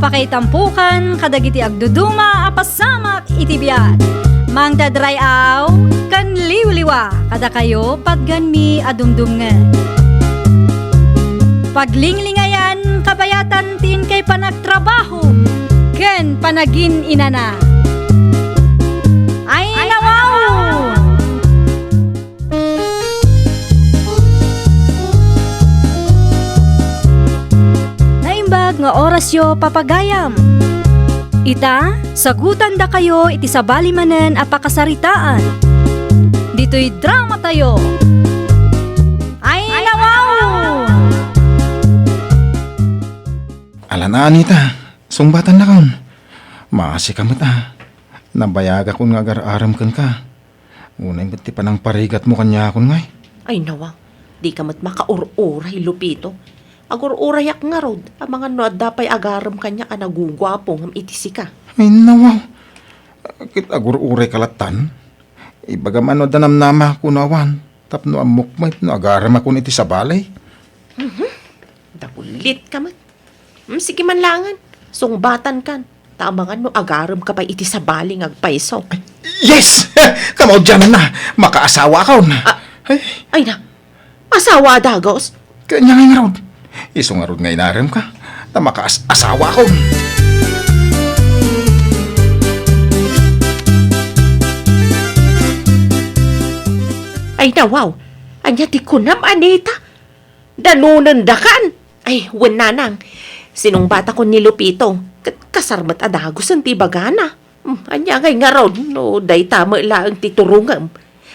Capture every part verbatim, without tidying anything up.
Pakaitampokan kadagiti agduduma a pasamak iti biag. Mangted ray-aw ken liwliwa kadakayo patganmi a dumdumngeg. Paglinglingayan kabayatan ti inkay panagtrabaho ken panagin-inana. Ay, nawaw! Naimbag nga orasyo, papagayam. Ita, sagutandakayo iti sabali manen a pakasaritaan. Ditoy dramatayo. Ay, nawaw! Ala na, Anita, sungbatannakon. Maasika met a. Nabayagakon nga agar-arem kenka. Unay met ti panangparigatmo kaniakon ngay. Ay, nawaw. Dika met makaur-uray, Lupito. Agur-urayak ngarud, amangan no adda pay agarem kaniak a naguguapo ngem iti sika. Ay, nawaw. Ket agur-urayka lattan. Ibagam a no adda namnama kuno awan, tapno ammok met no agaremakon iti sabali. Mhm. Dagulitka met. Hmm, sige man laengen. Sungbatankan. Ta amangan no agaremka pay iti sabali nga agpayso. Ay, yes! Kamaudiananna, makaasawakon. Ah, ay. Ay na, asawa a dagus? Kanya nga ngarud. Isu ngarud nga inaremka, ta makaas-asawakon. Ay, nawaw. Ania ti kunam, Anita? Danonendakan? Ay, wen, nanang. Sinungbatakon ni Lupito, ket kasar met a dagusen ti ibagana. Hmm, ania ngay ngarud no dayta met laeng ti turongem?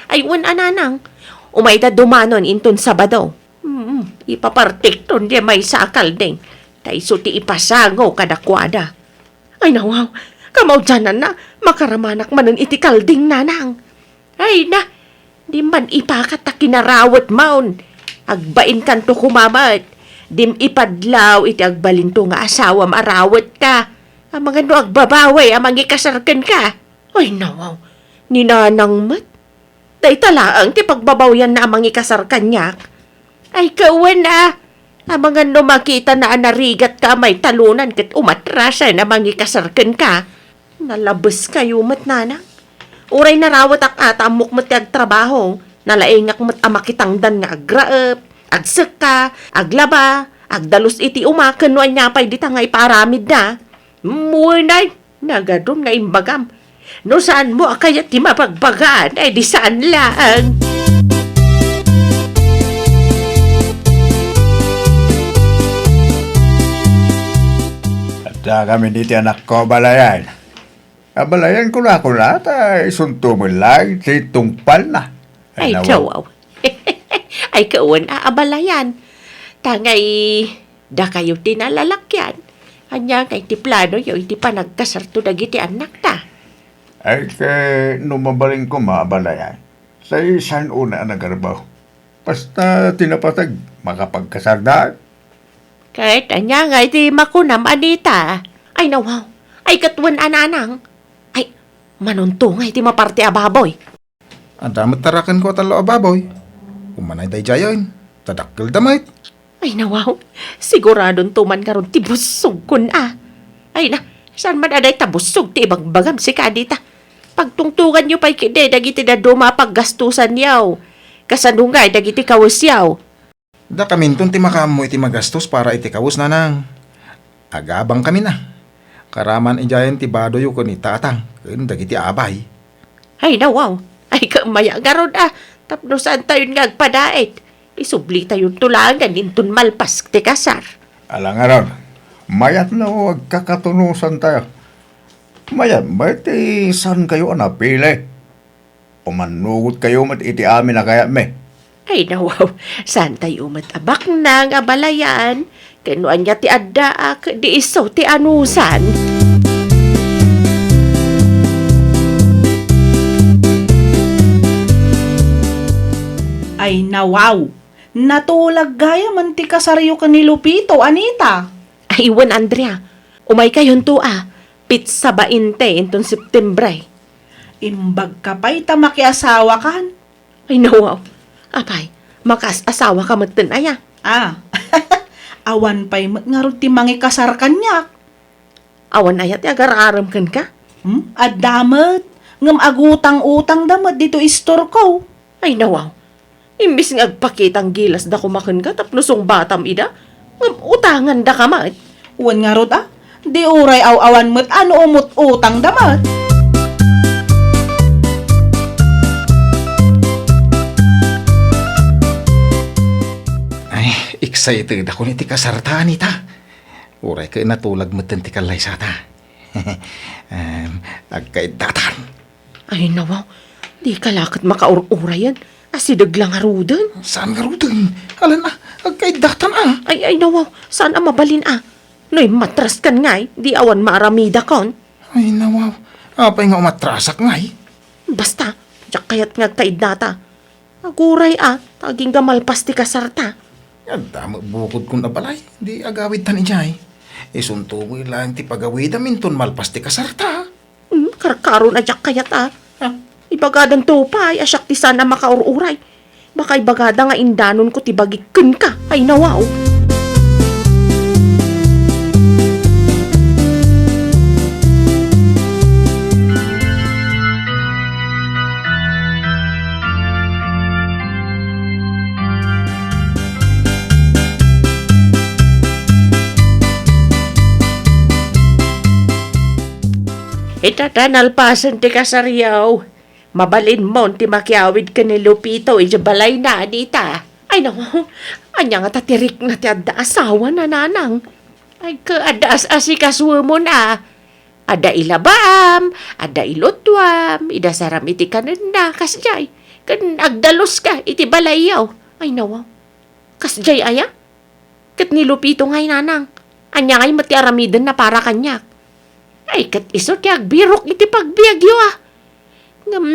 Ay, wen a, nanang. Umayda dumanon inton Sabado. Hmm, ipapartikton diay maysa a kalding. Ta isu ti ipasango kadakuada. Ay, nawaw. Kamaudiananna, makaramanak manen iti kalding, nanang. Ay na, di man ipakat ta kinarawetmon. Agbainkanto koma met. Dim ipadlaw iti agbalinto nga asawam a rawetka. Amangan no agbabawi a mangikasar kenka. Ay, nawaw. Ni nanang met. Dayta laeng ti pagbabawianna a mangikasar kaniak. Ay, kawen a. Amangan no makitana a narigatka a maitalonan ket umatrasen a mangikasar kenka. Nalabeskayo met, nanang. Uray narawetak a ta ammok met ti agtrabaho, nalaingak met a makitangdan nga agraep, agsekka, aglaba, agdalus iti uma ken no ania pay dita nga ipaaramidda. Wenay, nagadun nga imbagam. No saanmo a kayat ti mabagbagaan, ay di saan laeng. Adda kami diti anakko, abalayan. Abalayan, kuna-kuna, ta isunto met laeng ti tungpalna. Ay, nawaw. Ay, kawen a abalayan. Ta ngay, dakayo ti nalalakian. Ania ngay ti planoyo iti panagkasarto dagiti annakta? Ay, ket no mabalin koma, abalayan, say saan unay a nagarbaw. Basta ti napateg, makapagkasarda. Ket ania ngay ti makunam, Anita? Ay, nawaw. Ay, ket wen a, nanang. Ay, manunto ngay ti maparti a baboy. Adda met tarakenko a tallo a baboy. Umanay daydiayen, ta dakkelda met. Ay, nawaw. Siguradonto man ngarud ti bussogkon a. Ay na, saan man a dayta bussog ti ibagbagam sika dita? Pagtungtoganyo pay ketdi dagiti dadduma a paggastusanyo. Kasano ngay dagiti kawesyo? Dakaminton ti makaammo iti magastos para iti kawes, nanang. Agabangkamin a. Karaman idiayen ti badoyo ken ni tatang ken dagiti abay. Ay, nawaw. Ay, kammaya ngarud a. Tapno saantayon nga agpadaet, isublitayonto laengen inton malpas ti kasar. Ala ngarud, mayat no agkakatunosantayo. Mayat met ti saankayo a napili. Umannugotkayo met iti amin a kayatmi. Ay, nawaw, saantayo met a baknang, abalayan, ken no ania ti addaak, di isu ti anusan. Ay, nawaw, natulag gayamen ti kasaryo ken ni Lupito, Anita. Ay, wen, Andrea, umaykayonto a, petsa bainte inton Septiembre. Imbagka pay ta makiasawakan. Ay, nawaw. Apay, makaas-asawaka metten aya? Ah, awan pay met ngarud ti mangikasar kaniak. Awan aya ti agar-arem kenka? Hmm? Adda met. Ngem agutang-utangda met ditoy istorko. Ay, nawaw. Imbis nga agpakitang gilasda koma kenka tapno sungbatam ida, ngem utangandaka met. Wen ngarud a, di uray aw-awan met a no umut-utangda met. Ay, excited ako iti kasarta, Anita. Uray ket natulag metten ti kallaysata. Em, agkaiddatan. Ay, nawaw. Dika la ket makaur-urayen. Asideg la ngaruden. Saan ngaruden? Alan a, agkaiddatan a. Ay, ay, nawaw. Saan a mabalin a? No immatraskan ngay, di awan maaramidakon. Ay, nawaw. Apay nga umatrasak ngay? Basta, diak kayat nga agkaiddata. Aguray a, ta agingga malpas ti kasarta. Adda met bukodkon a balay, di agawidtan idiay. Isunto met laeng ti pagawidam inton malpas ti kasarta. Hmm, karkaron a diak kayat a. Ha? Ibagadanto pay a siak ti saan a makaur-uray. Baka ibagada nga indanonko ti bagik kenka. Ay, nawaw. Ita ta nalpasen ti kasaryo. Mabalinmon ti makiawid ken ni Lupito idiay balayna, Anita. Ay, no. Ania ngata ti rikna ti adda asawana, nanang? Ay, ket adda as-asikasuemon a. Adda ilabaam, adda ilutuam, idasaram iti kanenna, kasdiay. Ken agdaluska iti balayyo. Ay, nawaw. Kasdiay aya? Ket ni Lupito ngay, nanang. Ania ngay met ti aramidenna para kaniak? Ay, ket isu ti agbirok iti pagbiagyo, a. Ngem,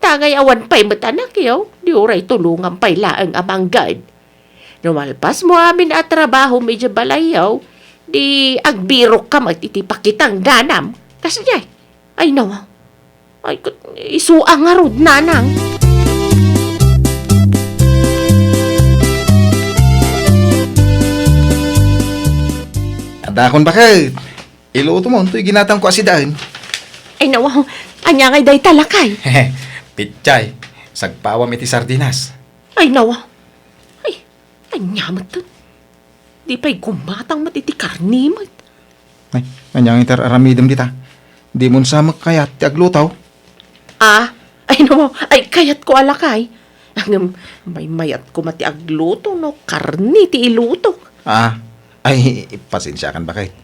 ta ngay awan pay met anakyo, di uray tulongam pay laeng a manggad. No malpasmo amin a trabahom idiay balayyo, di agbirokka met iti pakitangdanam. Kasdiay. Ay, nawaw. Ay, ket isu a ngarud, nanang. Adakon baket. Ilutomon toy ginatangko a sidaen. Ay, nawaw. Ania ngay dayta, lakay? Pechay. Sagpawam iti sardinas. Ay, nawaw. Ay, ania met ket? Di pay gumatang met iti karne met. Ay, ania ngay ti ar-aramidem dita? Dimon sa met kayat ti agluto? Ah, ay, no, ay, kayatko a lakay. Ngem, maymayat koma ti agluto no karne ti ilutok. Ah, ay, pasensiakan baket.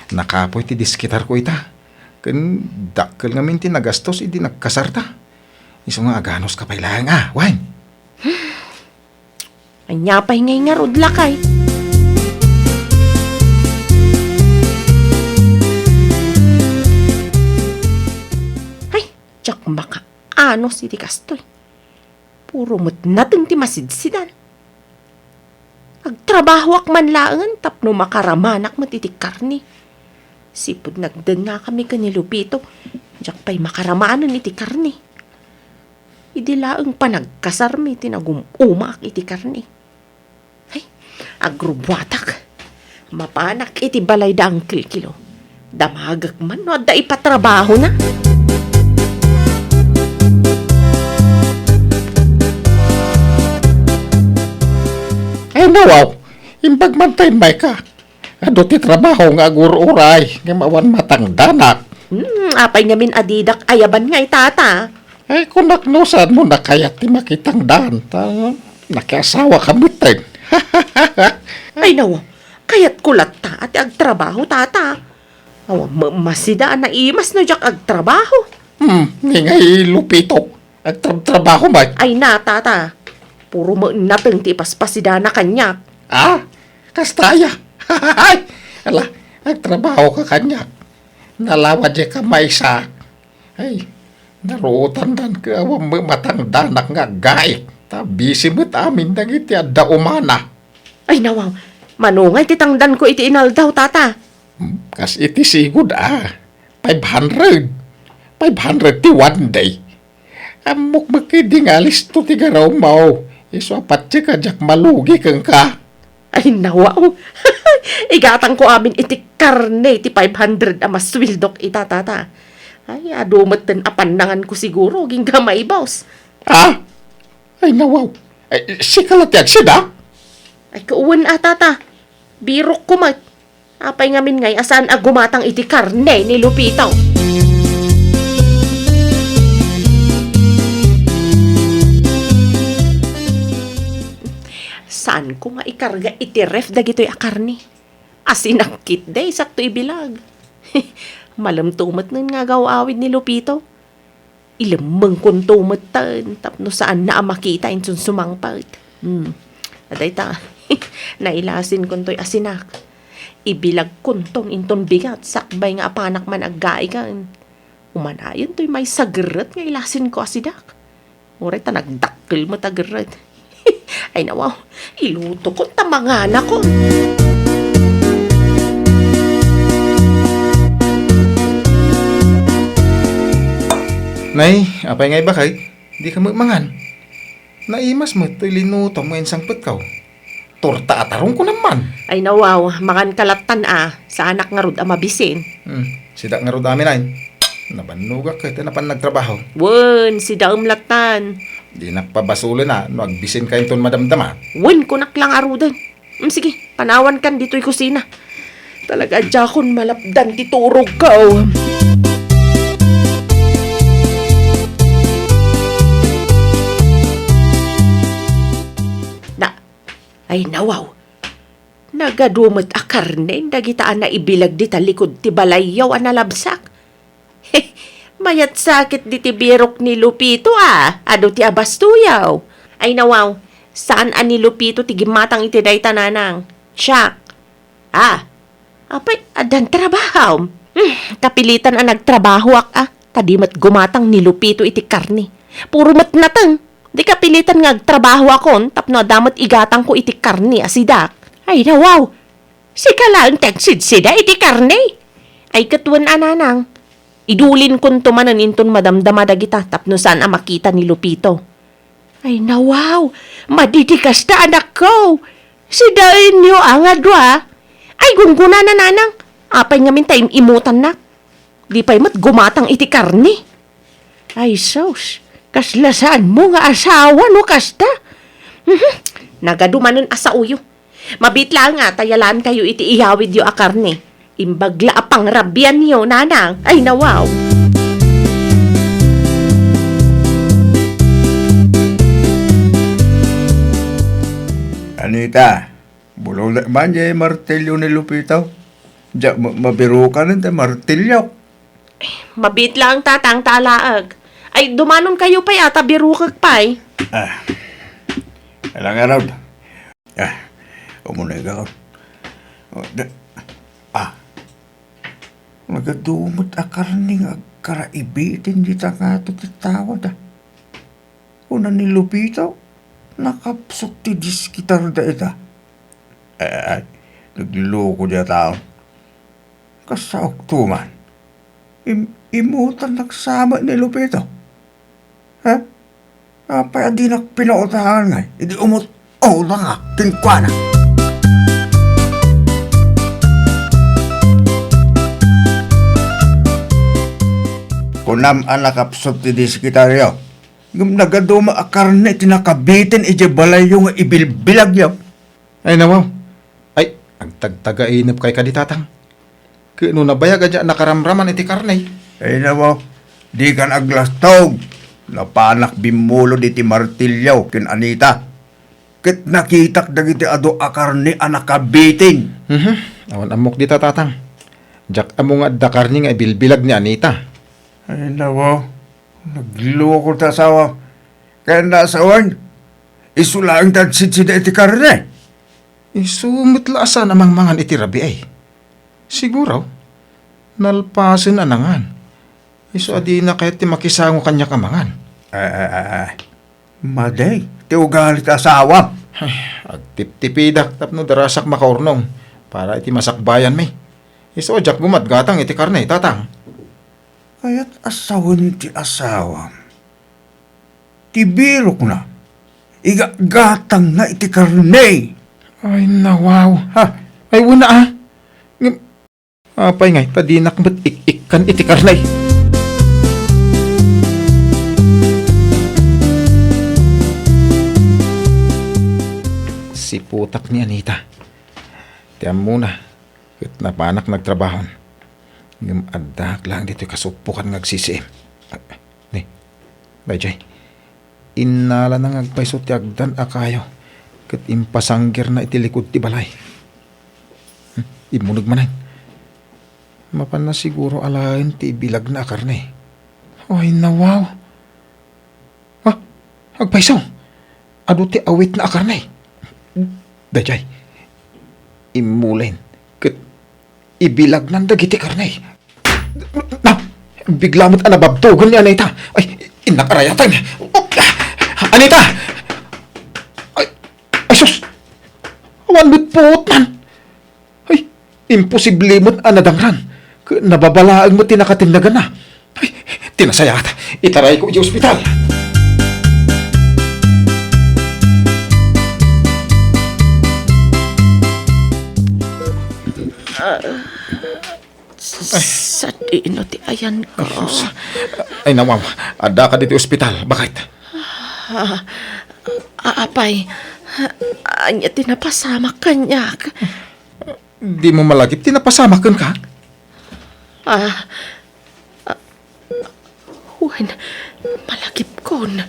Nakapoy ti diskitarko ita. Ken dakkel ngamin ti nagastos idi nagkasarta. Isu nga aganuska pay laeng a, wen. Ania pay ngay ngarud, lakay? Ay, diak makaanus iti kastoy. Puro met nateng ti masidsidan. Agtrabahoak man laengen tapno makaramanak met iti karne. Sipud nagdengngakami ken ni Lupito, diak pay makaramanen iti karne. Idi laeng panagkasarmi ti nagum-umaak iti karne. Ay, agrubuatak. Mapanak iti balay da Uncle Kilo. Damagek man no adda ipatrabahona. Ay, nawaw. Imbag man ta immayka. Adu ti trabaho nga agur-uray ngem awan matangdanak. Hmm, apay ngamin a didak ayaban ngay, tata? Ay, kunak no saanmo a kayat ti makitangdan, ta nakiasawaka metten. Ay, nawa, kayatko latta a ti agtrabaho, tata. Awan met masida a naimas no diak agtrabaho. Hmm, ni ngay Lupito, agtrabtrabaho met. Ay na, tata. Puro met nateng ti ipaspasidana kaniak. Ah, kasta aya. Ala, agtrabahoka kaniak. Nalawa diay ka maysa. Ay, naruotandan ket awan met matangdanak nga aggaik. Ta bisi met amin dagiti adda umana. Ay, nawaw. Mano ngay ti tangdanko iti inaldaw, tata? Hmm, kas iti sigud a. Five hundred. Five hundred ti one day. Ammok met ketdi nga alisto ti garawmo. Isu a patiek a diak malugi kenka. Ay, nawaw. Igatangko amin iti karne ti five hundred a masueldok ita, tata. Ay, adu metten a pannanganko siguro, agingga maibus. Ah? Ay, nawaw. Ay, sika la ti agsida? Ay, kawen a, tata. Birokko met. Apay ngamin ngay a saan a gumatang iti karne ni Lupito? Saanko nga ikarga iti ref dagitoy a karne. Asinak ketdi, sakto ibilag. Malemto met nen nga agaw-awid ni Lupito. Ilemmengkonto metten tapno saanna a makita inton sumangpet. Hmm. Adayta, nailasinkontoy asinak. Ibilagkonton inton bigat sakbay nga apanak man aggaigem. Umanayontoy maysa a gerret nga ilasinko a sidak. Uray ta nagdakkel met a gerret. Ay, nawaw, ilutokon ta manganakon. Nay, apay nga ibakay? Dika met mangan. Naimas met toy linutom nga insangpetko. Torta a tarong kunam man. Ay, nawaw, manganka lattan a. Saanak ngarud a mabisin. Hmm, sidak ngarud amin ay. Nabannogak ket napan nagtrabaho. Wen, sidaem lattan. Dinak pabasolen a no agbisinka inton madamdama. Wen, kunak la ngaruden. Hmm, sige, panawankan ditoy kusina. Talaga, diakon malapdan ti turogko. Na, ay, nawaw. Nagadu met a karne dagita a naibilag dita likud ti balayyo a nalabsak. Mayat sakit diti birok ni Lupito a, adu ti abastoyaw. Ay, nawaw, saan a ni Lupito ti gimmatang iti dayta, nanang? Siak. Ah, apay, addan trabahom? Hmm, kapilitan a nagtrabahoak a, ta di met gumatang ni Lupito iti karne. Puro met nateng. Di kapilitan nga agtrabahoakon tapno adda met igatangko iti karne a sidak. Ay, nawaw! Sika laeng ti agsidsida iti karne. Ay, ket wen a, nanang. Idulinkonto manen inton madamdama dagita tapno saan a makita ni Lupito. Ay, nawaw! Madi ti kasta, anakko! Sidaenyo a nga dua. Ay, gunggonana, nanang. Apay ngamin ta im-imutannak? Di pay met gumatang iti karne. Ay, sus, kasla saanmo nga asawa no kasta? Mhm, nagadu manen a saoyo. Mabiit laeng a ta yalankayo iti iyawidyo a karne. Imbag la a pangrabianyo, nanang. Ay, nawaw. Anita, bulolek man jay martilyo ni Lupito. Diak ma-, mabirukanen ti martilyo. Mabiit laeng, tatang, ta alaek. Ay, dumanonkayo pay a ta birukek pay. Ah. Alang araw. Ah, umuneg ako. Oh, da-, ah. Nagadu met a karne nga agkaraibitin dita ngato ti tawad, ah. Kuna ni Lupito, nakapsut ti diskitar dayta. Ay, nagloko diay a tao. Kasaok to man. Im-, imutan nagsamet ni Lupito. Ha? Apay a dinak pinautangan ngay? Idi umut-, utangak kenkuana. Kunam a nakapsut ti diskitaryo. Ngem nagadu met a karne ti nakabitin idiay balayyo nga ibilbilagyo. Ay, nawaw. Ay, agtagtagainepkay kadi, tatang. Ket no nabayag a diak nakaramraman iti karne. Ay, nawaw. Dikan aglastog. Napanak bimmulod iti martilyo ken Anita. Ket nakitak dagiti adu a karne a nakabitin. Mhm. Awan ammok dita, tatang. Diak ammo nga adda karne nga ibilbilag ni Anita. Ay, nawaw. Nagloko ti asawam. Kayatna a sawen, isu laeng ti agsidsida iti karne. Isu met la a saan a mangmangan iti rabii. Siguro, nalpasen a nangan. Isu a dina kayat ti makisango kaniak a mangan. Ay, ay, ay, ay. Madi ti ugali ti asawam. Ay, agtiptipidak tapno darasak makaurnong para iti masakbayanmi. Isu a diak gumatgatang iti karne, tatang. Kayat a sawen ti asawam. Ti birokna, igatgatangna iti karne. Ay, nawaw. Ha? Ay, wen a. Ngem, apay ngay ta dinak met ik-ikkan iti karne? Siputak ni Anita. Ti ammona, ket napanak nagtrabaho. Ngem addaak laeng ditoy kasuppokan nga agsisiim. Ah, ni, daydiay. Innalana nga agpayso ti agdan a kayo, ket impasanggerna iti likud ti balay. Hmm, immuneg manen. Mapanna siguro alaen ti ibilagna a karne. Ay, nawaw. Ah, agpayso. Adu ti awitna a karne. Daydiay. Immulen. Ket ibilagnan dagiti karne. Na, bigla met a nababtogen ni Anita. Ay, innak arayatan. Anita! Ay, ay sus! Awan met puotnan. Ay, imposible met a nadangran. Ket nababalaeng met ti nakatenneganna. Ay, ti nasayaat, itarayko idiay ospital. Ah, sadino ti ayanko? Ay, sus. Ay, nawaw. Addaka ditoy ospital. Bakit? Ah, a-, apay, ania ti napasamak kaniak? Dimo malagip ti napasamak kenka? Ah, ah, wen, malagipkon.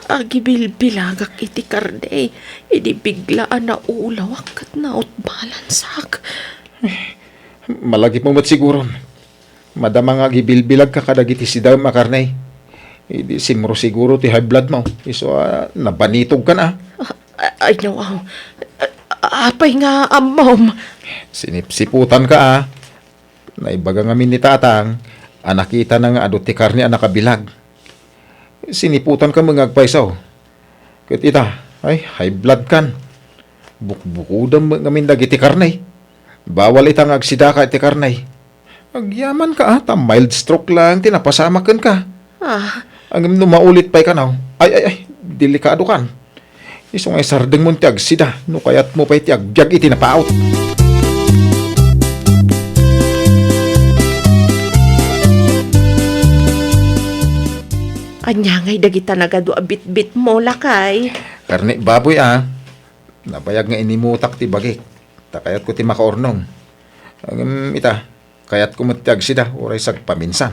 Agibilbilagak iti karne, idi bigla a naulawak ket nautbalansak. Malagipmo met siguron. Madama nga agibilbilagka kadagiti sidaem a karne. Idi simro siguro ti high blood mo. Isu a nabanitogkan a. Ah, ay, nawaw. Ah, apay nga ammom? Sinipsiputanka a. Naibaga ngamin ni tatang a nakitana nga adu ti karne a nakabilag. Siniputanka met nga agpayso. Ket ita, ay, high blood kan. Bukbukodem met ngamin dagiti karne. Bawal ita nga agsidaka iti karne. Agyamanka a, ta mild stroke laeng ti napasamak kenka. Ah. Ngem no maulit pay kano, ay, ay, ay, delikado kan. Isu nga isardengmon ti agsida no kayatmo pay ti agbiag iti napaut. Ania ngay dagita nagadu a bitbitmo, lakay? Karne baboy a. Nabayag nga inimutak ti bagik. Ta kayatko ti makaurnong. Ngem ita, kayatko met ti agsida, uray sagpaminsan.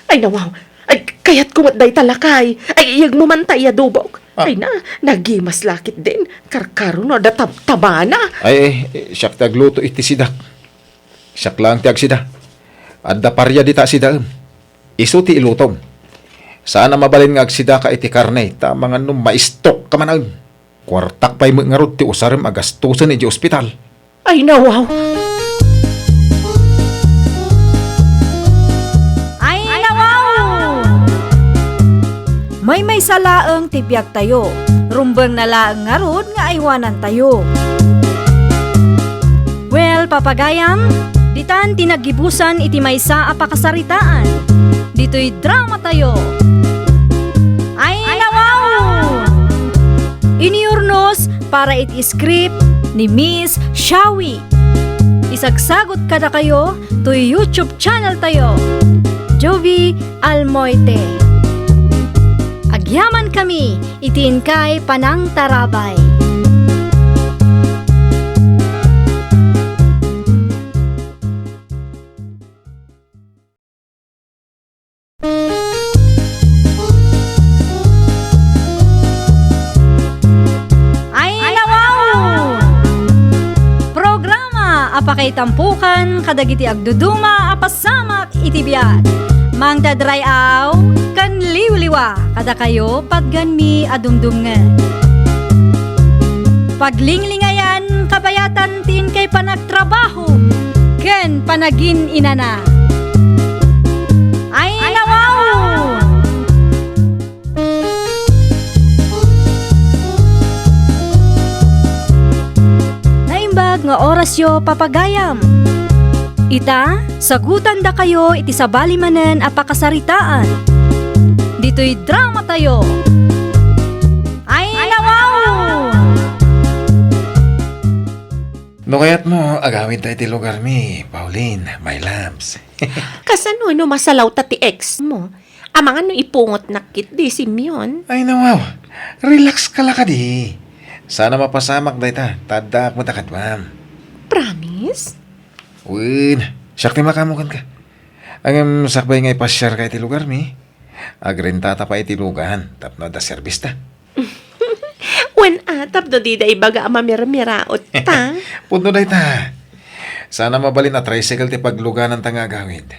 Ay, nawaw. Ay, kayatko met dayta, lakay. Ay, iyegmo man ta iyadobok. Ah. Ay na, nagimas la ketdin. Karkaro no adda tabtabana. Ay, ay, eh, siak ti agluto iti sidak. Siak laeng ti agsida. Adda paria dita sidaem. Isu ti ilutom. Saan a mabalin nga agsidaka iti karne, ta mangan no ma-stroke ka manen. Kuartak pay met ngarud ti usarem a gastosen idiay ospital. Ay, nawaw! Ay, nawaw! Maymaysa laeng ti biagtayo. Rumbengna laeng ngarud nga aywanantayo. Well, papagayam, ditan ti naggibusan iti maysa a pakasaritaan. Ditoy dramatayo. Ay, nawaw! Inurnos para iti script ni Miss Shawi. Isagsagut kadakayo toy YouTube channel tayo, Jovie Almoite. Agyaman kami iti inkay panangtarabay. Ay, nawaw! Programa a pakaitampokan kadagiti agduduma a pasamak iti biag. Mangted ray-aw ken liwliwa kadakayo patgenmi a dumdumngeg. Paglinglingayan kabayatan ti inkay panagtrabaho ken panagin-inana. Ay, nawaw! Naimbag nga orasyo, papagayam. Ita, sagutandakayo iti sabali manen a pakasaritaan. Ditoy dramatayo. Ay, nawaw! No kayatmo, agawidta iti lugarmi, Pauline, my loves. Kasano no masalawta ti ex mo? Amangan no ipungotnak ketdi, Simeon. Ay, nawaw. Relax ka la kadi. Sana mapasamak dayta, ta addaak met a kaduam. Promise? Wen, siak ti makaammo kenka. Ngem sakbay nga ipasiarka iti lugarmi, agrentata pay iti lugan tapno adda serbista. Wen a, tapno dida ibaga a mamirmiraot ta. Pudno dayta. Sana mabalin a tricycle ti paglugananta nga agawid.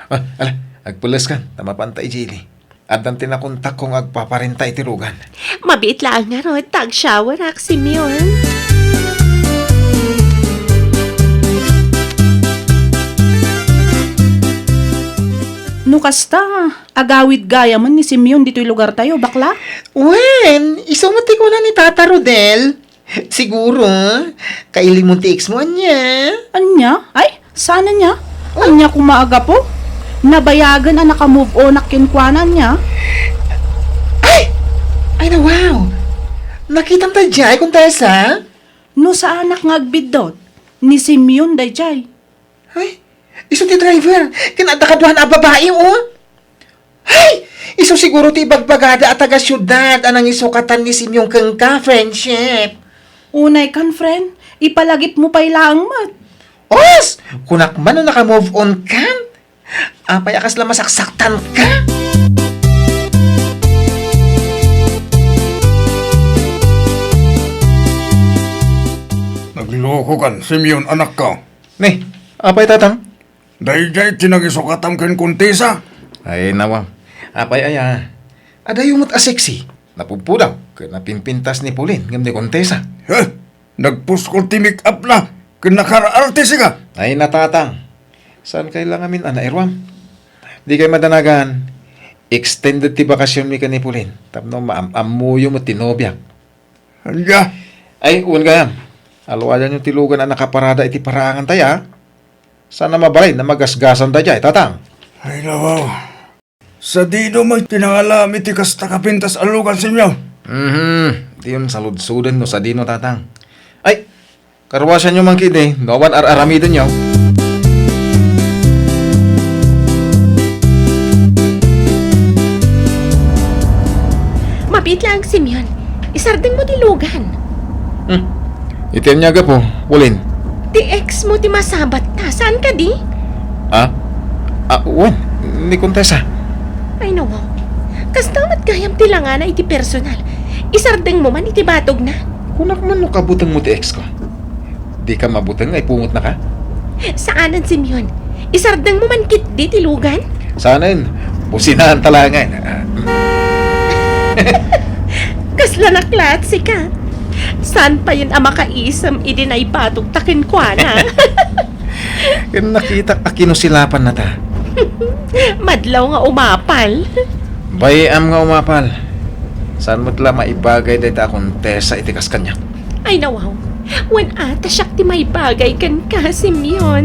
Ah, ala, agpelleskan, ta mapanta idiay ili. Addan ti nakontakko nga agpaparenta iti lugan. Mabiit laeng ngarud ta agshowerak, Simeon. No kasta, agawid gayamen ni Simeon ditoy lugartayo, bakla? Wen, isu met ti kuna ni Tata Rodel. Siguro, kailimon ti ex mo, ania? Ania? Ay, saan ania? Oh? Ania koma a gapu? Nabayagen a naka-move on-ak kenkuana, ania? Ay! Ay na, wow! Nakitam ta diay, Contessa? No saanak nga agbiddut, ni Simeon daydiay. Ay, isu ti driver. Ken adda kaduana a babai, oh. Ay, isu siguro ti ibagbagada a taga-siudad a nangisukatan ni Simeon kenka, friendship. Unay kan, friend. Ipalagipmo pay laeng met. Os! Kunak man no naka-move on kan? Apay a kasla masaksaktan ka? Nagloko kan, Simeon, anakko. Ne, apay, tatang? Daydiay ti nangisukatam ken Contessa. Ay, nawa. Apay aya? Adayo met a sexy. Napudpudaw ken napimpintas ni Pauline ngem ni Contessa. He? Nagpuskol ti make-up na ken nakaartiste ka. Ay, natatang. Saan kay la ngamin a nairuam? Di kay madanagan, extended ti bakasionmi ken ni Pauline tapno maam-ammoyo met ti nobiak. Ania? Ay, wen gayam. Aluadanyo ti lugan a nakaparada iti paraangan tayo, a? Saan a mabalin a magasgasan daydiay, tatang. Ay, nawaw. Sadino met ti nangalam iti kasta kapintas a lugan, Simeon? Mhm. Diyon saludsoden no sadino, tatang. Ay, karuasanyo man ketdi, no awan ar-aramidenyo. Mabiit laeng, Simeon. Isardengmo ti lugan. Hmm. Iti ania a gapu, Pauline? Ti ex mo ti masabat ta. Saan kadi? Ha? Ah, wen, ni Contessa. Ay, nawaw. Kasta met gayam ti langana iti personal. Isardengmo man iti batogna. Kunak man no kabutengmo ti ex ko. Dika mabuteng nga ipungotnaka? Saanen, Simeon. Isardengmo man ketdi ti lugan? Saanen. Businaanta laengen. Ah, mm. Kasla naklaat sika. Saan payen a makaisem idi naibatogta kenkuana? Ken nakitak a kinusilapanna ta. Madlaw nga umapal. Bay-am nga umapal. Saan met la maibagay dayta a Contessa iti kas kaniak? Ay, nawaw. Wen a, ta siak ti maibagay kenka, Simeon.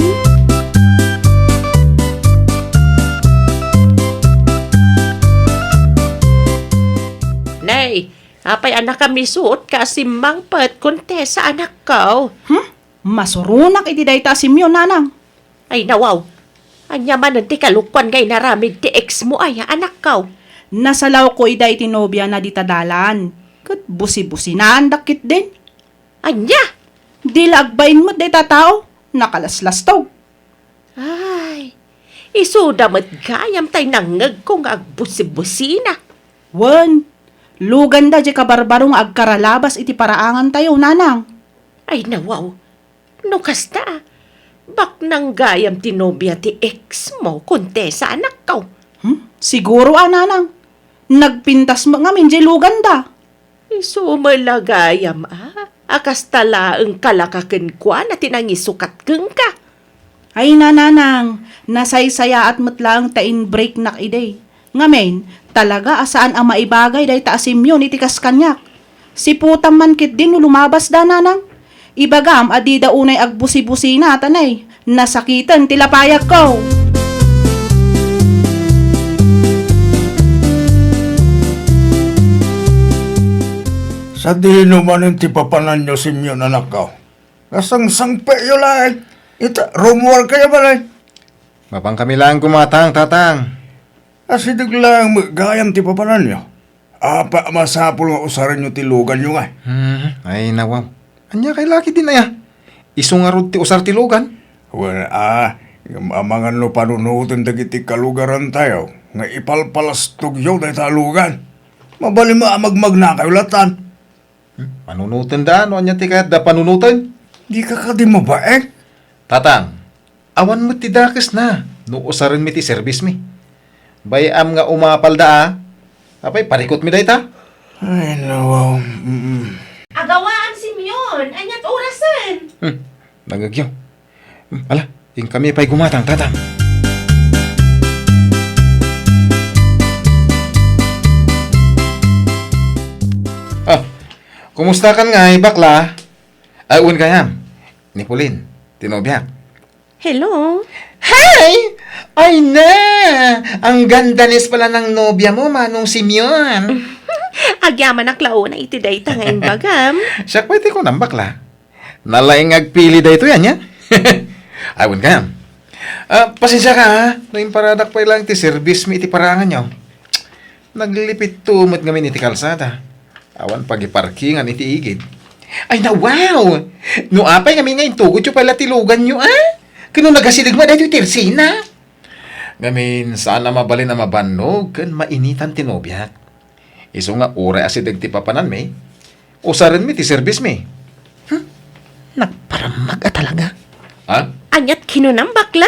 Nay, apay a nakamisuot ka a simmangpet, Contessa, anakko? Hmm? Masuronak iti dayta a Simeon, nanang. Ay, nawaw. Ania manen ti kalokuan nga inaramid ti ex mo aya, anakko? Nasalawko ida iti nobiana dita dalan. Ket busi-businaandak ketdin. Ania? Di la agbain met dayta a tao. Nakalaslastog. Ay, isuda met gayam tay nangngegko nga agbusi-busina. Wen, luganda diay kabarbaro nga agkaralabas iti paraangantayo, nanang. Ay, nawaw. No kasta, baknang gayam ti nobia ti ex mo, Contessa, anakko. Hmm? Siguro a, nanang. Nagpintas met ngamin diay luganda. Isu met la gayam a, a kasta laeng kalaka kenkuana ti nangisukat kenka. Ay, nanang, nasaysayaat met laeng ta in-breaknak idi. Ngamin, talaga a saan a maibagay dayta a Simeon iti kas kaniak. Siputam man ketdi no lumabasda, nanang. Ibagam a dida unay agbusi-busina, ta nay, nasakiten ti lapayagko. Sadino manen ti papananyo, Simeon, anakko? Kasangsangpetyo laeng. Ita, rummuarkayo balay. Mapankami laeng gumatang, Tatang. Asideg laeng met gayam ti papananyo. Apay a masapul nga usarenyo ti luganyo ngay? Hmm, ay, nawaw. Ania kay laki din aya? Isu ngarud ti usar ti lugan? Wen, a, ngem amangan no panunoten dagiti kalugarantayo nga ipalpalastogyo dayta a lugan. Mabalin met a magmagnakayo latan. Hmm? Panunoten da? No ania ti kayat da panunoten? Di ka kadi mabain? Tatang, awan met ti dakes na no usaren mi ti serbis mi. Bay-am nga umapal da a. Apay, parikot mi dayta? Ay, nawaw. Mm-mm. Agawaan, Simeon! Aniat orasen? Hmm, nagagyo. Hmm, ala, inkami pay gumatang, Tatang. Ah, kumusta kan ngay, bakla? Ay, wen kayam. Ni Pauline, ti nobiak. Hello? Hi! Ay na! Ang ganda nes pala ng nobya mo, Manong Simeon. Agyamanak la unay iti dayta nga imbagam. Siak pay ti kunam, bakla. Nalaing agpili daytoy, ania? Ay, wen kayam. Ah, pasensia ka, ha? No imparadak pay lang ti serbis mi iti paranganyo. Naglipitto met ngamin iti kalsada. Awan pagiparkingan iti igid. Ay, nawaw! No apay ngamin nga intugotyo pay la ti luganyo, a? Ken no nagasideg met daytoy tersena. Ngamin, saan a mabalin a mabannog ken mainitan ti nobiak. Isu nga uray asideg ti papananmi, usarenmi ti serbismi. Hmm? Nagparammag a talaga. Ha? Aniat kinunam, bakla?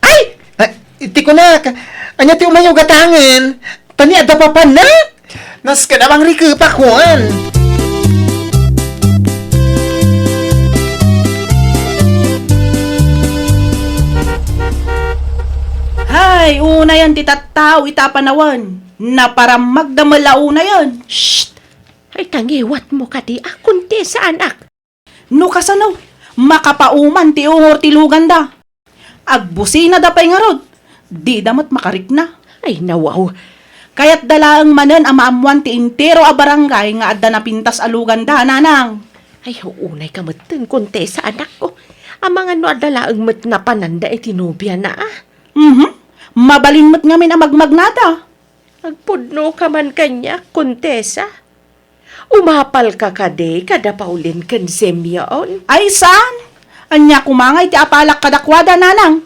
Ay! Ay, ti kunak, ania ti umayo gatangen? Tani adda papanna? Nasken a mangrikepak, wen. Hay, unayen ti tattao ita a panawen. Naparammagda met la unayen. Shh! Ay, tangiwatmo kadi a, Kontesa, anak. No kasano, makapauman ti ungor ti luganda. Agbusinada pay ngarud, dida met makarikna. Ay, nawaw. Kayatda laeng manen a maammoan ti entero a barangay nga adda napintas a luganda, nanang. Ay, unay ka metten, Kontesa, anakko. Amangan no adda laeng met napananda iti nobiana, a? Mhm. Mabalin met ngamin a magmagnada. Agpudno ka man kaniak, Kontesa. Umapalka kadi kada Pauline ken Simeon? Ay, saan? Ania koma nga iti apalak kadakuada, nanang?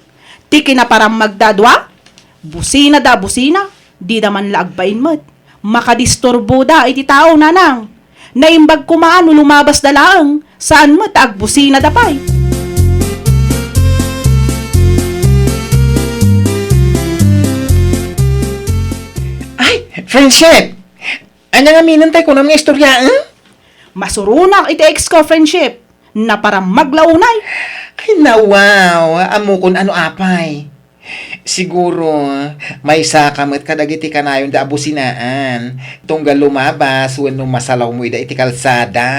Ti kinaparammagda a dua? Businada a busina, dida man la agbain met. Makadisturboda iti tao, nanang. Naimbag koma no lumabasda laeng, saan met a agbusinada pay. Ay, friendship! Ania ngamin tay kunam nga istorya, eh? Masuronak iti ex ko, friendship. Naparammag la unay. Ay, nawaw. Ammokon no apay. Siguro, maysaka met kadagiti kanayonda a businaan. Tunggal lumabas wenno masalawmo ida iti kalsada.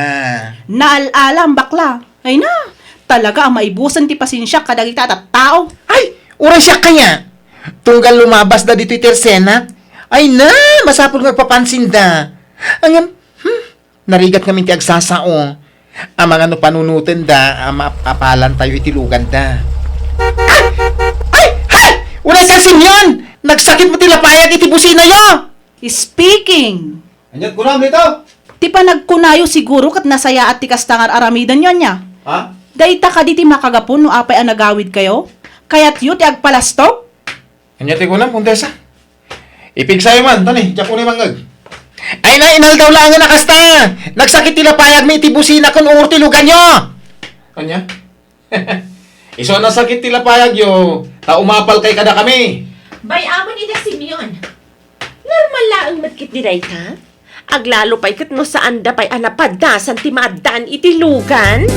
Naal-alam, bakla. Ay na, talaga a maibusen ti pasensiak kadagita a tattao. Ay, uray siak kaya. Tunggal lumabasda ditoy tersena. Ay na, masapul nga agpapansinda. Ngem, hmm, narigat ngamin ti agsasao. Amangan no panunotenda a maapalantayo iti luganda. Ay! Ay! Hay! Uray ka, Simeon! Nagsakit met ti lapayag iti businayo! Speaking! Aniat kunam dito? Ti panagkunayo siguro ket nasayaat ti kasta nga ar-aramidenyo, ania? Ha? Dayta kadi ti makagapu no apay a nagawidkayo? Kayatyo ti agpalastog? Ania ti kunam, Kontesa? Ipigsayo man, tani, diak unay mangngeg. Ay na, inaldaw laengen a kasta! Nagsakit ti lapayagmi iti busina ken ungor ti luganyo! Ania? Isu a nasakit ti lapayagyo, ta umapalkay kadakami. Bay-amon ida, Simeon. Normal laeng met ketdi dayta. Aglalo pay ket no saanda pay a napaddasan ti maaddaan iti lugan.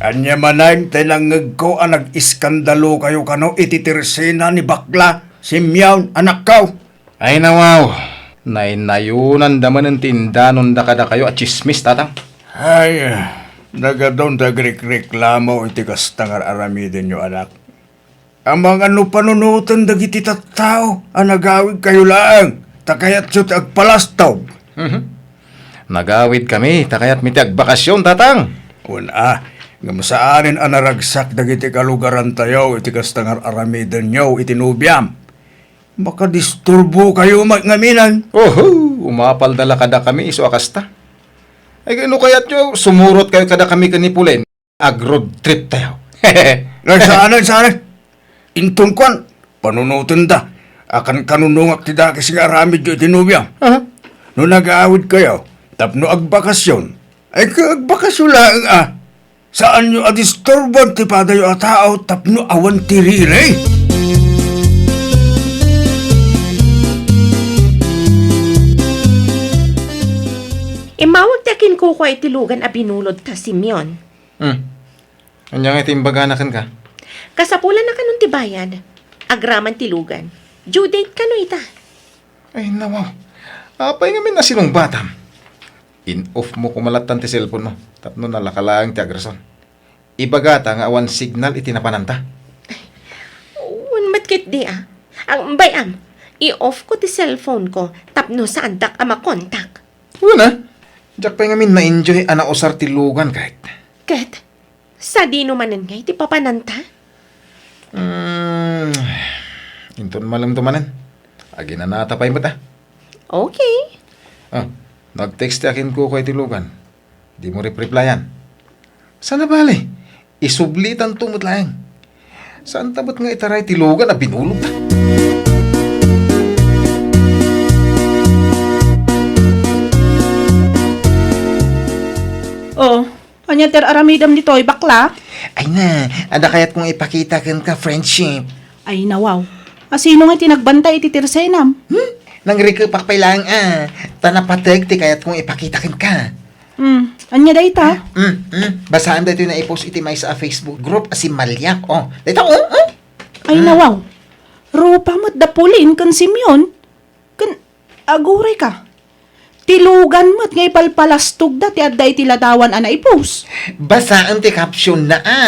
Ania manen ti nangngegko a nag-iskandalokayo kano iti tersena ni bakla, Simeon, anakko? Ay, nawaw. Naynayonanda manen ti indanonda kadakayo a tsismis, Tatang. Ay, nagadun ti agrikreklamo iti kasta nga ar-aramidenyo, anak. Amangan no panunoten dagiti tattao a nagawidkayo laeng. Ta kayatyo ti agpalastog. Mhm. Nagawidkami, ta kayatmi ti agbakasyon, Tatang. Wen a, ngem saanen a naragsak dagiti kalugarantayo iti kasta nga ar-aramidenyo iti nobiam. Makadisturbokayo met ngaminen. Oho, umapalda la kadakami isu a kasta. Ay, no kayatyo, sumurotkayo kadakami ken ni Pulen. Ag-road trip tayo. Ay, saan, saan? Inton kuan, panunotenda a kankanunongak ti dakes nga aramidyo iti nobiam. Aha. No nagawidkayo tapno agbakasyon, ay, agbakasyon laeng a. Saanyo a disturban ti padayo a tao tapno awan ti riri. Immawag ti akinkukua iti lugan a binulodta, Simeon. Hmm. Ania nga iti imbagana kenka? Kasapulan a kanon ti bayad. Agraman ti lugan. Due date kano ita? Ay, nawaw. Apay ngamin a sinungbatam? In-off mo koma lattan ti cellphone mo tapno nalaka laeng ti agrason. Ibagata nga awan signal iti napananta. Wen met ketdi a. Ang bay-am, i-off ko ti cellphone ko tapno saandak a makontak. Wen a, diak pay ngamin na-enjoy a nausar ti lugan ket. Ket, sadino manen ngay ti papananta? Hmm, inton malemto manen. Aginanata pay met a. Okay. Ah, nag-text ti akinkukua iti lugan. Dimo rep-replyan. Sana bale, isublitanto met laeng. Saanta met nga itaray ti lugan a binulodta. Oh, ania ti ar-aramidem ditoy, bakla? Ay na, adda kayatko nga ipakita kenka, friendship. Ay, nawaw. Asino nga ti nagbantay iti tersenam? Hmm? Nangrikepak pay laeng a. Ta napateg ti kayatko nga ipakita kenka. Hmm, ania dayta? Hmm, hmm. Basaem daytoy naipost iti maysa a Facebook group a simmaliak. Oh, dayta, oh, oh. Ay, hmm, nawaw. Rupa met da Pauline ken Simeon. Ken, aguray ka. Ti lugan met nga ipalpalastogda ti adda iti ladawan a naipost. Basaem ti caption na a.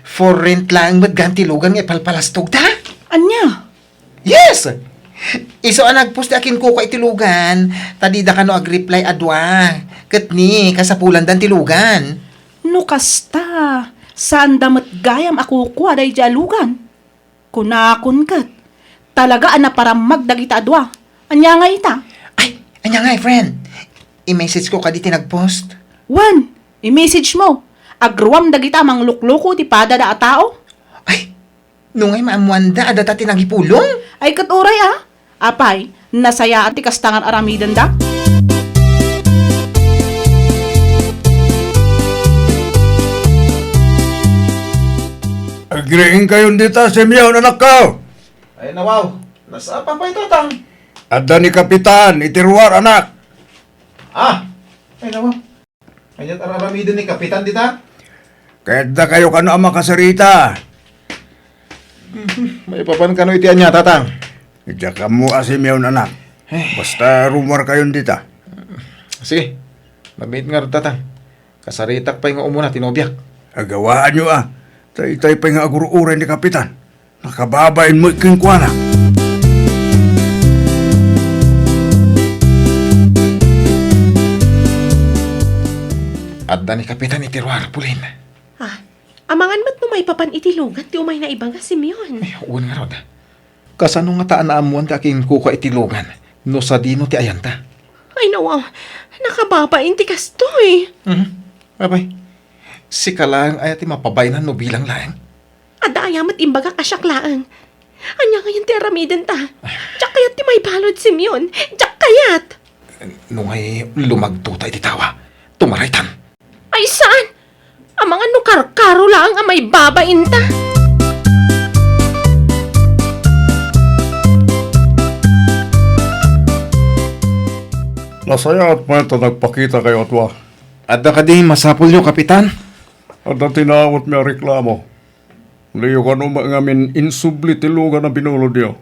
For rent laeng met gayam ti lugan nga ipalpalastogda. Ania? Yes! Isu a nagpost ti akinkukua iti lugan, ta dida kano agreply a dua. Ket ni, kasapulandan ti lugan. No kasta, saanda met gayam a kukua daydiay a lugan. Kunakon ket, talaga a naparammag dagita a dua. Ania ngay ita? Ay, ania ngay, friend? I-message ko kadi ti nagpost? Wen, i-message mo. Agruam dagita a manglukloko iti padada a tao. Ay, no ngay maammoanda a data ti nangipulong? Ay, ket uray a. Apay, nasayaan ti kasta nga ar-aramidenda? Agriingkayon dita, Simeon, anakko! Ay, nawaw. Nasapa pay, Tatang? Adda ni Kapitan iti ruar, anak. Ah! Ay, nawaw. Ania ti ar-aramiden ni Kapitan dita? Kayatda kayo kano a makasarita. Mhm. Maipapan kano iti ania, Tatang? Diak ammo a Simeon, anak. Eh. Basta rumar kayon dita. Sige. Mabiit ngarud, Tatang. Kasaritak pay nga umuna ti nobiak. Agawaanyo a. Ta itay pay nga agur-uray ni Kapitan. Nakababain met kenkuana. Adda ni Kapitan iti ruar, Pauline. Ah, amangan met no maipapan iti lugan ti umayna ibaga, Simeon. Ay, wen ngarud. Kasano ngata a naammoan ti akinkukua iti lugan no sadino ti ayanta? Ay, nawaw. Nakababain ti kastoy. Mhm. Apay, sika laeng aya ti mapabaynan no bilang laeng? Adda aya met imbagak a siak laeng. Ania ngayen ti aramidenta? Diak kayat ti maibalud, Simeon. Diak kayat! No ngay lumagtota iti tawa, tumaraytan. Ay, saan? Amangan no karkaro laeng a maibabainta. Nasayaat met ta nagpakita kayo a dua. Adda kadi masapulyo, Kapitan? Adda tinawetmi a reklamo. Diyo kano met ngamin insubli ti lugan a binulodyo.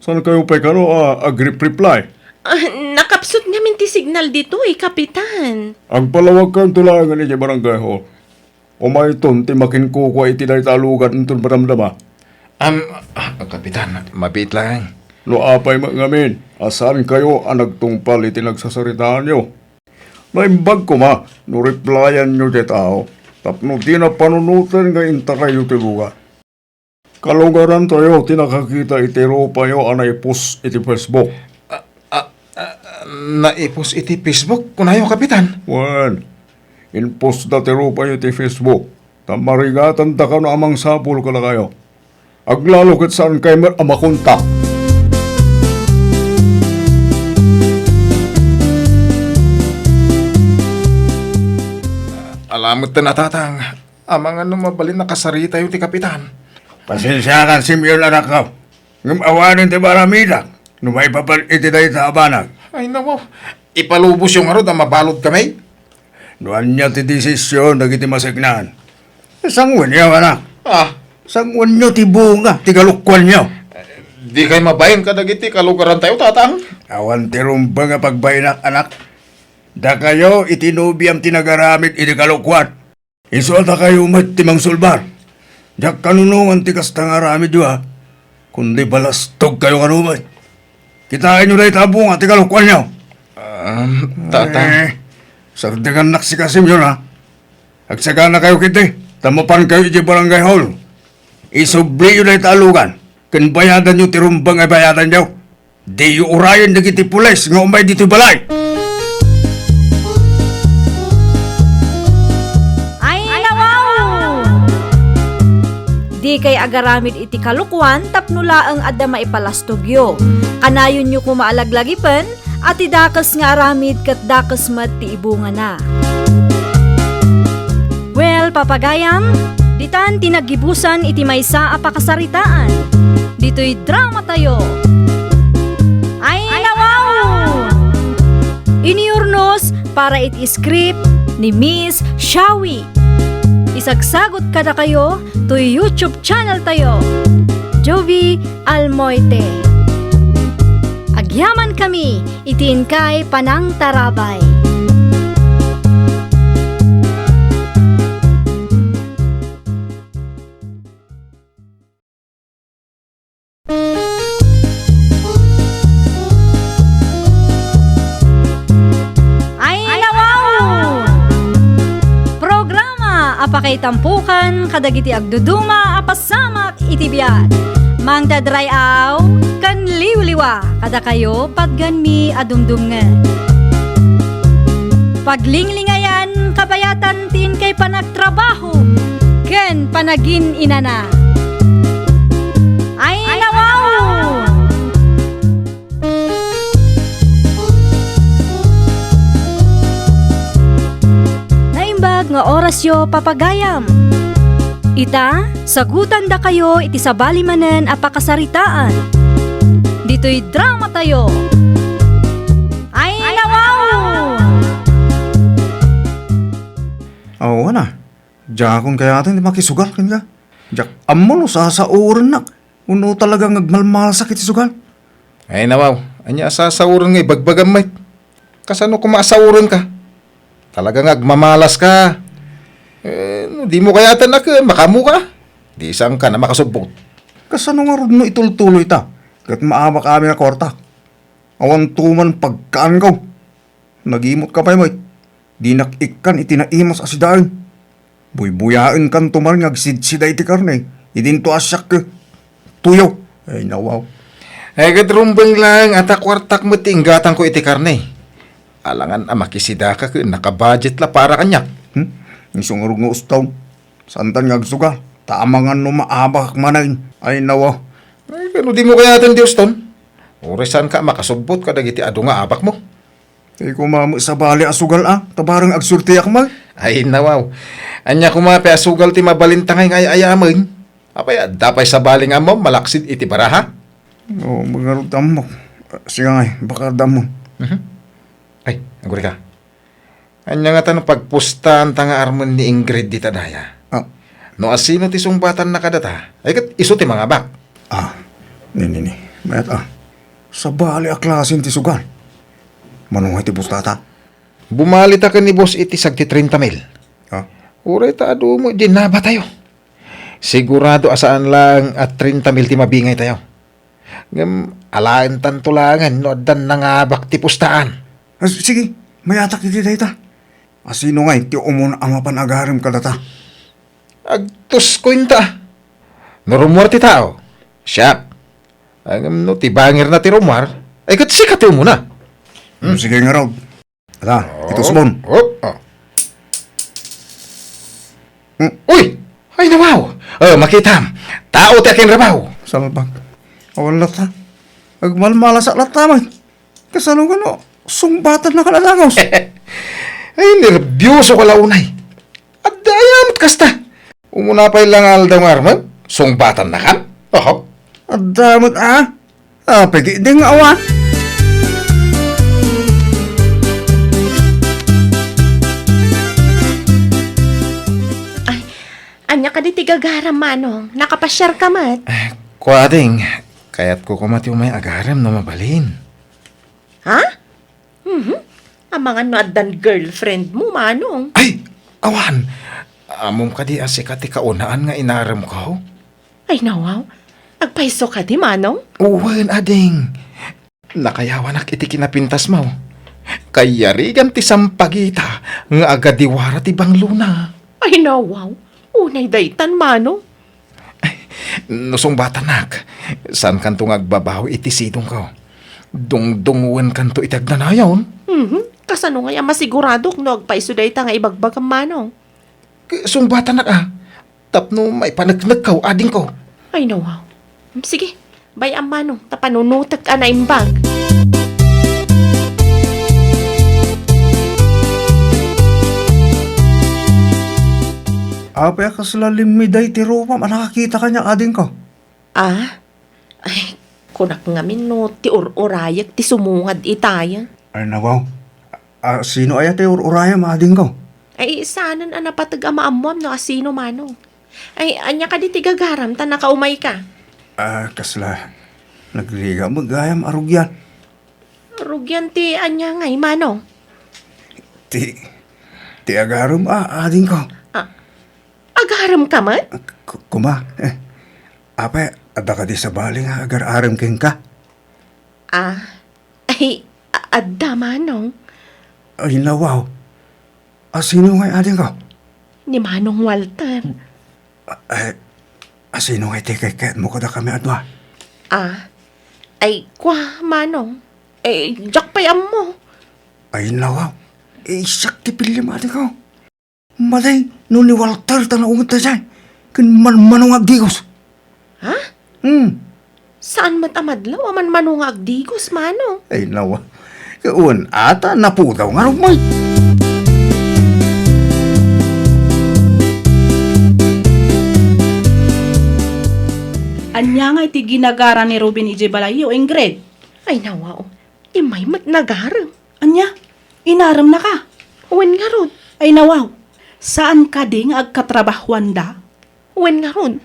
Saan kayo pay kano a agrep-reply? Ah, nakapsut ngamin ti signal ditoy, Kapitan. Agpalawag kayonto laengen idiay barangay hall. Umayton ti makinkukua iti dayta a lugan inton madamdama. Am, ah, Kapitan, mabiit laeng. No apay met ngamin a saankayo a nagtungpal iti nagsasaritaanyo, naimbag koma no replayanyo ti tao tapno dina panunoten nga intarayyo ti lugar. Kalugarantayo ti nakakita iti rupayo a naipost iti Facebook. Ah, ah, ah, naipost iti Facebook? Kunayo, Kapitan? Wen, inpostda ti rupayo iti Facebook, ta marigatandaka no a mangsapul kadakayo. Aglalo ket saankay met a makontak. Alameten a, Tatang. Amangan no mabalin a kasaritayo ti Kapitan. Pasensiakan, Simeon, anakko. Ngem awanen ti maramidak no maipapan iti dayta a banag. Ay, nawaw. Ipalubosyo ngarud a mabaludkami? No ania ti desisyon dagiti maseknan, sanguenyo, anak. Ah. Sanguenyo ti bunga ti kalokuanyo. Dikay mabain kadagiti kalugarantayo, Tatang? Awan ti rumbeng a pagbainak, anak. Dakayo iti nobiam ti nagaramid iti kalokuan. Isu a dakayo met ti mangsulbar. Diak kanunongan ti kasta nga aramidyo, a. Kundi balastogkayo kano met. Kitaenyo dayta a bunga ti kalokuanyo. Ah, Tatang. Eh, sardengannak sika, Simeon, a. Agsaganakayo ketdi, ta mapankayo idiay barangay hall. Isubliyo dayta a lugan, ken bayadanyo ti rumbeng a bayadanyo. Diyo urayen dagiti pulis nga umay ditoy balay. Ay, nawaw! Dikay agaramid iti kalokuan tapno laeng adda maipalastogyo. Kanayonyo koma a laglagipen a ti dakes nga aramid ket dakes met ti ibungana. Well, papagayam, ditan ti naggibusan iti maysa a pakasaritaan. Ditoy dramatayo. Ay, nawaw! Iniurnos para iti script ni Miss Shawi. Isagsagot kadakayo toy YouTube channel tayo, Jovi Almoite. Agyamankami iti inkay panangtarabay. Ay, nawaw! Programa a pakaitampokan kadagiti agduduma a pasamak iti biag. Mangted ray-aw ken liwliwa kadakayo patgenmi a dumdumngeg. Paglinglingayan kabayatan ti inkay panagtrabaho ken panagin-inana. Ay, nawaw! Naimbag nga orasyo, papagayam. Ita, sagutandakayo iti sabali manen a pakasaritaan. Ditoy dramatayo. Ay, nawaw! Awan a. Diakon kayaten ti makisugal kenka. Diak ammo no sasaorennak wenno talaga nga agmalmalasak iti sugal. Ay, nawaw, ania a sasaoren nga ibagbagam met? Kasano koma a saorenka? Talaga nga agmamalaska. Eh, no dimo kayaten a ken, makaammoka. Di saanka a makasubbot. Kasano ngarud no itultuloyta ket maabak amin a kuarta? Awanto man pagkaanko. Nagimot ka pay met. Dinak ikkan iti naimas a sidaen. Buybuyaenkanto man nga agsidsida iti karne. Idinto a siak, tuyo. Ay, nawaw. Ay, ket rumbeng laeng a ta kuartak met ti inggatangko iti karne. Alangan a makisidaka ken nakabudget la para kaniak. Hmm? Isu ngarud nga uston. Saantan nga agsugal. Ta amangan no maabak manen. Ay, nawaw. Ay, ket no dimo kayaten ti uston? Uray saanka a makasubbot kadagiti adu nga abakmo. Ay, koma met sabali a sugal a, ta bareng agsuerteak met. Ay, nawaw. Ania koma pay a sugal ti mabalin ta ngay nga ay-ayamen? Apay, adda pay sabali nga ammom malaksid iti baraha? O, ngarud ammok. Siak ngay, baka adda ammom. Mhm. Ay, agurayka. Ania ngata no pagpustaanta nga armen ni Ingrid dita daya? Ah. No asino ti sungbatanna kadata, ay ket isu ti mangabak. Ah, ni, ni, ni. Mayat a. Sabali a klasen ti sugal. Mano ngay ti pustata? Bumalita ken ni boss iti sagti trenta mil. Ah? Uray ta adu met diay nabatayo. Sigurado a saan laeng a trenta mil ti mabingaytayo. Ngem Alaentanto laengen no addan nangabak ti pustaan. Ah, sige, mayatak iti dayta. Asino ngay ti umuna a mapan agarem kadata? Agtusko inta. No rummuar ti tao, siak. Ngem no ti bangirna ti rummuar, ay ket sika ti umuna. Hmm. Sige ngarud. Ala, oh, itusmon. Oh, oh. Hmm. Uy! Ay, nawaw! Oh, makitam! Tao ti akinrabaw! Salbag. Awan latta. Agmalmalasak latta, man. Kasano nga no, sungbatan na ka na dagos? Ay, nerbioso ka la unay. Adda aya met kasta. Umuna pay la nga aldaw nga armem, sungbatan na kan? Oho. Adda met, ah. Ah, pwede din nga awan. Ay, ania kadi ti gagaram, Manong? Nakapasiar ka met? Eh, kua, ading. Kayatko koma ti umay agarem no mabalin. Ha? Mhm. Amangan no addan girlfriend mo, Manong. Ay, awan. Ammom kadi a sika ti kaunaan nga inaremko? Ay, nawaw. Agpayso kadi, Manong? Wen, ading. Nakayawanak iti kinapintasmo. Kayarigan ti sampagita nga agadiwara ti banglona. Ay, nawaw. Unay daytan, Manong. No sungbatanak, saankanto nga agbabawi iti sidongko. Dungdungngoenkanto iti agdanayon. Mhm. Kasano ngay a masiguradok no agpayso dayta nga ibagbagam, Manong? Sungbatanak, a, tapno maipaneknekko, adingko. Ay, nawaw. Sige, bay-am, Manong, ta panunotek a naimbag. Apay a kasla limmiday ti rupam a nakakita kaniak, adingko? Ah? Ay, kunak ngamin no ti ur-urayek ti sumungad itay. Ay, nawaw. A, sino aya ti ur-urayem, adingko? Ay, saanen a napateg a maammoam no asino, Manong. Ay, ania kadi ti gagaram ta nakaumayka? Ah, kasla, nagrigat met gayam a rugian. Rugian ti ania ngay, Manong? Ti, ti agarem a, adingko. Ah, agarem ka met? K-, kuma, eh, apay, adda kadi sabali nga agar-arem kenka? Ah, ay, a-, adda, Manong. Ay, nawaw. Asino ngay, adingko? Ni Manong Walter. A-, eh, asino ngay ti kayatmo kadakami a dua? Ah, ay, kua, Manong. Eh, diak pay ammo. Ay, nawaw. Eh, siak ti piliem, adingko. Malay, no ni Walter ta naunget daydiay. Ken manmano nga agdigos. Ha? Hmm. Saan met a madlaw a manmano nga agdigos, Manong? Ay, nawa. Kaun, ata napudaw nga rumay. Ania nga iti ginagara ni Ruben idiay balayyo, Ingrid? Ay, nawa, oh. Immay met nagarem. Ania? Inaremnaka? Wen ngarud. Ay, nawaw. Saan kadi nga agkatrabahuanda? Wen ngarud.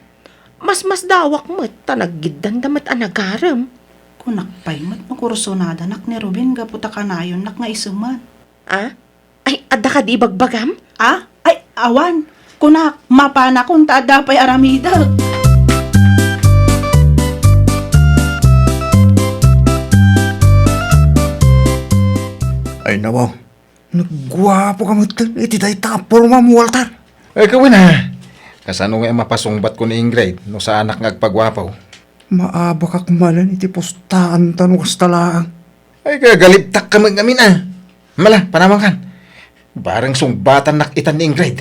Masmasdawak met ta naggiddanda met a nagarem. Kunak pay met no kursunadanak ni Ruben gapu ta kanayonnak nga isemman. Ah? Ay, adda kadi ibagbagam? Ah? Ay, awan. Kunak, mapanakon ta adda pay aramidek. Ay, nawaw. Nagguapoka met iti dayta a pormam, Walter. Ay, kawen a. Kasano nga mapasungbatko ni Ingrid no saanak nga agpaguapo? Maabakak manen iti pustaanta no kasta laeng. Ay, kagalibtak ka met ngamin a. Mala, panawankan. Bareng sungbatannak itan ni Ingrid.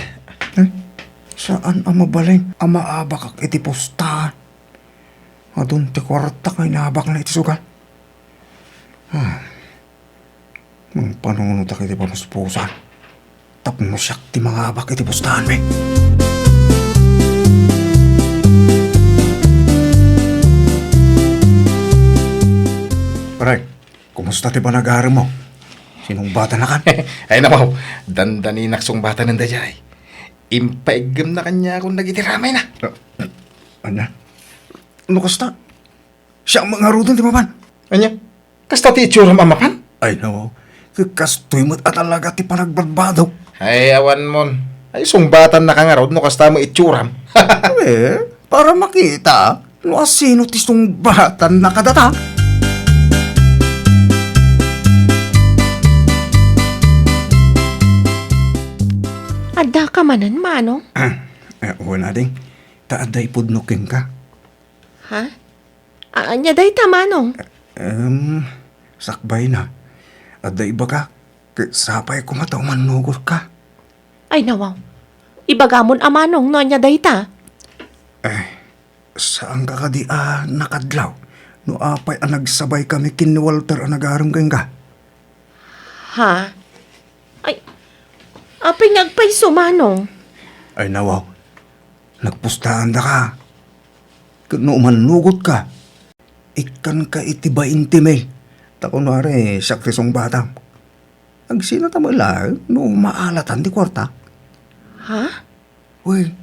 Eh, saan a mabalin a maabakak iti pustaan? Adun ti kuarta nga inabakna iti sugal. Ah. Mangpanunotak iti pamuspusan. Tapno siak ti mangabak iti pustaanmi. Pare, kumusta ti panagarem mo? Sinungbatannakan? Ay, nawaw, dandaninak sungbatanen daydiay. Impaiggemna kaniakon dagiti ramayna. Ah, ania? No kasta, siak met ngaruden ti mapan. Ania? Kasta ti itsuram a mapan? Ay, no. Kastoy met a talaga ti panagbadbadok. Ay, awan mon. Ay, sungbatannaka ngarud no kasta met itsuram. Eh, para makita no asino ti sungbatannaka data. Daka manen, Manong? Eh, wen, ading. Ta adda ipudno kenka. Ha? A-, ania dayta, Manong? Em, sakbayna. Adda ibagak, ket sapay koma ta umannugotka. Ay, nawaw. Ibagamon a, Manong, no ania dayta. Eh, saanka kadi a nakadlaw no apay a nagsabaykami ken ni Walter a nagarem kenka? Ha? Ay, apay nga agpayso, Manong? Ay, nawaw. Nagpustaandaka. Ket no umannugotka, ikkanka iti bainte mil. Ta kunwari, siak ti sungbatam. Agsinata met laeng no maalatan ti kuarta. Ha? Wen.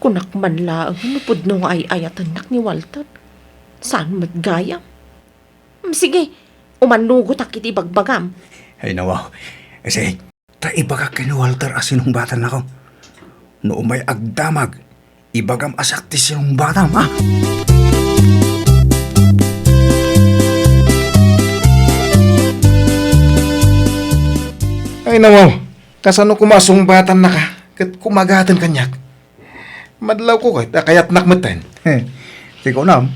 Kunak man laeng no pudno nga ay-ayatennak ni Walter. Saan met gayam? Mm, sige, umannugotak iti ibagbagam. Ay, nawaw. Sige, ta ibagak ken Walter a sinungbatannako. No umay agdamag, ibagam a siak ti sinungbatam, ha? Ay, nawaw. Kasano koma a sungbatannaka ket kumagaten kaniak? Madlawko ket a kayatnak metten. Ti kunam,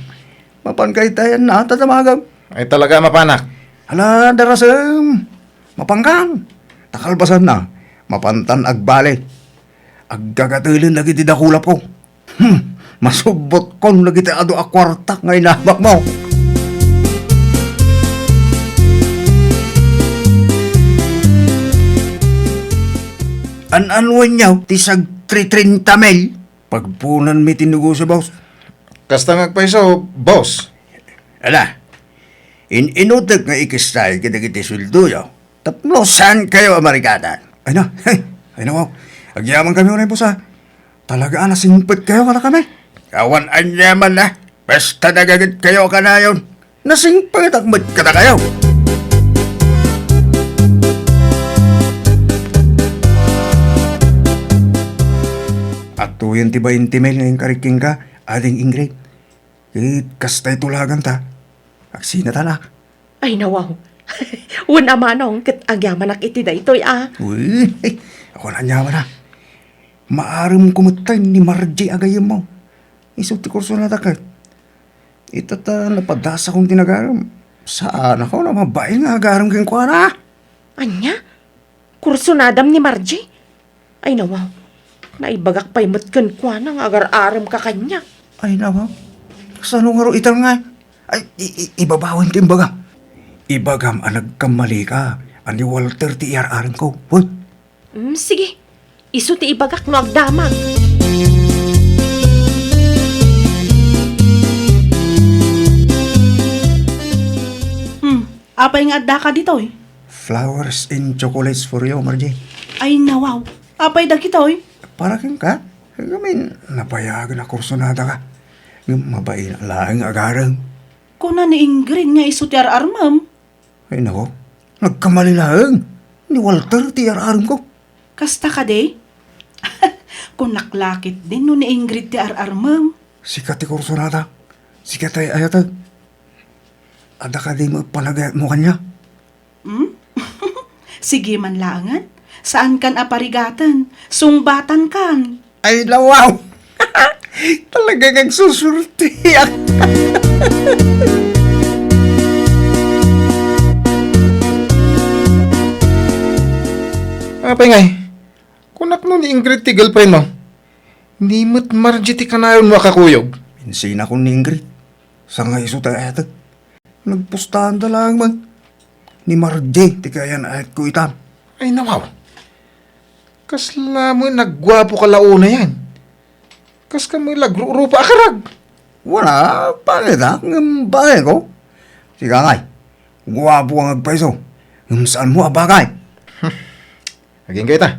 mapanka itayan na ta damagem. Ay, talaga a mapanak. Ala, darasem. Mapankan. Ta kalpasanna, mapantan agbali. Aggagatelen dagiti dakulapko. Hmm, masubbotkon dagiti adu a kuarta nga inabakmo. An-anuenyo ti sagtritrinta mil? Pagpunanmi ti negosio, boss. Kasta nga agpayso, boss. Ala, in-inutek nga ikistay kadagiti sueldoyo tapno saankayo a marigatan. Ay na, ay, ay na, wow. Agyamankami unay, boss, a. Talaga a nasingpetkayo kadakami. Awan aniamanna. Basta nagagitkayo kanayon. Nasingpetak met kadakayo. Adtoyen ti bainte mil nga inkarik kenka, Ading Ingrid. Ket kasta iti ulaganta. Agsinatanak. Ay, nawaw. Wen a, Manong, ket agyamanak iti daytoy a. Uy, awan aniamanna. Maaremko metten ni Margie a gayyemmo. Isu ti kursonadak ket. Ita ta napadasakon ti nagarem. Saanakon a mabain nga agarem kenkuana. Ania? Kursonadam ni Margie? Ay, nawaw. Naibagak pay met kenkuana nga agar-aremka kaniak. Ay, nawaw. Kasano ngarud itan nga? Ay, i-, i-, ibabawen ti imbagam. Ibagam a nagkammalika, a ni Walter ti iyar-aremko. Hoy. Mm, sige. Isu ti ibagak no agdamag. Hmm, apay nga addaka ditoy? Flowers and chocolates for you, Margie. Ay, nawaw. Apay dagitoy? Para kenka. Ngamin, nabayagen a kursonadaka. Ngem mabain laeng agarem. Kuna ni Ingrid nga isu ti ar-armem. Ay, nako. Nagkamali laeng. Ni Walter ti ar-aremko. Kasta kadi? Kunak la ketdin no ni Ingrid ti ar-armem. Sika ti kursonada. Sika ti ay-ayatek. Adda kadi met panagayatmo kaniak? Hmm? Sige man laengen. Saankan a parigaten. Sungbatankan. Ay, nawaw! Talaga nga agsusurtiak. Apay ngay, kunak no ni Ingrid ti girlfriend mo? Ni met Margie ti kanayonmo a kakuyog? Insinakon ni Ingrid. Sa nga isu ti ay-ayatek. Nagpustaanda laeng man. Ni Margie ti kayan-ayatko itan. Ay, nawaw. Kasla met nagguapo ka la unay. Kaska met la agrurupa a karag. Wala, pangita, ngem bagayko. Sika ngay, guapo nga agpayso, ngem saanmo a bagay. Agingga ita,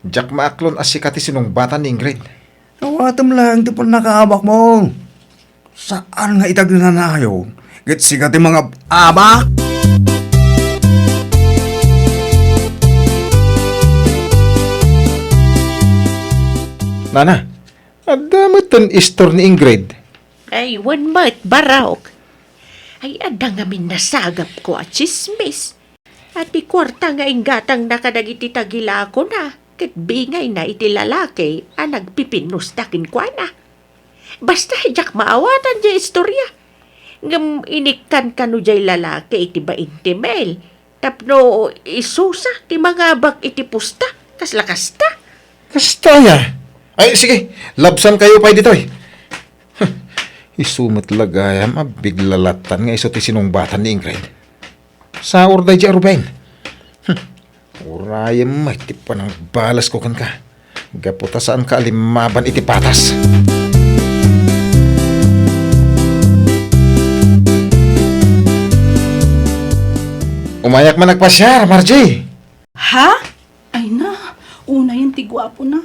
diak maaklon a sika ti sinungbatan ni Ingrid. Awatem laeng ti pannakaabakmo. Saan nga ita ti nanayon, ket sika ti mangab-abak? Nana, adda metten istor ni Ingrid? Ay, wen met, barok. Ay, adda ngamin nasagapko a tsismis. A ti kuarta nga inggatangna kadagiti tagilakona, ket bingayna iti lalaki a nagpipinnusta kenkuana. Basta, diak maawatan diay istoria. Ngem inikkan kano diay lalaki iti bain ti mil tapno isusa ti mangabak iti pusta, kasla kasta. Kasta aya? Ay, sige, labsankayo pay ditoy. Huh, isu met la gayam a bigla lattan nga isu ti sinungbatan ni Ingrid. Saor daydi a Ruben. Hmm. Urayem met ti panangbalasko kenka. Gapu ta saanka a limmaban iti patas. Umayak man agpasiar, Margie. Ha? Ay na, unayen ti guapona.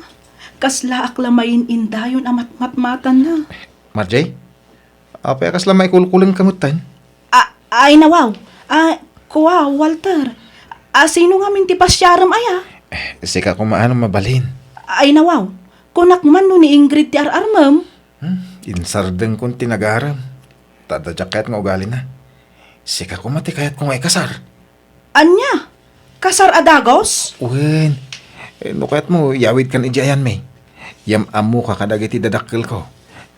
Kaslaak la mainindayon a matmatmatanna. Margie? Apay a kasla maikulkulengka metten? A-, ay na, wow. A, kua, Walter. A, sino ngamin ti pasiarem aya? Eh, sika koma a no mabalin. Ay na, wow. Kunak man no ni Ingrid ti ar-armem. Hmm, insardengkon ti nagarem. Ta adda diak kayat nga ugalina. Sika koma ti kayatko nga ikasar. Ania? Kasar a dagus? Wen, eh, no kayatmo, iyawidkan idiay ayanmi. Yam-ammoka kadagiti dadakkelko.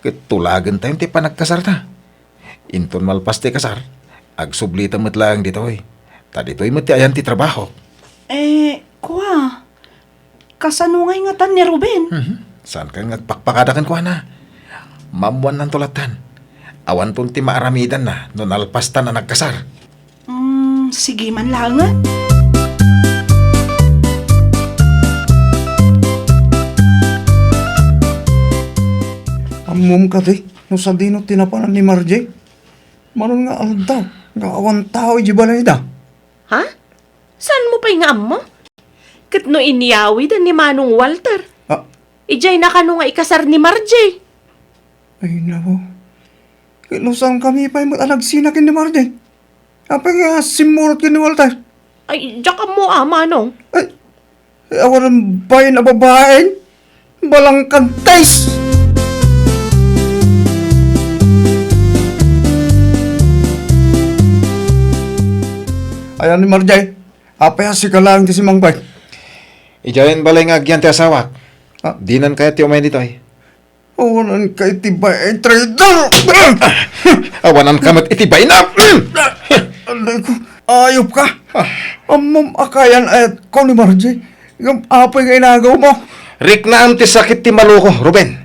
Ket tulagentayon ti panagkasarta. Inton malpas ti kasar, agsublita met laeng ditoy. Ta ditoy met ti ayan ti trabahok. Eh, kua, kasano ngay ngatan ni Ruben? Mhm. Saankan nga agpakpakada kenkuana? Maammuannanto lattan. Awanton ti maaramidanna no nalpastan a nagkasar. Mm, sige man laengen. Ammom kadi no sadino ti napanan ni Margie? Manon nga aldaw nga awan tao idiay balayda. Ha? Saanmo pay nga ammo? Ket no inyawiden ni Manong Walter, Ah. idiayna kano nga ikasar ni Margie? Ay, nako. Ket no saankami pay met a nagsina ken ni Margie? Apay nga simmurot ken ni Walter? Ay, diak ammo a, Manong. Ay, awan bain a babaen? Balangkantes! Ayan ni Margie, apay a sika laeng ti simmangpet? Idiayen balay nga agyan ti asawak. Ah? Dinan kayat ti umayen ditoy. Awananka iti bain, traidor! Awananka met iti bain, a! Aray ko, ayop ka! Ammom a kayan-ayatko ni Margie, ngem apay nga inagaw mo? Riknaem ti sakit ti maluko, Ruben.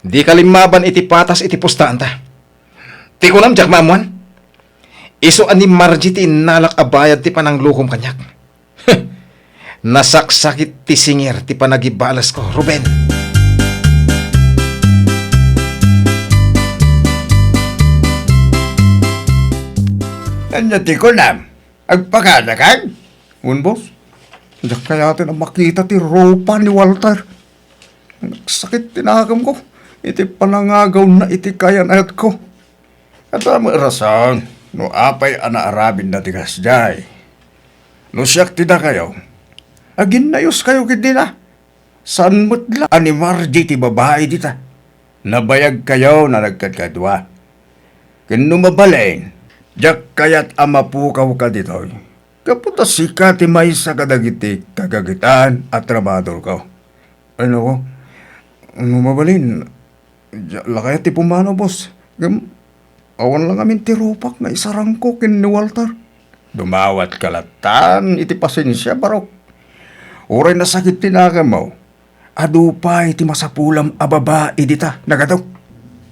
Dika limmaban iti patas iti pustaanta. Ti kunam, diak maammuan. Isu a ni Margie ti innalak a bayad ti pananglukom kaniak. Nasaksakit ti singir ti panagibalesko, Ruben. Ania ti kunam? Agpakadakan? Wen, boss. Diak kayaten a makita ti rupa ni Walter. Nagsakit ti nakemko iti panangagawna iti kayan-ayatko. Adda met rason no apay a naaramidna ti kasdiay. No siak ti dakayo, aginnayoskayo ketdina. Saan met la a ni Margie ti babai dita. Nabayagkayo a nagkadkadua. Ken no mabalin, diak kayat a mapukawka ditoy. Gapu ta sika ti maysa kadagiti kagagetan a trabahadorko. Ay, nako. No mabalin, diak la kayat ti pumanaw, boss. Ngem, awan la ngamin ti rupak nga isarangko ken ni Walter. Dumawatka lattan iti pasensia, barok. Uray nasakit ti nakemmo, adu pay ti masapulam a babai dita, nagato.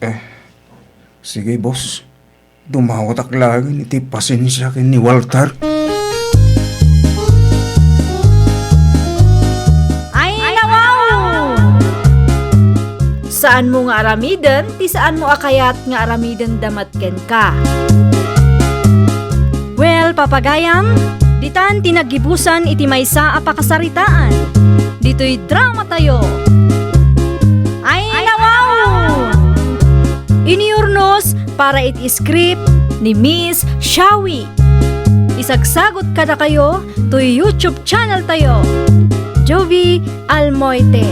Eh, sige, boss. Dumawatak laeng iti pasensia ken ni Walter. Ay, nawaw! Saanmo nga aramiden ti saanmo a kayat nga aramidenda met kenka. Well, papagayam, ditan ti naggibusan iti maysa a pakasaritaan. Ditoy dramatayo. Ay, nawaw! Inurnos para iti script ni Miss Shawi. Isagsagot kadakayo toy YouTube channel tayo, Jovie Almoite.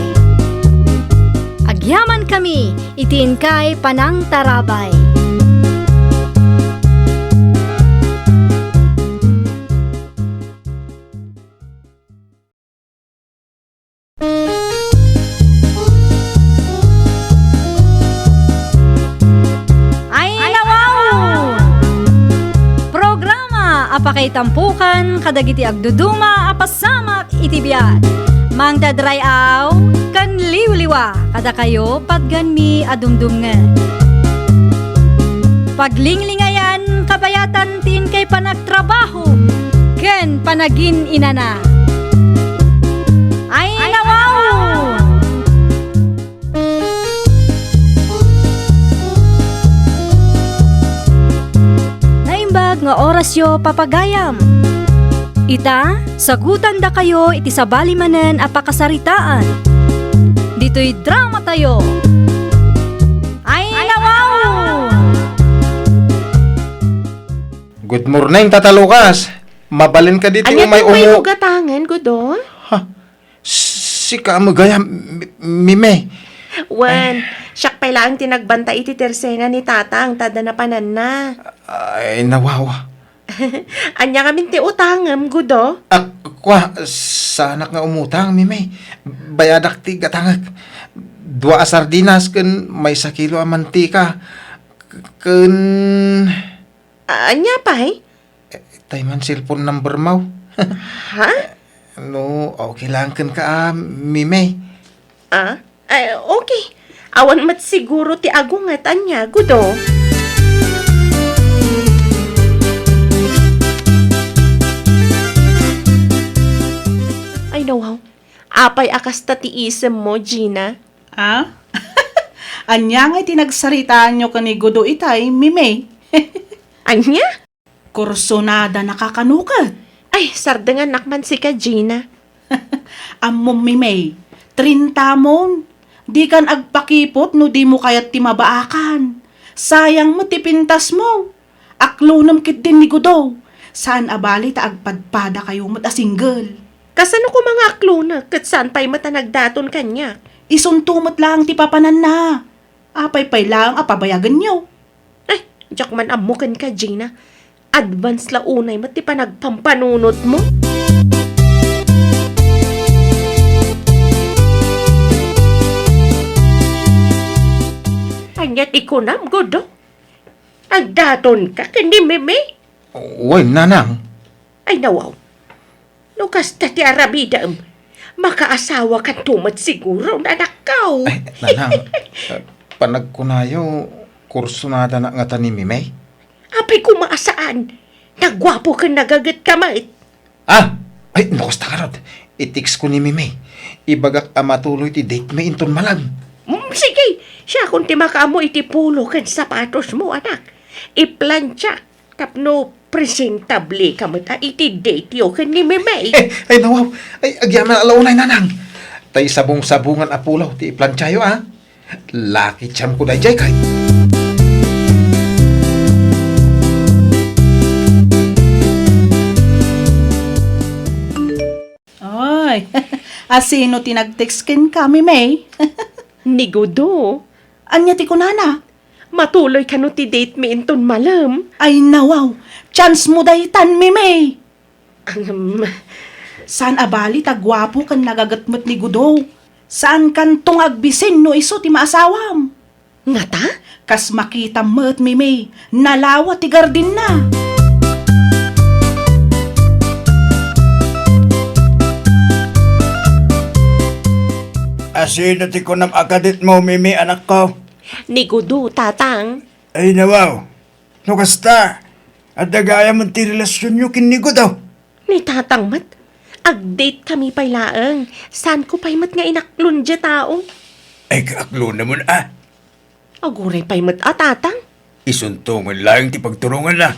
Agyamankami iti inkay panangtarabay. Pakaitampokan kadagiti agduduma a pasamak iti biag. Mangted ray-aw ken liwliwa kadakayo patganmi a dumdumngeg. Paglinglingayan kabayatan ti inkay panagtrabaho ken panagin-inana. Ay, nawaw! Naimbag nga orasyo, papagayam. Ita, sagutandakayo iti sabali manen a pakasaritaan. Ditoy dramatayo. Ay, nawaw! Good morning, Tata Lucas. Mabalin ka ditoy. Ania umay ti umu- gatangen, Gudo? Ha? Sika met gayam, Mi-, Mimey. Wen, siak pay laeng ti nagbantay iti tersena ni Tatang, ta adda napananna. Ay, nawaw. Ania ngamin ti utangem, Gudo? Ah, kua, saanak nga umutang, Mimey. Bayadak ti gatangek. Dua a sardinas ken maysa kilo a mantika. K-, ken Ania pay? Eh, tay man cellphone number mo. Ha? No, okay lang kenka, ah, Mimey. Ah? Ay, okay. Awan met siguro ti agunget, ania, Gudo? Ay, nawaw. Apay a kasta ti isemmo, Gina? Ah? Ania ngay ti nagsaritaanyo ken ni Gudo itay, Mimey? Ania? Kursunada na kano ket? Ay, sardengannak man sika, Gina. Ammom, Mimey, trintamon. Dikan agpakipot no dimo kayat ti mabaakan. Sayang met ti pintasmo. Aklonem ketdin ni Gudo. Saan a bali ta agpadpadakayo met a single. Kasano koma nga aklonek ket saan pay met a nagdaton kaniak? Isunto met laeng ti papananna. Apay pay laeng a pabayagenyo? Ay, diak man ammo kenka, Gina. Advance la unay met ti panagpampanunotmo. Ania ti kunam, Gudo? Agdatonka ken ni Mimi? Wen, nanang. Ay, nawaw. No kasta ti aramidem, makaasawakanto met siguro, anakko. Ay, nanang, eh, panagkunayo, kursunada na ngata ni Mimey? Apay koma a saan. Naguapo ken nagagetka met. Ah! Ay, no kasta ngarud, i-text ko ni Mimey. Ibagak a matuloy ti date mi inton malem. Mm, sige, siakon ti makaammo iti pulo ken sapatosmo, anak. Iplantiak tapno presentableka met a iti date yo ken ni Mimey. Eh, ay, nawaw. Ay, agyaman a la unay, nanang. Tay sabong-sabongan a pulo ti iplantiayo, a. Lucky charm ko daydiay, kay. Ay, asino ti nag-text kenka, Mimey? Ni Gudo. Ania ti kunana? Matuloy kano ti date mi inton malem? Ay, nawaw, chance mo daytan, Mimey. Ahem. Saan a bali ta guapo ken nagaget met ni Gudo. Saankanto nga agbisin no isu ti maasawam. Ngata? Kas makitam met, Mimey, nalawa ti gardinna. Asino ti kunam a kaditmo, Mimey, anakko? Ni Gudo, tatang. Ay, nawaw. No kasta, adda gayam ti relasionyo ken ni Gudo. Ni tatang met, ag-date kami pay laeng. Saanko pay met nga inaklon diay tao? Ay, kaaklonemon a. Aguray pay met a, tatang. Isuntongen laeng ti pagturonganna.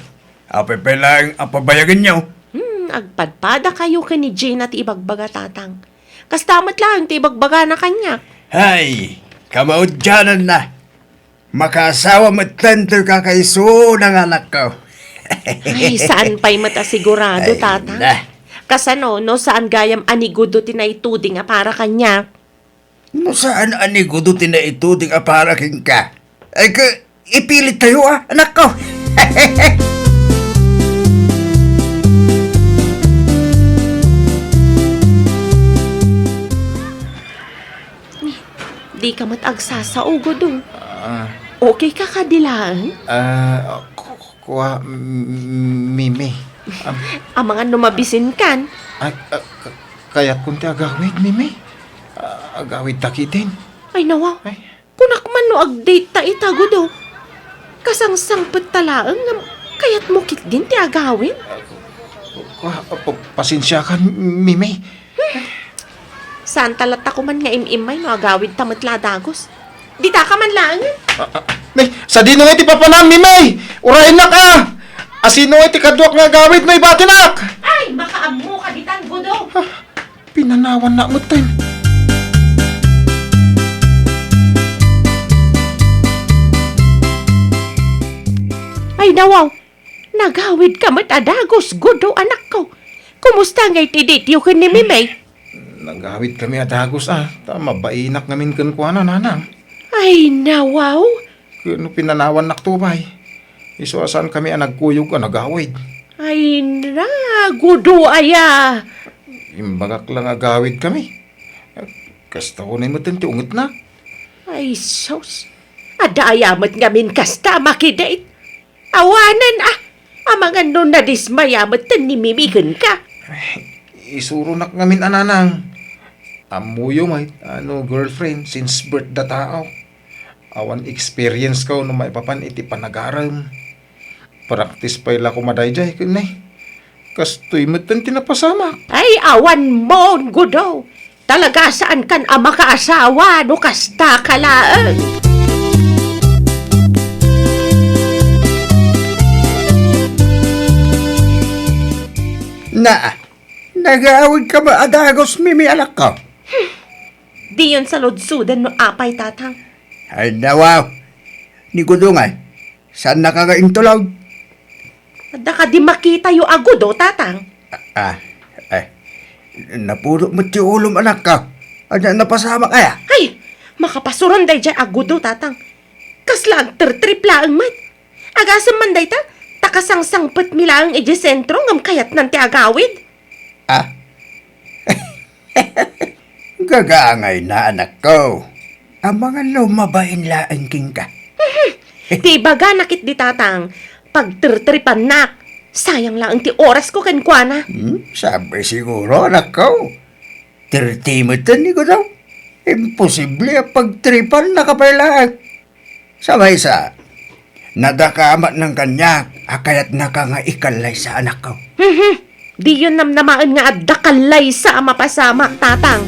Apay pay laeng a pabayagenyo? Hmm, agpadpadakayo ken ni Gina ti ibagbaga, tatang. Kasta met laeng ti ibagbagana kaniak. Hay, kamaudiananna. Makaasawa metten ti kakaisuna nga anakko. Ay, saan pay met a sigurado, ay, tatang? Na. Kasano no saan gayam a ni Gudo ti naituding a para kaniak? No saan a ni Gudo ti naituding a para kenka? Ay, ka, ipilittayo, a, anakko. Dika met agsasao, Gudo. Ah. Okay ka kadi laeng? Ah, ku-, ku-, kua, m-, m-, Mimi. Am- Amangan no mabisinkan. Ay, ah, ka-, kayatkon ti agawid, Mimi. Ah, agawid ta ketdin. Ay, nawa. Ay. Kunak man no agdate ta ita, Gudo. Kasangsangpet ta laeng ngem kayatmo ketdin ti agawid? Ah, pa-, pa-, pasensiakan, Mimi. Saan ta latta koma nga im-immay no agawid ta met la a dagus? Ditaka man laengen. Ah, ah, ne, sadino ngay ti papanam, Mimi? Urayennak a! Asino ngay ti kaduak nga agawid no ibatinak? Ay, makaammoka ditan, Gudo. Ah, pinanawannak metten. Ay, nawaw. Nagawidka met a dagus, Gudo, anakko. Kumusta ngay ti dateyo ken ni Mimey? Nagawidkami a dagus a, ta mabainak ngamin kenkuana, nanang. Ay, nawaw. Ken no pinanawannakto pay, isu a saankami a nagkuyog a nagawid. Ay, na, Gudo aya. Imbagak la nga agawidkami. Kasta unay metten ti ungetna. Ay, sus. Adda aya met ngamin kasta a makidate. Awanen a, amangan no nadismaya metten ni Mimi kenka. Isuronak ngamin a, nanang. Ammoyo met a no girlfriend since birth da tao. Awan experience ko no maipapan iti panagarem. Practice pay la koma daydiay ken ne. Kastoy metten ti napasamak. Ay, awan mon, Gudo. Talaga saankan a makaasawa no kasta ka laeng. Na, nagawidka met a dagus, Mimi, anakko? Diyon saludsoden no apay, Tatang. Ay, nawaw. Ni Gudo ngay, saannaka nga intulog? Adda kadi makitayo a Gudo, Tatang? Ah, eh, napuno met ti ulom, anakko. Ania, napasamak aya? Ay, makapasuron daydiay a Gudo, Tatang. Kasla agtertrip laeng met. Agasem man dayta, ta kasangsangpetmi laeng idiay sentro ngem kayatnan ti agawid. Ah? Gagangayna, anakko. Amangan no mabain laeng kenka. Mhm. Ti ibagana ketdi, Tatang, pagtertripannak. Sayang laeng ti orasko kenkuana. Hmm, sabi siguro, anakko. Thirty metten ni Gudo. Imposible a pagtripannaka pay laeng. Sa maysa, nadakamatnan kaniak a kayatnaka nga ikallaysa, anakko. Mhm. Diyon namnamaen nga adda kallaysa a mapasamak, Tatang.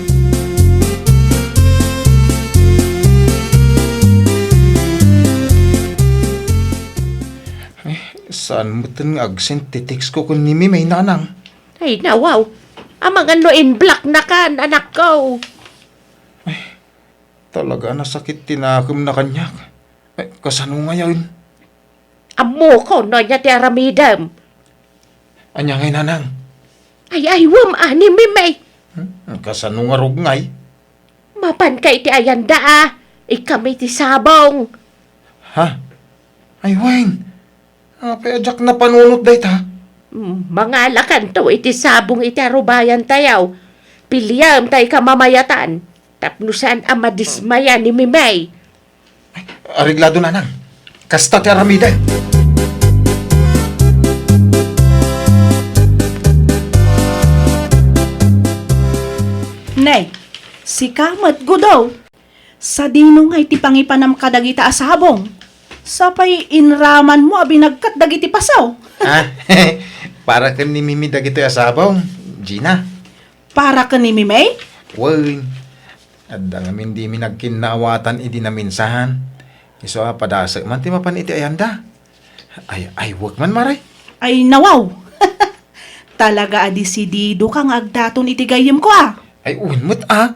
Eh, saan metten nga agsent ti text ko ken ni Mimey, nanang? Ay, nawaw. Amangan no in-blocknakan, anakko. Talaga a nasakit ti nakemna kaniak. Eh, kasano ngayen? Ammokon no ania ti aramidem. Ania ngay, nanang? Ay, aywem a ni Mimey. Hmm? Kasano ngarud ngay? Mapanka iti ayanda a, ikam iti sabong. Ha? Ay, wen. Apay a diak napanunot dayta? Mm, mangalakanto iti sabong iti arubayantayo. Piliam tay kamamayatan tapno saan a madismaya ni Mimey. Ay, areglado, nanang. Kasta ti aramidem. Nay, sika met, Gudo. Sadino ngay ti pangipanam kadagita a sabong? Sapay inramanmo a binagkat dagiti pasaw. Ah, para ken ni Mimi dagitoy a sabong, Gina. Para ken ni Mimey? Wen, adda ngamin dimi nagkinnaawatan idi naminsan. Isu a padasek man ti mapan iti ayanda. Ay, ay, wen man, Mare. Ay, nawaw! Talaga a desididoka nga agdaton iti gayyemko, a? Ay, wen met, a.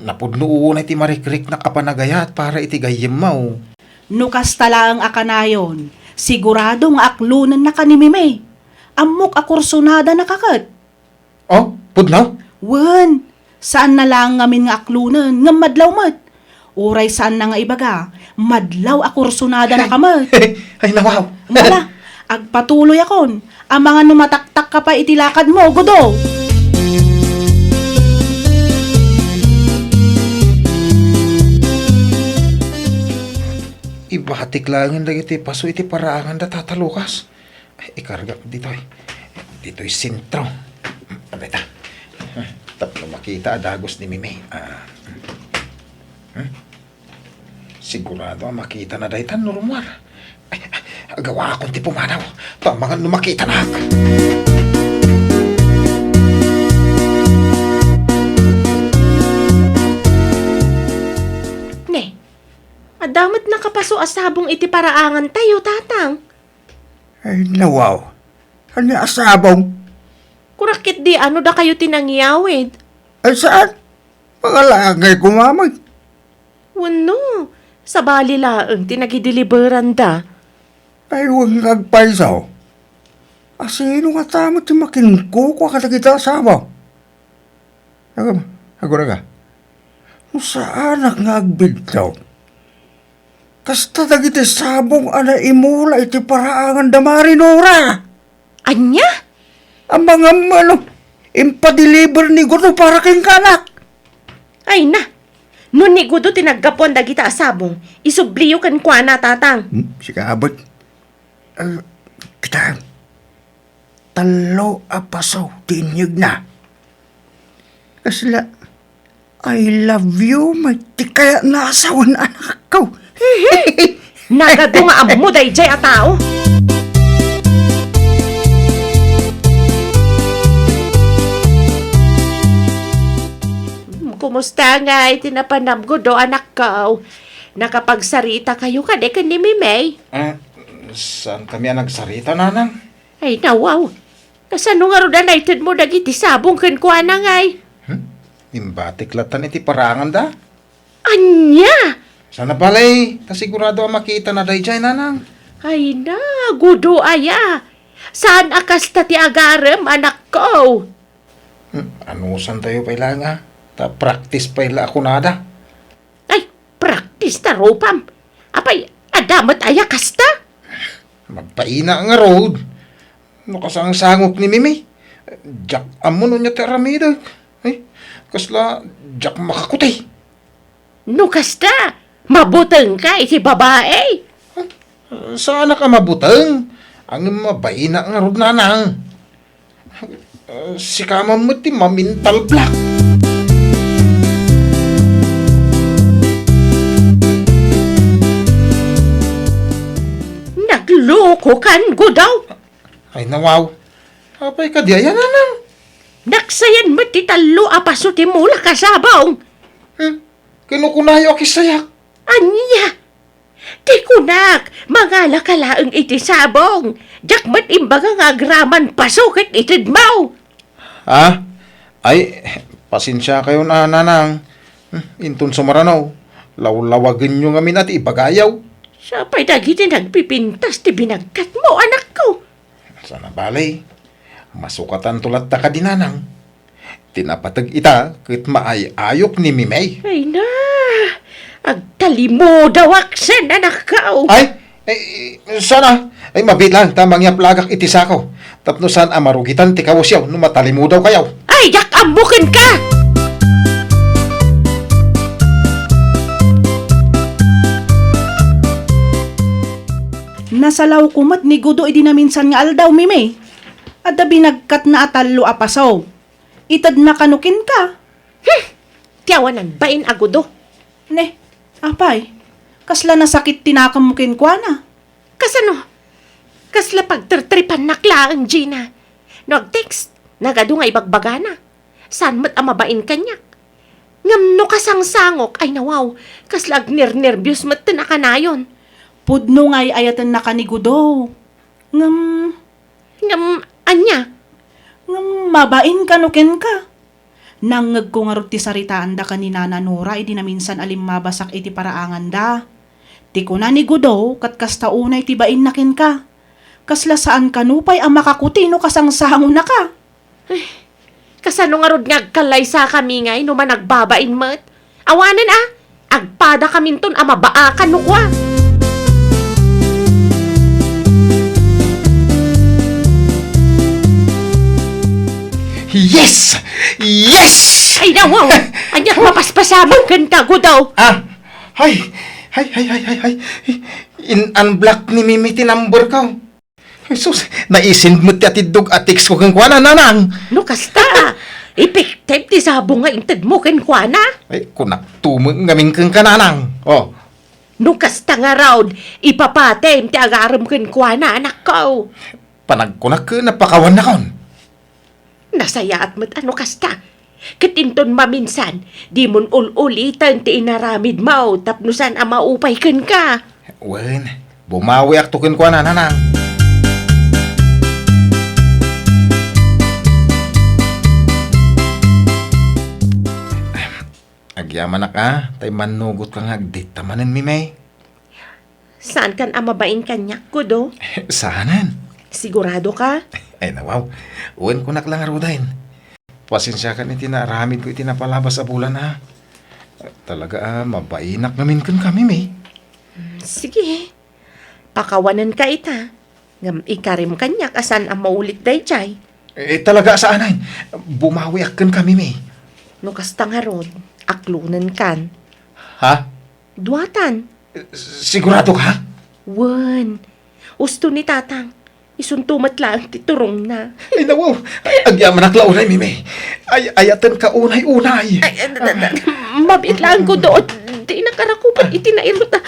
Napudno unay ti marikriknak a panagayat para iti gayyemmo. No kasta laeng a kanayon, sigurado nga aklonennaka ni Mimey. Ammok a kursonadanaka ket. Oh, pudno? Wen, saanna laeng ngamin nga aklonen, ngem madlaw met. Uray saanna nga ibaga, madlaw a kursonadanaka met. Ay, nawaw. Mala, agpatuloyakon. Amangan no mataktakka pay iti lakadmo, Gudo. Ibatik laengen dagiti paso iti paraangan da Tata Lucas. Ikargak ditoy. Ditoy sentro. Ano ita? Tapno makita a dagus ni Mimi. Ah. Hmm? Sigurado a makitana dayta no rummuar. Ay, ay, agawakon ti pumanaw. Amangan no makitana. Ne, adda met nakapaso a sabong iti paraangantayo, Tatang. Ay, nawaw. Ania a sabong? Kunak ketdi no dakayo ti nangyawid. Ay, saan? Mangalaagay koma met. Wenno, sabali laeng ti nagideliberanda. Ay, wen nga agpayso. A sino ngata met ti makinkukua kadagiti a sabong? Agam, aguraga. No saanak nga agbiddut. Kasta dagiti sabong a naimula iti paraangan da Mari Nora. Ania? Amangan no impadeliber ni Gudo para kenkuana. Ay na, no ni Gudo ti naggapuan dagita a sabong, isubliyo kenkuana, Tatang. Hmm, sika abet. Ah, kita. Tallo a paso ti inyegna. Kasla, "I love you," met ti kayatna a sawen, anakko. Nagadu nga ammo daydiay a tao. Hmm, kumusta ngay ti napanam, Gudo, anakko? Nakapagsarita kayo kadi ken ni Mimey? Ah, saan kami a nagsarita, Nanang? Ay, nawaw. Kasano ngarud a naitedmo dagiti sabong kenkuana ngay? Hmm? Imbatik lattan iti paraanganda? Ania? Sana balay, ta sigurado a makitana daydiay, Nanang. Ay na, Gudo aya. Saan a kasta ti agarem, anakko? Hmm, anusantayo pay la nga, ta practice pay la a kunada. Ay, practice ta rupam. Apay, adda met aya kasta? Mabaina ngarud. No kasangsangok ni Mimi, diak ammo no ania ti aramidek. Ay, kasla diak makakuti. No kasta, mabutengka iti babai? Saanak a mabuteng. Ngem mabaina ngarud, Nanang. Ah, sika man met ti ma-mental block. Naglokokan, Gudo. Ay, nawaw. Apay kadi aya, Nanang? Naksayan met ti tallo a paso ti mulak a sabong. Hmm? Kinukunayo a kisayak. Ania? Ti kunak, mangalaka laeng iti sabong. Diak met imbaga nga agraman paso ket itedmo. Ah? Ay, pasensiakayon, Nanang. Hmm, inton sumarano, lawlawagenyo ngamin a ti ibagayo. Sapay dagiti nagpipintas ti binagkatmo, anakko. Sana balay, masukatanto latta kadi, Nanang. Ti napateg ita ket maay-ayok ni Mimey. Ay na, agtalimudawak sen, anakko. Ay, ay, sana, ay, mabiit lang ta mangyaplagak iti sako. Tapno saan a marugitan ti kawesyo no matalimudawkayo. Ay, diak ammo kenka! Nasalawko met ni Gudo idi naminsan nga aldaw, Mimi. Adda binagkatna a tallo a paso. Itedna kano kenka. Hmm! Ti awanan bain a Gudo. Ne, apay, kasla nasakit ti nakemmo kenkuana? Kasano? Kasla pagtertripannak laeng, Gina. No agtext, nagadu nga ibagbagana. Saan met a mabain kaniak. Ngem no kasangsangok, ay nawaw, kasla agnernerbios metten a kanayon. Pudno nga ay-ayatennaka ni Gudo. Ngem, ngem, ania? Ngem mabain kano kenka? Nangngegko ngarud ti saritaanda ken ni Nana Nora idi naminsan a limmabasak iti paraanganda. Ti kuna ni Gudo, ket kasta unay ti bainna kenka. Kasla saan kano pay a makakuti no kasangsangonaka. Ay, kasano ngarud nga agkallaysakami ngay no managbabain met? Awanen a, agpadakaminton a mabaakan no kua. Yes! Yes! Ay, nawaw! Ania, mapaspasamak kenka, Gudo? Ah! Ay! Ay, ay, ay, ay, ay! In-unblock ni Mimi ti number ko. Sus, naisend met ti atiddog a text ko kenkuana, Nanang. No kasta, epektibo ti sabong nga intedmo kenkuana. Ay, kunak tumeng ngamin kenka, Nanang. Oh. No kasta ngarud, ipapatim ti agarem kenkuana, anakko. Panagkunak ken napakawannakon. Nasayaat met a no kasta. Ket inton maminsan, dimon ul-uliten ti inaramidmo tapno saan a maupay kenka. Wen, bumawiakto kenkuana, Nanang. Agyamanak a, tay mannugotka nga agdetta manen, Mimey. Saankan a mabain kaniak, Godo? Saanen? Sigurado ka? Ay, nawaw. Wen, kunak la ngaruden. Pasensiakan iti naaramidko iti napalabas a bulan, a. Talaga a, mabainak ngamin kenka, Mimey. Sige. Pakawanenka ita. Ngem ikarim kaniak a saan a maulit daydiay. Eh, talaga a saanen. Bumawiak kenka, Mimey. No kasta ngarud, aklonenkan. Ha? Duatan. Sigurado ka? Wen. Usto ni Tatang. Isunto met laeng ti turongna. Ay, nawaw. Ay, agyamanak la unay, Mimey. Ay, ayatenka unay, unay. Ay, ay, da- da- mabiit laeng, Godo. Dinak a rakupan iti nairut a.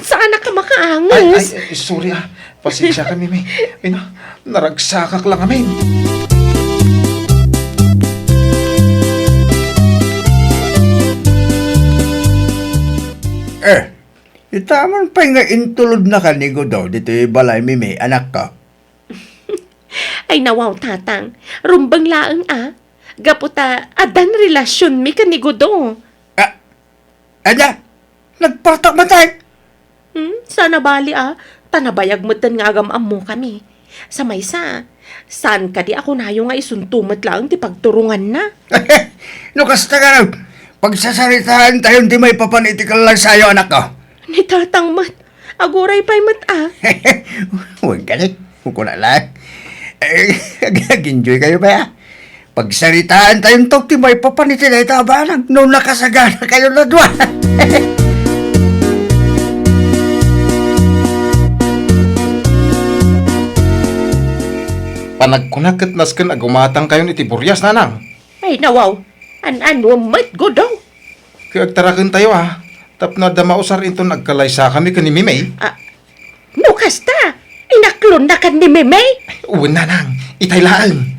Saanak a makaanges. Ay, ay, sorry, a. Pasensiakan, Mimey. Ay, na, naragsakak la ngamin. Eh, ita man pay nga intulodnaka ni Godo ditoy balay, Mimey, anakko. Ay, nawaw, Tatang. Rumbeng laeng, a. Gapu ta addan relasionmi ken ni Godo. Ah, Ania? Nagpatak met, ay? Hmm, saan a bali, a. Ta nabayag metten nga agam-ammokami. Sa maysa, saan kadi a kunayo nga isunto met laeng ti pagturonganna? No kasta, ngarud, pagsasaritaentayon ti maipapan iti kallaysayo, anakko. Ni Tatang met, aguray pay met, a. Wen kadi, kuna la. Eh, ag-, ag-enjoy kayo pay, a. Pagsaritaentayon ti maipapan iti dayta a banag no nakasagana kayo la dua. Panagkunak ket nasken a gumatangkayon iti burias, Nanang. Ay, nawaw. An-ano met, Godo? Ket agtarakentayo, a, tapno adda mausar inton agkalaysakami ken ni Mimey. A, no kasta, inaklonnakan ni Mimey? Wen, Nanang, itay laeng.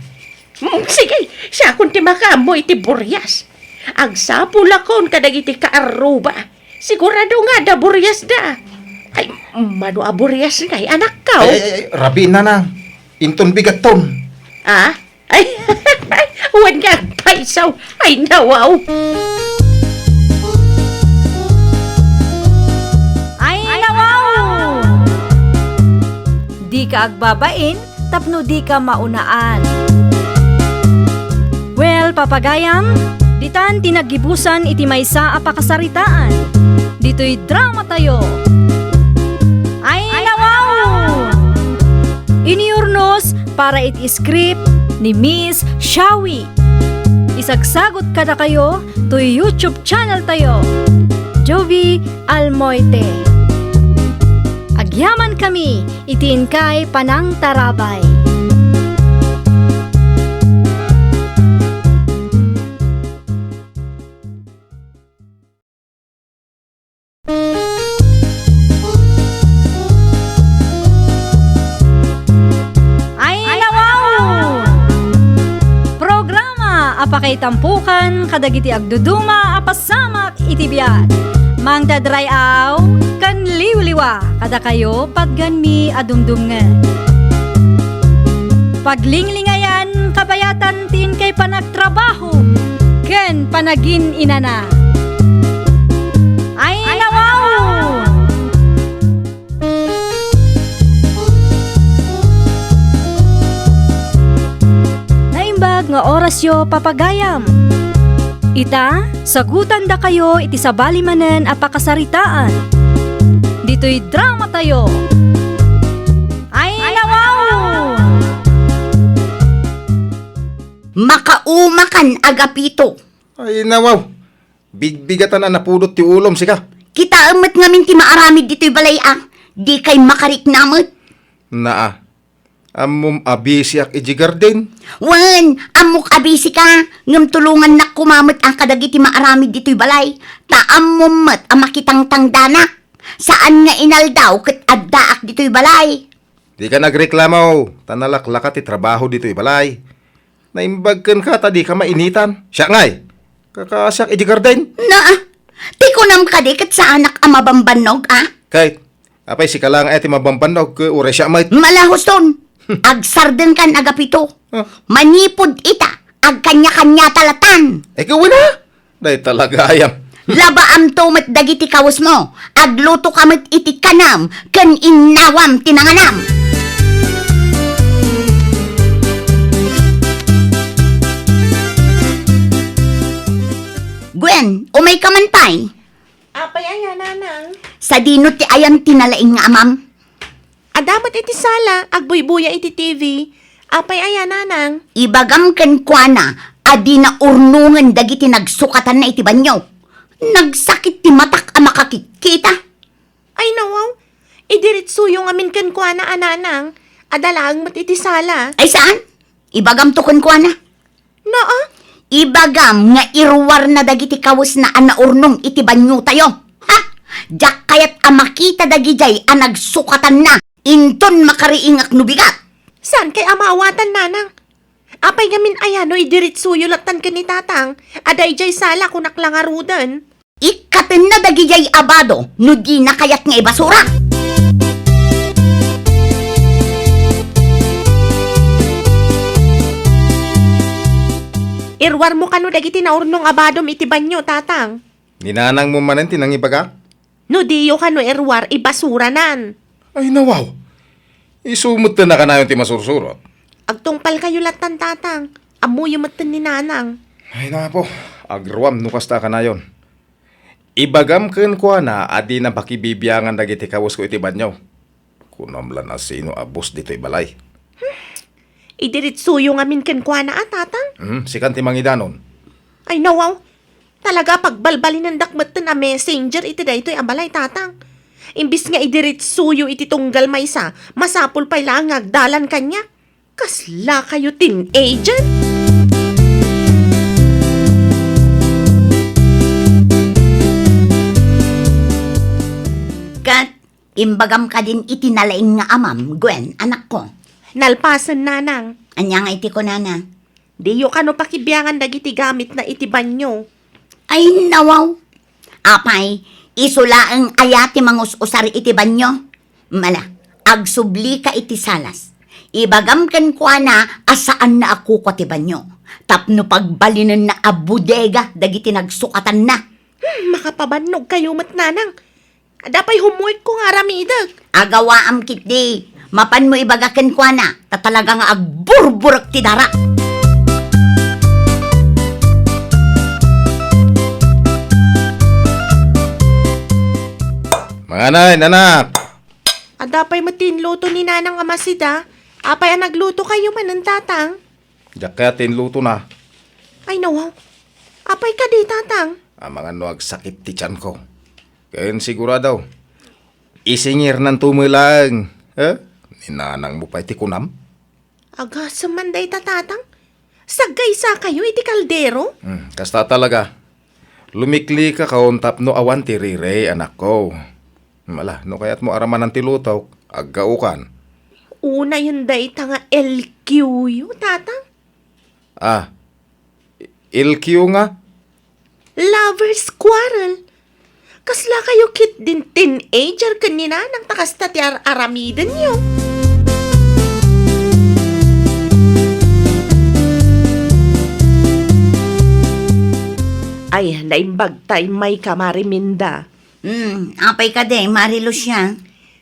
Mm, sige, siakon ti makaammo iti burias. Agsapulakon kadagiti kaarruba. Sigurado nga adda buriasda. Ay, mano a burias ngay, anakko? Ay, ay, ay, rabii, Nanang. Inton bigatton. A? Ay, wen nga agpayso. Ay, nawaw. Ay, nawaw! Dika agbabain tapno dika maunaan. Well, papagayam, ditan ti naggibusan iti maysa a pakasaritaan. Ditoy dramatayo. Ay, nawaw! Inurnos para iti script ni Miss Shawi. Isagsagot kadakayo toy YouTube channel tayo, Jovie Almoite. Agyamankami iti inkay panangtarabay. Ay, nawaw! Programa a pakaitampokan kadagiti agduduma a pasamak iti biag. Mangted ray-aw ken liwliwa kadakayo patgenmi a dumdumngeg. Paglinglingayan kabayatan ti inkay panagtrabaho ken panagin-inana. Ay, nawaw! Naimbag nga orasyo, papagayam. Ita, sagutandakayo iti sabali manen a pakasaritaan. Ditoy dramatayo. Ay, nawaw! Makaumakan, Agapito. Ay, nawaw. Bigbigatan a napudot ti ulom, sika. Kitaem met ngamin ti maaramid ditoy balay a. Dikay makarikna met. Naa. Ammom a bisiak iti garden? Wen, ammok a bisi ka, ngem tulongannak koma met a kadagiti maaramid ditoy balay, ta ammom met a makitangtangdanak. Saan nga inaldaw ket addaak ditoy balay. Dika nagreklamo, ta nalaklaka ti trabaho ditoy balay. Naimbag kenka ta dika mainitan. Siak ngay, kakaasiak iti garden. Naa, ti kunam kadi ket saanak a mabambannog, a? Kay, apay sika laeng aya ti mabambannog, ket uray siak met? Malahuston. Agsardengkan, Agapito. Ah. Manipud ita, agkanya-kanyata latan. Eh, gawin na. Dayta la gayam. Labaamto met dagiti kawesmo. Aglutoka met iti kanam ken innawam ti nanganam. Gwen, umayka man pay. Apay aya, nanang? Sadino ti ayan ti nalaing nga amam? Adda met iti sala, agbuybuya iti T V. Apay aya, nanang? Ibagam kenkuana a dina urnongen dagiti nagsukatanna iti banio. Nagsakit ti matak a makakitkita. Ay, nawaw. Idiritsuyo ngamin kenkuana a nanang. Adda laeng met iti sala. Ay, saan? Ibagamto kenkuana. Naa? Ibagam nga iruarna dagiti kawesna a naurnong iti baniotayo. Ha? Diak kayat a makita dagidiay a nagsukatanna. Inton makariingak no bigat. Saan kay a maawatan, nanang? Apay ngamin aya no idiritsuyo lattan ken ni tatang a daydiay sala kunak la ngaruden? Ikkatenna dagidiay a bado no dina kayat nga ibasura. Iruarmo kano dagiti naurnong a badom iti banio, tatang? Ni nanangmo manen ti nangibaga? No diyo kano iruar, ibasuranan. Ay, nawaw. Isu metten a kanayon ti masursurot. Agtungpalkayo lattan, tatang. Ammoyo metten ni nanang. Ay, napo. Agruam no kasta a kanayon. Ibagam kenkuana a dina pakibibiangan dagiti kawesko iti banio. Kunam la no sino a boss ditoy balay. Idiritsuyo ngamin kenkuana a, tatang? Hmm, sikan ti mangidanon. Ay, nawaw. Talaga, pagbalbalinendak metten a messenger iti daytoy a balay, tatang. Imbis nga idiritsuyo iti tunggal maysa, masapul pay laeng nga agdalan kaniak. Kasla kayo teenager? Ket imbagam kadin iti nalaing nga amam, Gwen, anakko. Nalpasen, nanang. Ania nga iti kunana? Diyo kano pakibiangan dagiti gamitna iti banio? Ay, nawaw. Apay, isu laeng aya ti mangus-usar iti banio? Mala, agsublika iti salas. Ibagam kenkuana a saanna a kukua ti banio, tapno pagbalinenna a bodega dagiti nagsukatanna. Hmm, makapabannog kayo met, nanang. Adda pay hummuekko nga aramidek. Agawaam ketdi. Mapanmo ibaga kenkuana, ta talaga nga agburburek ti dara. Manganay, anak! Adda pay met ti inluto ni nanang a masida. Apay a nagluto kayo manen, tatang? Diak kayat ti inlutona. Ay, nawaw. Apay kadi, tatang? Amangan no agsakit ti tianko. Ken sigurado, isingirnanto met laeng. Eh? Ni nanangmo pay ti kunam? Agasem man dayta, tatang. Saggaysakayo iti kaldero? Hmm, kasta talaga. Lumiklikakon tapno awan ti riri, anakko. Mala, no kayatmo aramanan ti lutok, aggaokan. Unayen dayta nga L Q yo, tatang? Ah, L Q nga? Lovers quarrel. Kasla kayo ketdin teenager ken ni nanang ta kasta ti ar-aramidenyo. Ay, naimbag ta immayka, Mari Minda. Hmm, apay kadi, Mari Lucia?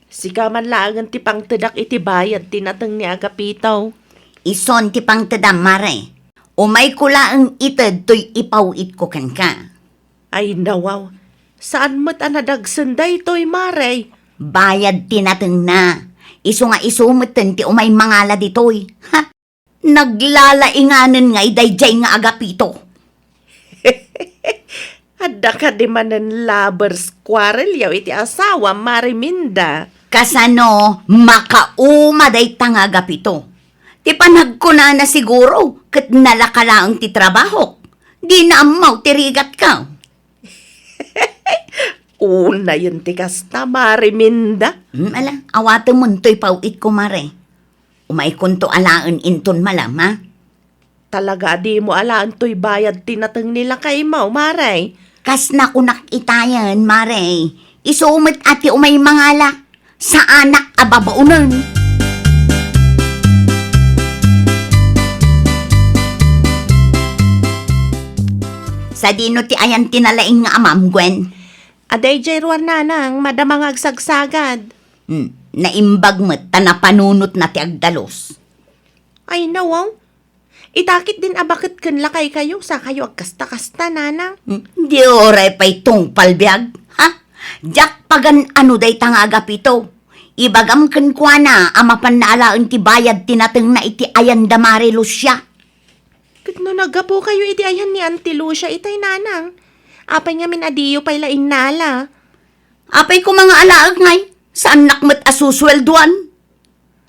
Sika man laengen ti pangtedak iti bayad ti nateng ni Agapito. Ison ti pangtedam, Mare. Umayko laeng ited toy ipaw-itko kenka. Ay, nawaw. Saan met a nadagsen daytoy, Mare? Bayad ti natengna. Isu nga isu metten ti umay mangala ditoy. Ha? Naglalainganen ngay daydiay nga Agapito. Adda kadi manen lovers quarrel yaw iti asawam, Mare Minda? Kasano makauma dayta nga agapito? Ti panagkunana siguro ket nalaka laeng ti trabahok. Dina ammo ti rigatko. Unayen ti kasta, Mare Minda. Hmm, ala, awatemon toy paw-itko, Mare. Umaykonto alaen inton malem, ha? Talaga a dimo alaen toy bayad ti nateng ni lakaymo, Mare. Kas nakunak itayen, Mare. Isu met a ti umay mangala. Saanak a babaonen. Sadino ti ayan ti nalaing nga amam, Gwen? Adda idiay ruar, nanang, madama nga agsagsagad. Hmm, naimbag met ta napanunotna ti agdalus. Ay, nawaw. Ita ketdin a baket ken lakaykayo, sakayo agkasta-kasta, nanang. Hmm, di uray pay tungpal biag, ha? Diak pagan-ano dayta nga agapito. Ibagam kenkuana a mapanna alaen ti bayad ti natengna iti ayan da Mare Lucia. Ket no naggapukayo iti ayan ni Auntie Lucia itay, nanang, apay ngamin a diyo pay la innala? Apay koma nga alaek ngay, saannak met a susueldoan.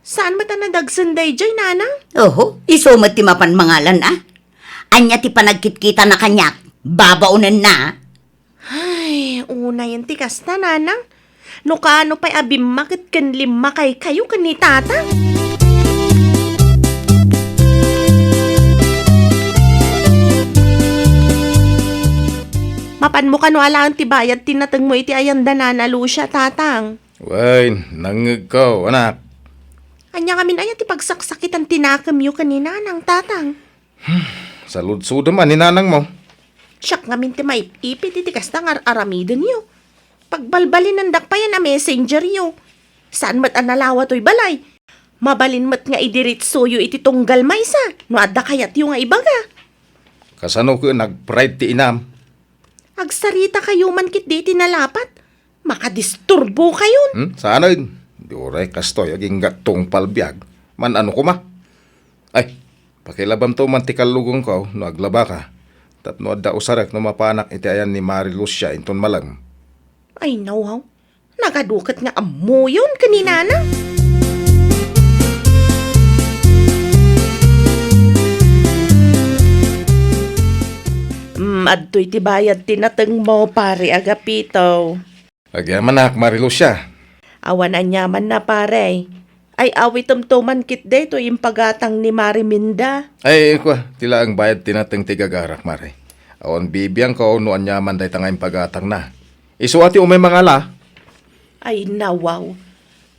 Saan met a nadagsen daydiay, nanang? Oho, isu met ti mapan mangalan, a. Ania ti panagkitkitana kaniak? Babaonenna. Ay, unayen ti kasta, nanang. No kaano pay a bimmaket ken limmakaykayo ken ni tatang. Mapanmo kano alaen ti bayad ti natengmo iti ayan da Nana Lucia, tatang? Wen, nangngegko, anak. Ania ngamin aya ti pagsaksakitan ti nakemyo ken ni nanang, tatang? Saludsodem a ni nanangmo. Siak ngamin ti maip-ipit iti kasta nga ar-aramidenyo. Pagbalbalinendak payen a messengeryo. Saan met a nalawa toy balay. Mabalin met nga idiritsoyo iti tunggal maysa no adda kayatyo nga ibaga. Kasano ken nag-pride ti inam? Agsarita kayo man ketdi iti nalapat. Makadisturbo kayon. Hmm? Saanen? Di uray kastoy, agingga tungpal biag. Man-ano koma? Ay, pakilabamto man ti kallugongko no aglabaka. Tapno adda usarek no mapanak iti ayan ni Mari Lucia inton malem. Ay, nawaw. Nagaduket nga ammoyon ken ni nana. Mm, adtoy ti bayad ti natengmo, Pare Agapito. Agyamanak, Mari Lucia. Awan aniamanna, pare. Ay, awitemto man ketdi toy impagatang ni Mari Minda. Ay, kua, ti laeng bayad ti nateng ti gagarak, Mari. Awan bibiangko no aniaman dayta nga impagatangna. Isu a ti umay mangala. Ay, nawaw.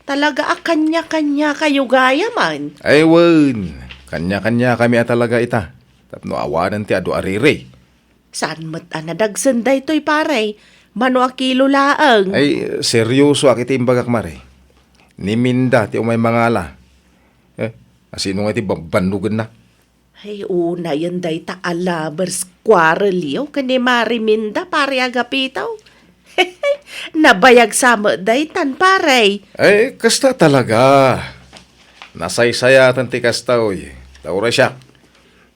Talaga a kanya-kanya kayo gaya man. Ay, wen. Kanya-kanya kami a talaga ita. Tapno awanen ti adu a riri. Saan met a nadagsen daytoy, pare? Mano a kilo laeng? Ay, seryosoak iti imbagak, Mari. Ni Minda ti umay mangala. Eh, asino nga iti babbannogenna? Ay, unayen dayta a lovers quarrel yo ken ni Mari Minda, Pare Agapito. Nabayag sa met daytan, pare. Ay, kasta talaga. Nasaysayaten ti kasta, oy. Ta uray siak,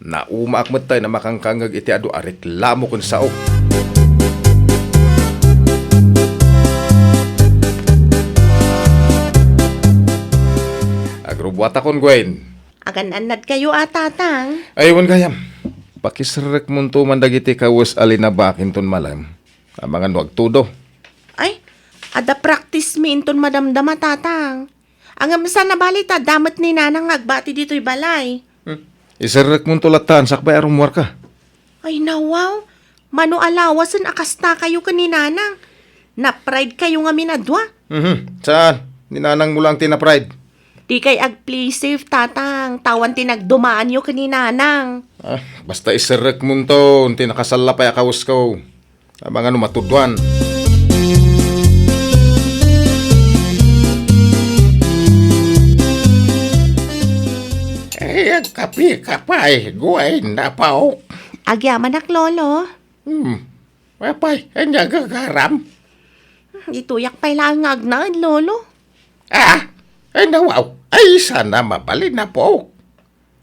naumaak met tay a makangkangngeg iti adu a reklamo ken sao. Agrubuatakon, Gwen. Agan-annad kayo a, Tatang? Ay, wen gayam. Pakiserrekmonto man dagiti kawes a linabak inton malem. Amangan no agtudo. Ay, adda practice mi inton madamdama, Tatang. Ngem saan a bale ta adda met ni Nanang nga agbati ditoy balay. Hmm. Iserrekmonto latta, sakbay a rummuarka. Ay, nawaw. Mano a lawasen a kasta kayo ken ni Nanang? Na-pride kayo ngamin a dua? Mhm. Saan? Ni Nanangmo lang ti na-pride. Dikay ag-play safe, Tatang. Ta awan ti nagdumaanyo ken ni Nanang. Ah, basta iserrekmonto, ti nakasalla pay a kawesko. Amangan no matuduan. Eh, agkape ka pay, Gwen, apo. Agyamanak, Lolo. Hmm. Apay, ania gagaram? Ditoyak pay laeng nga agnaed, Lolo. Ah? Ay, nawaw. Ay, saan a mabalin, apo.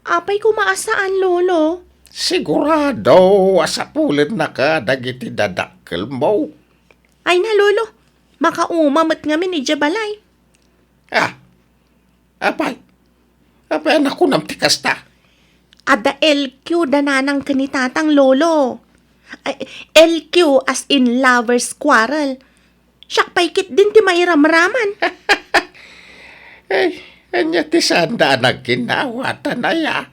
Apay koma a saan, Lolo? Sigurado a sapulennaka dagiti dadakkelmo. Ay na, Lolo. Makauma met ngamin idiay balay. Ah, apay? Apay a nakunam ti kasta? Adda L Q da nanang ken ni tatang, lolo. Ay, L Q as in lovers quarrel. Siak pay ketdin ti mairamraman. Ay, ania ti saanda a nagkinnaawatan aya?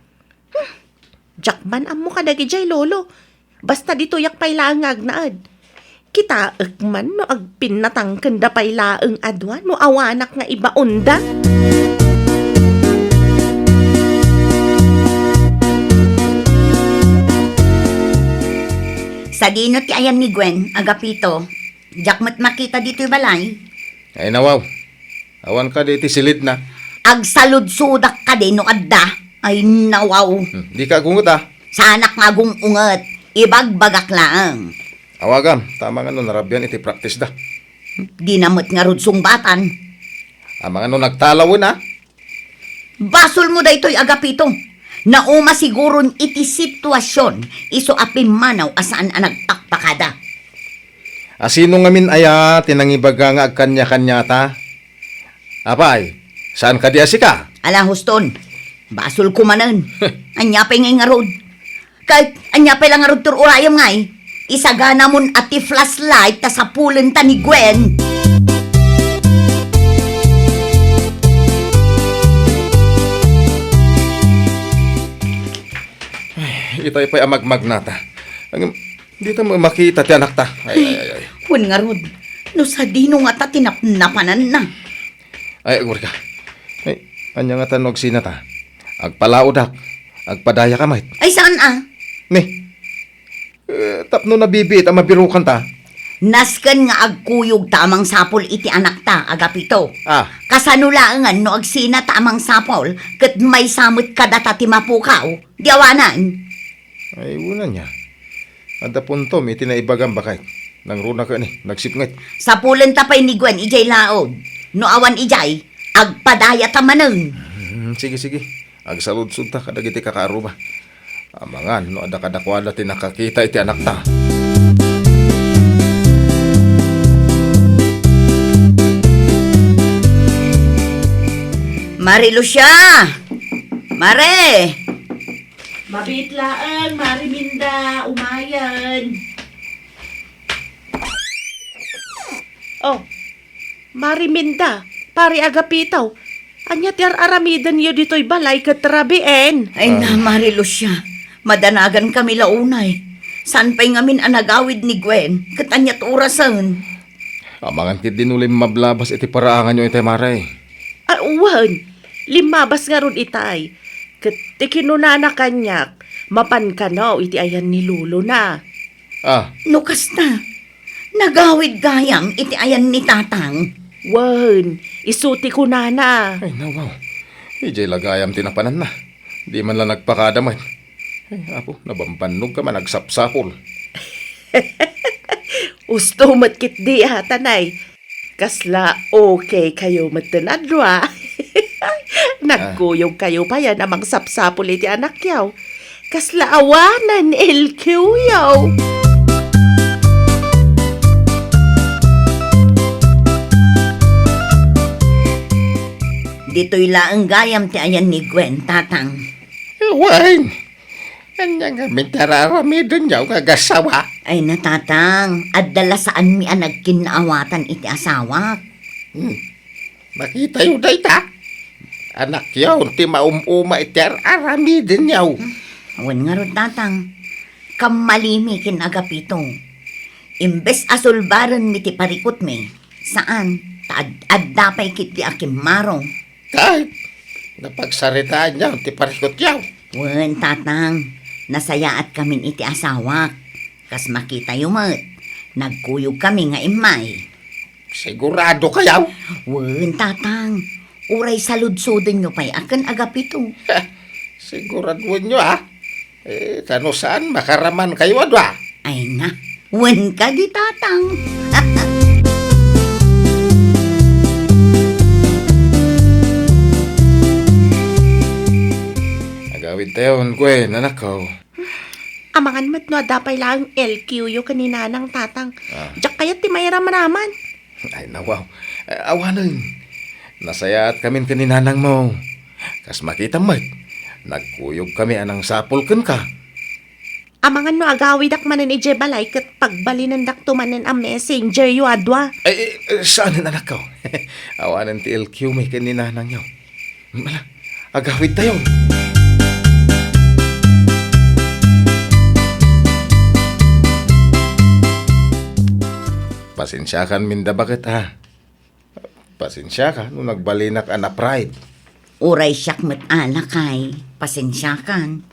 Diak man ammo kadagijay, lolo. Basta ditoyak pay laeng nga agnaed. Kitaek man no agpinnatangkenda pay laeng a dua no awanak nga ibaonda. Sadino ti ayan ni Gwen, Agapito? Diak met makita ditoy balay. Ay, nawaw. Awan kadi iti silidna. Agsaludsodak kadi no adda. Ay, nawaw. Hmm, dika agunget, a. Saanak nga agung-unget. Ibagbagak laeng. Awagam, ta amangan no narabian iti practice da. Dina met ngarud sungbatan. Amangan no nagtalawen, a. Basolmo daytoy, Agapito. Nauma siguron iti situasion, isu a pimmanaw a saan a nagpakpakada. A, sino ngamin aya ti nangibaga nga agkaniakaniata? Apay, saan kadi a sika? Ala, huston. Basolko manen. Ania pay ngay ngarud? Ket ania pay la ngarud ti ur-urayem ngay? Isaganamon a ti flashlight ta sapulenta ni Gwen. Ay, itay pay a magmagnata. Ngem, dita met makita ti anakta. Ay, ay, ay, ay. Wen ngarud, no sadino ngata ti napnapananna? Ay, agurka. Ay, ania ngata no agsinata? Agpalaodak. Agpadayaka met. Ay, saan a? Ni. Eh, tapno nabibiit a mabirokanta. Nasken nga agkuyogta a mangsapul iti anakta, Agapito. Ah. Kasano laengen no agsinata a mangsapul ket maysa met kadata ti mapukaw? Di awanan. Ay, wen ania. Adda puntom iti naibagam, baket. Nangruna ket ni, nagsipnget. Sapulenta pay ni Gwen idiay laod. No awan idiay, agpadayata manen. Hmm, sige, sige. Agsaludsodta kadagiti kakaarruba. Amangan no adda kadakuada ti nakakita iti anakta. Mare Lucia! Mare! Mabiit laeng, Mare Minda, umayen. Oh, Mare Minda, Pare Agapito, ania ti ar-aramidenyo ditoy balay ket rabien? Ay na, ah, Mare Lucia, madanagankami la unay. Saan pay ngamin a nagawid ni Gwen, ket aniat orasen? Amangan ketdi no limmabas iti paraanganyo itay, Mare. Ah, wen, limmabas ngarud itay. Ket ti kinunana kaniak, mapan kano iti ayan ni lolona. Ah. No kasta, nagawid gayam iti ayan ni Tatang. Wen, isu ti kunana. Ay, nawaw. Idiay la gayam ti napananna. Di man la nagpakada met. Ay, Apo, nabambannogka man agsapsapul. Usto met ketdi, a, tanay. Kasla okay kayo metten a dua. Nagkuyog kayo payen a mangsapsapul iti anakyo. Kasla awanen L Q yo. Ditoy laeng gayam ti ayan ni Gwen, Tatang. Wen, ania ngamin ti ar-aramidenyo nga agassawa? Ay na, Tatang, adda la saanmi a nagkinnaawatan iti asawak. Hmm. Makitayo dayta. Anakyo ti maum-uma iti ar-aramidenyo. Hmm. Wen ngarud, Tatang, kammalimi ken Agapito. Imbes a sulbarenmi ti parikutmi, saan, ta ad-, adda pay ketdi a kimmaro. Ket napagsaritaanyo ti parikutyo? Wen, Tatang, nasayaatkamin iti asawak. Kas makitayo met, nagkuyogkami nga immay. Sigurado kayo? Wen, Tatang, uray saludsodenyo pay a ken Agapito. Siguraduenyo, a? Eh, ta no saan, makaraman kayo a dua. Ay na, wen kadi, Tatang. Agawid tayo, Gwen, anakko. Amangan met no adda pay laeng L Q yo ken ni Nanang, Tatang. Ah. Diak kayat ti mairamraman. Ay, nawaw. Eh, awanen. Nasayaatkamin ken ni nanangmo. Kas makitam met, nagkuyogkami a nangsapul kenka. Amangan no agawidak manen idiay balay ket pagbalinandakto manen a messengeryo a dua. Ay, eh, eh, saanen, anakko. Awanen ti L Q mi ken ni nanangyo. Ala, agawidtayo. Pasensiakan, Minda, baket, a. Pasensiaka no nagbalinak a na-pride. Uray siak met a, lakay, pasensiakan.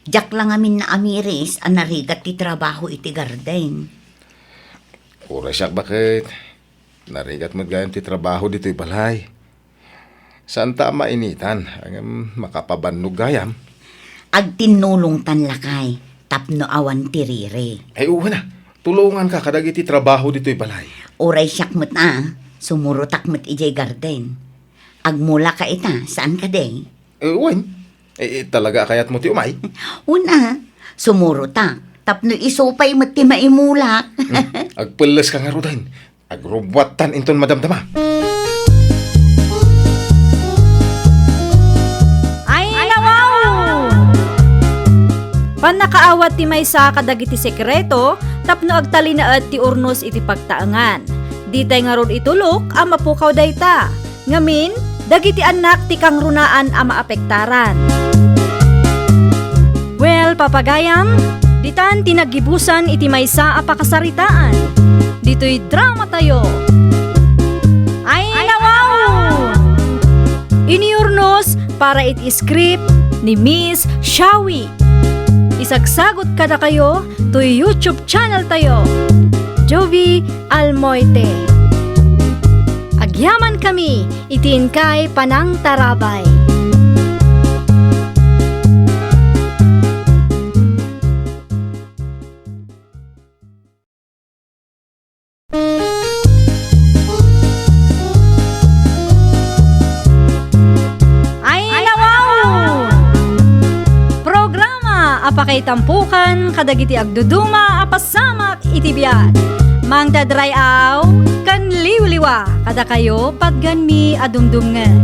Diak la ngamin naamiris a narigat ti trabaho iti garden. Uray siak, baket. Narigat met gayam ti trabaho ditoy balay. Saanta a mainitan, ngem makapabannog gayam. Agtinnulongtan, lakay, tapno awan ti riri. Ay, wen a, tulonganka kadagiti trabaho ditoy balay. Uray siak met a, sumurotak met idiay garden. Agmulaka ita, saan kadi? Eh, wen. Eh, eh, talaga a kayatmo ti umay? Wen a, sumurotak tapno isu pay met ti maimulak. Hmm, agpelleska ngaruden. Agrubbuattan inton madamdama. Ay, nawaw! Pannakaawat ti maysa kadagiti sekreto tapno agtalinaed ti urnos iti pagtaengan. Ditay ngarud itulok a mapukaw dayta. Ngamin, dagiti annak ti kangrunaan a maapektaran. Well, papagayam, ditan ti naggibusan iti maysa a pakasaritaan. Ditoy dramatayo. Ay, nawaw! Iniurnos para iti script ni Miss Shawi. Isagsagot kadakayo toy YouTube channel tayo, Jovie Almoite. Agyamankami iti inkay panangtarabay. Ay, nawaw! Programa a pakaitampukan kadagiti agduduma a pasamak iti biag. Mangted ray-aw ken liwliwa kadakayo patganmi a dumdumngeg.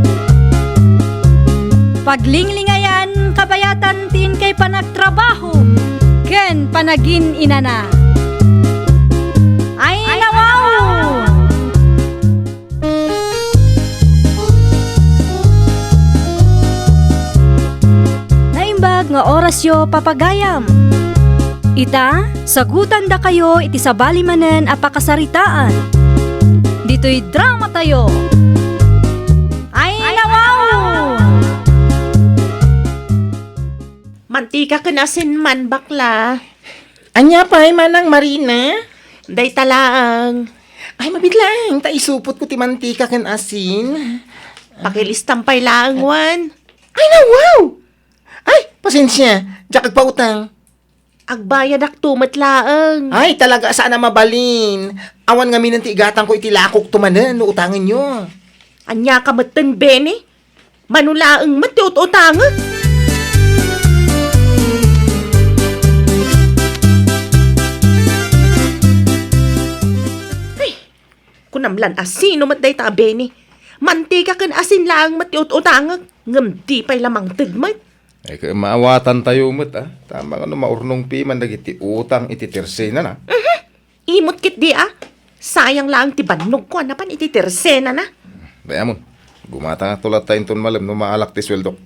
Paglinglingayan kabayatan ti inkay panagtrabaho ken panagin-inana. Ay, nawaw! Naimbag nga orasyo, papagayam. Ita, sagutandakayo iti sabali manen a pakasaritaan. Ditoy dramatayo. Ay, nawaw! Mantika ken asin man, bakla. Ania pay, Manang Marina? Dayta laeng. Ay, mabiit laeng, ta isupotko ti mantika ken asin. Pakilistam pay laeng, wen. Ay, nawaw! Ay, pasensia, diak agpautang. Agbayadakto met laeng. Ay, talaga, saan a mabalin. Awan ngaminen ti igatangko iti lakokto manen no utangenyo. Ania ka metten, Benny? Mano laeng met ti ut-utangek? Ay, kunam lan a sino met dayta a Benny? Mantika ken asin laeng met ti ut-utangek, ngem di pay la mangted met. Ay, ket maawatantayo met, a. Ta amangan no maurnong piman dagiti utang iti tersenana. Mhm. Imot ketdi, a. Sayang laeng ti bannogko a napan iti tersenana. Dayamon, gumatangakto latta inton malem no maalak ti sueldok.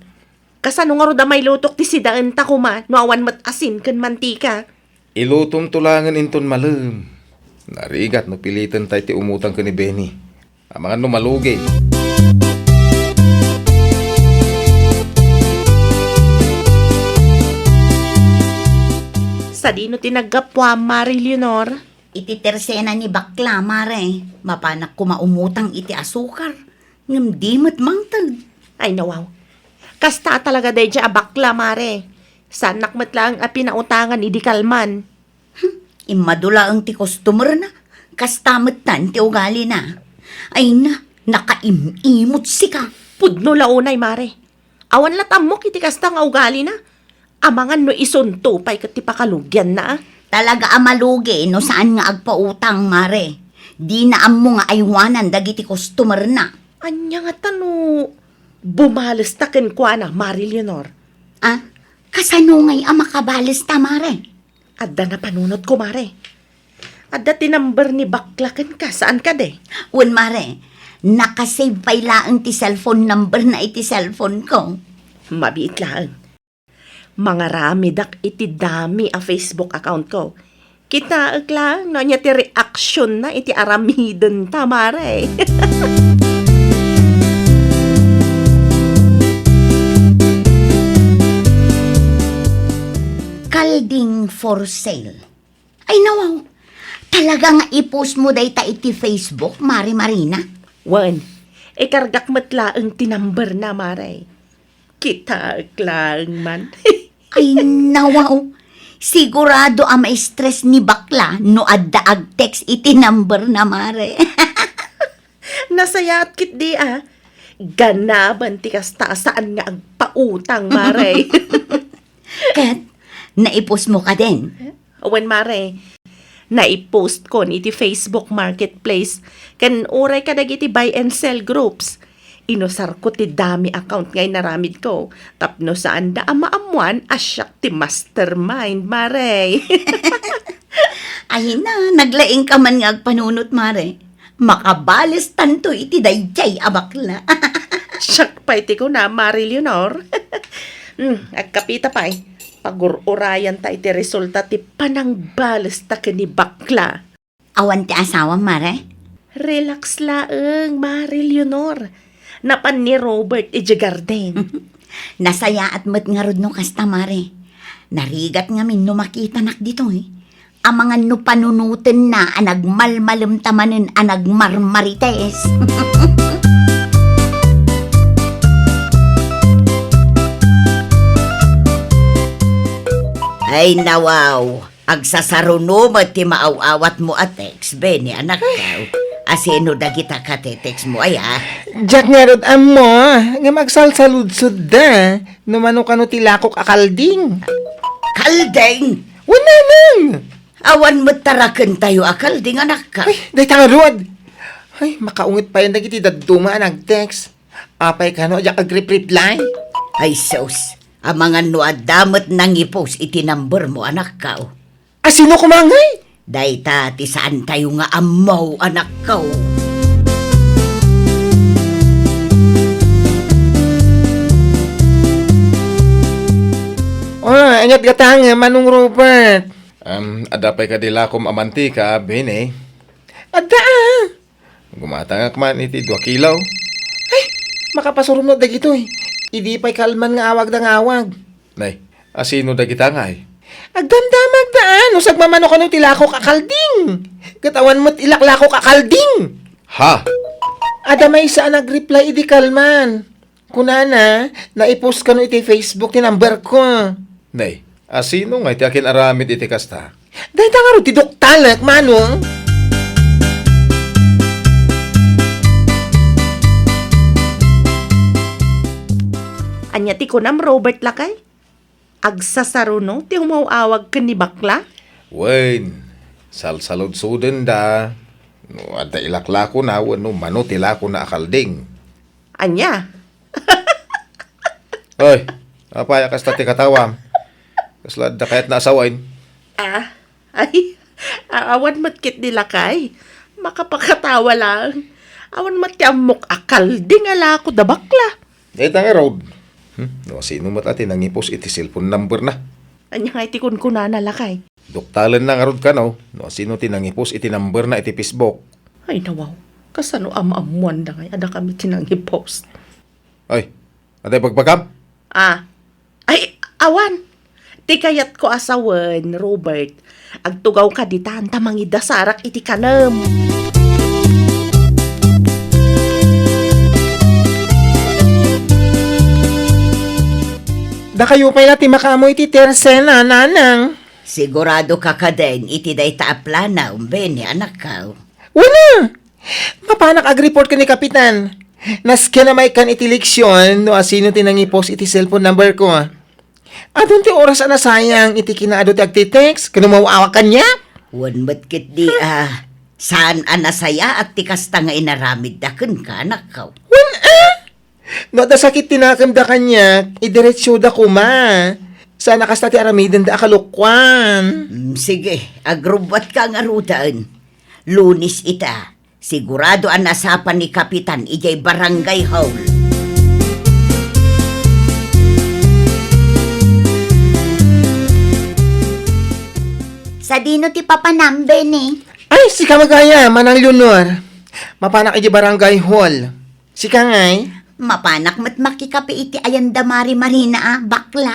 Kasano ngarud a mailutok ti sidaenta koma no awan met asin ken mantika? Ilutomto laengen inton malem. Narigat no pilitenta ti umutang ken ni Benny. Amangan no malugi. Sadino ti naggapuam, Mare Leonor? Iti tersena ni bakla, Mare. Mapanak koma umutang iti asukar, ngem di met mangted. Ay, nawaw. Kasta talaga daydiay a bakla, Mare. Saannak met laeng a pinautangan idi kalman. Hmm, immadu laeng ti customer-na. Kasta metten ti ugalina. Ay na, nakaim-imot sika. Pudno la unay, Mare. Awan lat ammok iti kasta nga ugalina. Amangan no isunto pay ket ti pakalugianna, a. Talaga a malugi no saan nga agpautang, Mare. Dina ammo nga aywanan dagiti customer-na. Ania ngata no bumalesta kenkuana, Mare Leonor? Ah, kasano ngay a makabalesta, Mare? Adda napanunotko, Mare. Adda ti number ni bakla kenka, saan kadi? Wen, Mare. Nakasave pay laeng ti cellphone number na iti cellphone ko. Mabiit laeng. Mangaramidak iti dami a Facebook account ko. Kitaek laeng no ania ti reaksionna iti aramidenta, Mare. Kalding for sale. Ay, nawaw. Talaga nga i-post mo dayta iti Facebook, Mare Marina? Wen, ikargak met laeng ti number na, Mare. Kitaek laeng man. Ay, nawaw. Sigurado a ma-stress ni bakla no adda ag-text iti number na, Mare. Nasayaat ketdi a. Ganaban ti kasta a saan nga agpautang, Mare. Ket, naipost mo kadin? Wen, Mare. Naipost kon iti Facebook Marketplace ken uray kadagiti buy and sell groups. Inusarko ti dami account nga inaramidko tapno saanda a maammoan a siak ti mastermind, Mare. Ay na, naglaingka man nga agpanunot, Mare. Makabales tanto iti daydiay a bakla. Siak pay ti kuna, Mare Leonor. Hmm, agkapita pay. Pagur-urayanta iti resulta ti panangbalesta ken ni bakla. Awan ti asawam, Mare? Relax laeng, Mare Leonor. Napan ni Robert idiay garden. Nasayaat met ngarud no kasta, Mare. Narigat ngamin no makitanak ditoy. Amangan no panunotenna a nagmalmalemta manen a nagmarmarites. Ay, nawaw. Agsasaruno met ti maaw-awatmo a text, Benny, anakko. Asino dagita katetext mo aya? Diak ngarud ammo, ngem agsalsaludsodda no mano kano ti lakok a kalding. Kalding? Wen, nanang! Awan met tarakentayo a kalding, anakko. Ay, dayta ngarud. Ay, makaunget payen dagiti dadduma a nag-text. Apay kano, diak agrep-reply? Ay, sus. Amangan no adda met nangipost iti number mo, anakko. Asino koma ngay? Dayta ti saantayo nga ammo, anakko. Oh, ingat gatang, Manong Robert. Um, adda pay kadi lakom a mantika, Bene? Adda, ah. Gumatangak man iti dua kilo. Ay, makapasurom met dagitoy. Idi pay kalman nga awagda nga awag. Nay, asino dagita ngay? Agdamdamagda, ah, no sagmamano kano ti lakok a kalding. Ket awan met ilaklakok a kalding. Ha? Adda maysa a nag-reply idi kalman. Kunana, naipost kano iti Facebook ti number ko. Nay, asino ngay ti akin-aramid iti kasta? Dayta ngarud ti duktalek, Manong. Ania ti kunam, Robert, lakay? Agsasaruno ti umaw-awag ken ni bakla? Wen, salsaludsodenda no adda ilaklakona wenno mano ti lakona a kalding. Ania? Oy, apay a kasta ti katawam? Kasla adda kayatna a sawen? Ah, ay, a-, awan met ketdi, lakay. Makapakatawa laeng. Awan met ti ammok a kalding a lako da bakla. Dayta ngarud. Hmm, no asino met a ti nangipost iti cellphone number na? Ania ngay ti kunkunana, lakay? Duktalenna ngarud kano no asino ti nangipost iti number na iti Facebook. Ay, nawaw. Kasano a maammoanda ngay a dakami ti nangipost? Ay, adda ibagbagam? Ah. Ay, awan. Ti kayatko a sawen, Robert, agtugawka ditan ta mangidasarak iti kanem. Dakayo pay la ti makaammo iti tersena, nanang. Sigurado ka kadin iti dayta a plana, Bene, anakko. Wala! Mapanak agreport ken ni Kapitan. Nasken a maikkan iti leksion no asino ti nangipost iti cellphone number ko. Adun ti oras a nasayang iti kinaadu ti agtitext ken umaw-awag kaniak. Wen met ketdi a. Saan a nasayaat ti kasta nga inaramidda kenka, anakko. Wen a! No adda sakit ti nakemda kaniak, idiretsoda koma. Saan a kasta ti aramidenda a kalokuan. Mm, sige, agrubbuatka ngaruden. Lunes ita, sigurado a nasapa ni Kapitan idiay barangay hall. Sadino ti papanam, Benny? Ay, sika met gayam, Manang Leonor. Mapanak idiay barangay hall. Sika ngay? Mapanak met makikape iti ayan da Mari Marina a bakla.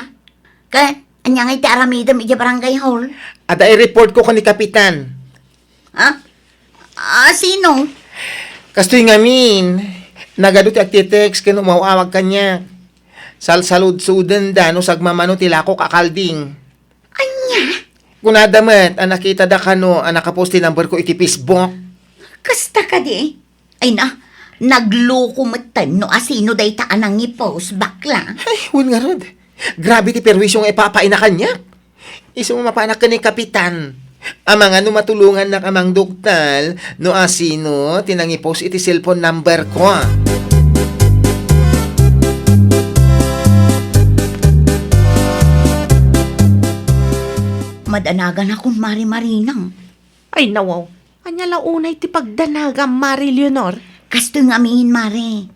Ket, ania ngay ti aramidem idiay barangay hall? Adda i-report ko ken ni Kapitan. Ha? Ah, sino? Kastoy ngamin, nagadu ti agti-text ken umaw-awag kaniak. Salsaludsodenda no sagmamano ti lakok a kalding. Ania? Kunada met a nakitada kano a nakapost ti number ko iti Facebook. Kasta kadi? Ay na, nagloko metten no asino dayta a nangipost, bakla. Ay, wen ngarud. Grabe ti perwisyo nga ipapaina kaniak. Isu nga mapanak ken ni Kapitan. Amangan no matulongannak a mangduktal no asino ti nangipost iti cellphone number ko. Madanagan akon Mari Marina. Ay, nawaw. Ania la unay ti pagdanagam, Mari Leonor? Kastoy ngamin, Mari.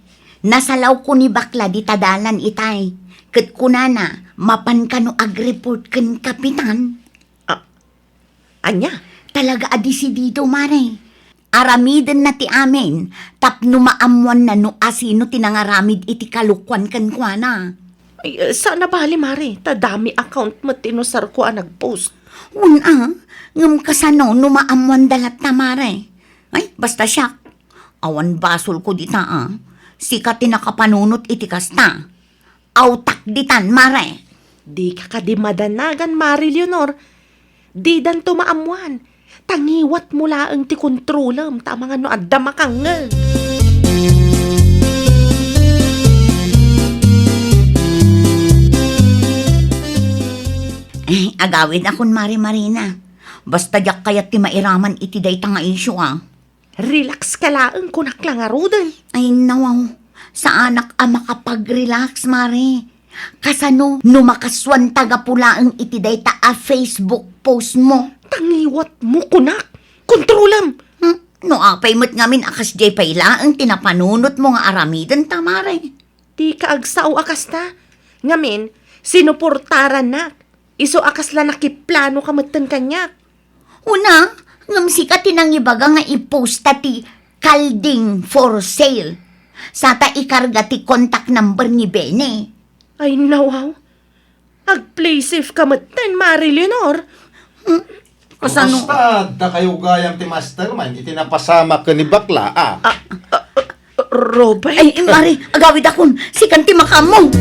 Nasalawko ni bakla dita dalan itay. Ket kunana, mapan kano agreport ken Kapitan. Ah, ania? Talaga a desidido, Mari. Aramidenna ti amin, tapno maammoanna no asino ti nangaramid iti kalokuan kenkuana. Ay, eh, saan a bali, Mari, ta dami account met ti inusarko a nagpost. Wen a, ngem kasano no maammoanda latta, Mari? Ay, basta siak, awan basolko dita a. Sika ti nakapanunot iti kasta. Awtak ditan, Mari. Dika kadi madanagan, Mari Leonor. Didanto maammoan. Ta ngiwatmo laeng ti kontrolem, ta amangan no adda makangngeg. Eh, agawidakon, Mari Marina. Basta diak kayat ti mairaman iti dayta nga isyu a. Relax ka laeng, kunak la ngaruden. Ay, nawaw. Saanak a makapag-relax, Mari. Kasano no makasuan ta gapu laeng iti dayta a Facebook post mo? Ta ngiwatmo, kunak. Kontrolem. Hmm? No apay met ngamin a kasdiay pay laeng ti napanunotmo nga aramiden ta, Mari? Dika agsao a kasta. Ngamin, sinuportarannak. Isu a kasla nakiplano ka metten kaniak. Una, ngem sika ti nangibaga nga i-posta ti kalding for sale. Sata ikarga ti contact number ni Bene. Ay, nawaw. Ag-play safe ka metten, Mari Leonor. Hmm? Kasano? Kumusta? Adda kayo gayam ti mastermind iti napasamak ken ni bakla, a? Ah, ah, ah, Robert? Ay, Mari, agawidakon. Sikan ti makaammo.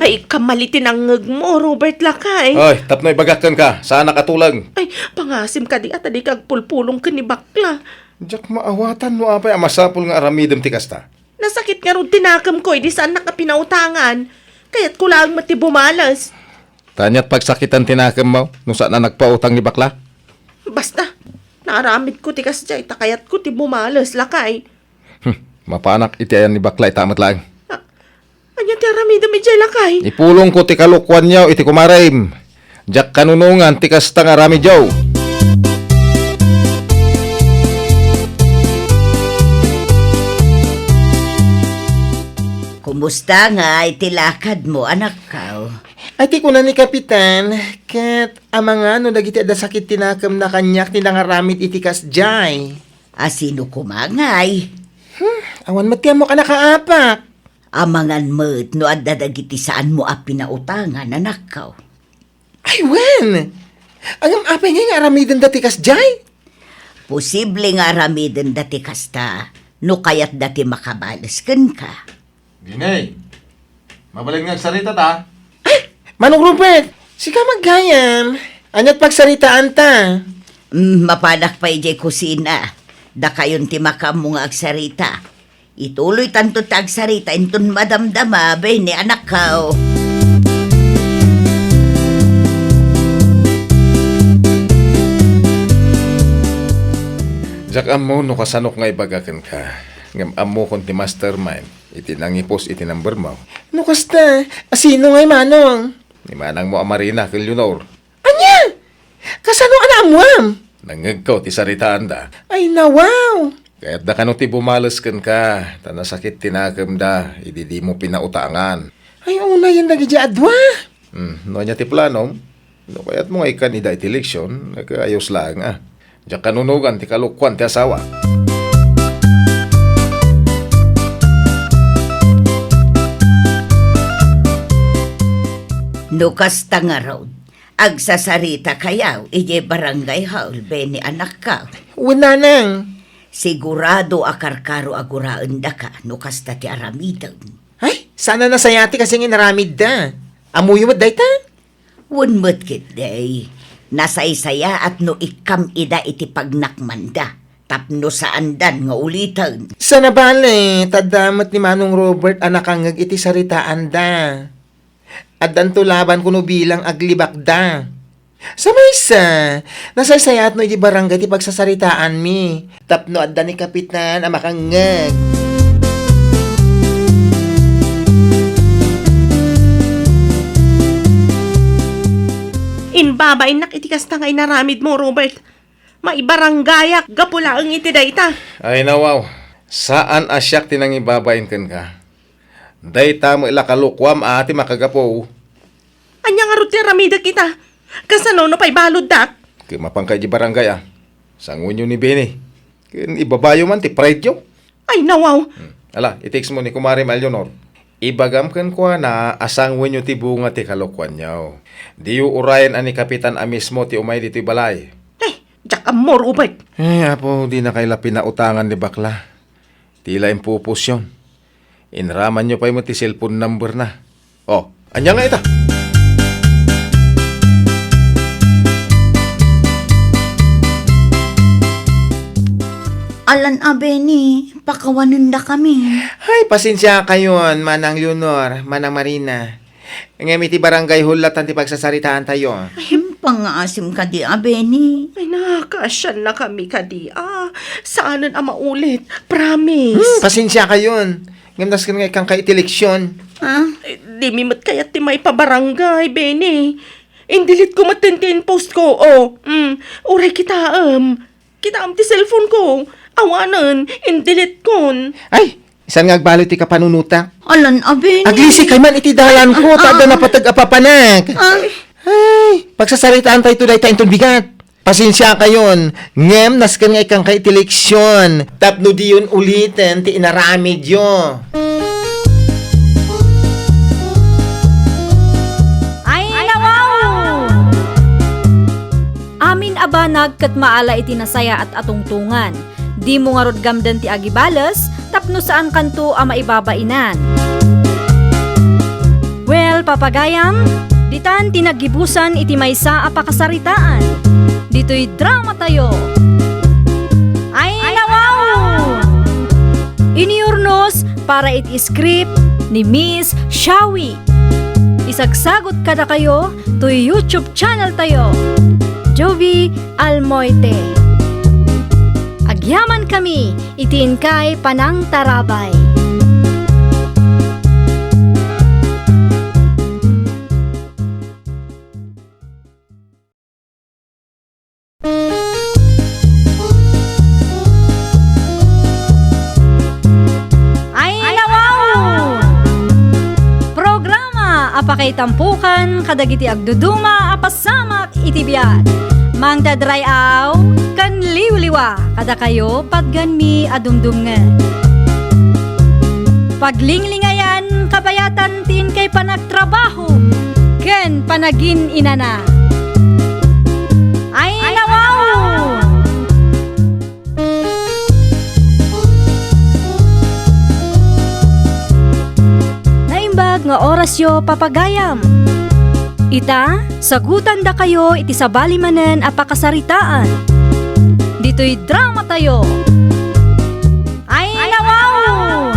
Ay, kamali ti nangngegmo, Robert, lakay. Ay, tapno ibagak kenka, saanak a tuleng. Ay, pangasim kadi a ta dika agpulpulong ken ni bakla. Diak maawatan no apay a masapul nga aramidem ti kasta. Nasakit ngarud ti nakemko idi saannak a pinautangan. Kayatko laeng met ti bumales. Ta aniat pagsakitan ti nakemmo no saan a nagpautang ni bakla? Basta, naaramidko ti kasdiay ta kayatko ti bumales, lakay. Hmm, mapanak iti ayan ni bakla ita met laeng. A-, ania ti aramidem idiay, lakay? Ipulongko ti kalokuanyo iti kumarem. Diak kanunongan ti kasta nga aramidyo. Kumusta ngay ti lakadmo, anakko? Ay, ti kuna ni Kapitan, ket amangan no dagiti adda sakit ti nakemna kaniak ti nangaramid iti kasdiay. A, sino koma ngay? Hmm, awan met ti ammok a nakaapak. Amangan met no adda dagiti saanmo a pinautangan, anakko. Ay, wen! Ngem apay ngay nga aramidenda ti kasdiay? Posible nga aramidenda ti kasta no kayatda ti makabales kenka. Ginay, mabalin nga agsarita ta. Ay, Manong Robert, sika met gayam. Aniat pagsaritaanta? Mm, mapanak pay idiay kusina. Dakayon ti makaammo nga agsarita. Ituloytanto ti agsarita inton madamdama, Benny, anakko. Diak ammo no kasanok nga ibaga kenka, ngem ammokon ti mastermind iti nangipos iti number mo. No kasta, asino ngay, Manong? Ni manangmo a Marina ken Leonor. Ania? Kasano a naammuam? Nangngegko ti saritaanda. Ay, nawaw! Kayatda kano ti bumales kenka, ta nasakit ti nakemda idi dimo pinautangan. Ay, unayen dagiti adua. Hmm, no ania ti planom? No kayatmo nga ikkan ida iti eleksyon, nakaayos laeng a. Diak kanunugan ti kalokuan ti asawa. No kasta ngarud, agsasarita kayaw idiay barangay hall, Benny, anakko. Wen, nanang. Sigurado a karkaro a guraendaka no kasta ti aramidem. Ay, saan a nasayaat ti kasing inaramidda. Ammoyo met dayta? Wen met ketdi, nasaysayaat no ikkam ida iti pagnakmanda tapno saandan nga uliten. Saan a bale, ta adda met ni Manong Robert a nakangngeg iti saritaanda. Addanto labanko no bilang aglibakda. Sa maysa, nasaysayaat no idi barangay ti pagsasaritaanmi tapno adda ni Kapitan a makangngeg. Imbabainnak iti kasta nga inaramidmo, Robert. Maibarangayak gapu laeng iti dayta. Ay, nawaw. Saan a siak ti nangibabain kenka. Dayta met la kalokuam a ti makagapu. Ania ngarud ti aramidek ita? Kasano no pay baluddak? Ket mapanka iti barangay a. Sanguenyo ni Benny. Ken ibabayo man ti pride yo. Ay, nawaw. Hmm. Ala, i-text mo ni Kumare Eleanor. Ibagam kenkuana a sanguenyo ti bunga ti kalokuanyo. Diyo urayen a ni Kapitan a mismo ti umay ditoy balay. Ay, diak ammo, Robert. Ay, Apo, dinakay la pinautangan ni bakla. Ti la impupusyon. Inramanyo pay met ti cellphone number na. Oh, ania nga ita? Alan a Benny, pakawanendakami. Ay, pasensiakayon, Manang Leonor, Manang Marina. Ngem iti barangay hall latan ti pagsasaritaantayo. Ay, pangngaasim kadi a Benny. Ay, nakakaasiannakami kadi a. Saanen a maulit. Promise. Hmm, pasensiakayon. Ngem nasken nga ikkanka iti eleksyon. Ah? Eh, dimi met kayat ti maipabarangay, Benny. Indelete ko met ti in-post ko. Oh, mm, uray kitaem. Kitaem ti cellphone ko. Awanen, indelete kon. Ay, saan nga agbaliw ti kapanunotak? Alan a Benny. Aglisikay man iti dalanko, ta adda napateg a papanek. Ah. Ay, pagsasaritaantayto dayta inton bigat. Pasensiakayon, ngem nasken nga ikkanka iti eleksyon tapno diyon uliten ti inaramidyo. Ay, nawaw! Amin a banag ket maala iti nasayaat a tungtungan. Dimo ngarud gamden ti agibales tapno saankanto a maibabainan. Well, papagayam, ditan ti naggibusan iti maysa a pakasaritaan. Ditoy dramatayo. Ay, nawaw! Iniurnos para iti script ni Miss Shawi. Isagsagot kadakayo toy YouTube channel tayo, Jovie Almoite. Agyamankami iti inkay panangtarabay. Ay, nawaw! Programa a pakaitampokan kadagiti agduduma a pasamak iti biag. Mangted ray-aw ken liwliwa kadakayo patgenmi a dumdumngeg. Paglinglingayan kabayatan ti inkay panagtrabaho ken panagin-inana. Ay, nawaw! Naimbag nga orasyo, papagayam. Ita, sagutandakayo iti sabali manen a pakasaritaan. Ditoy dramatayo. Ay, nawaw!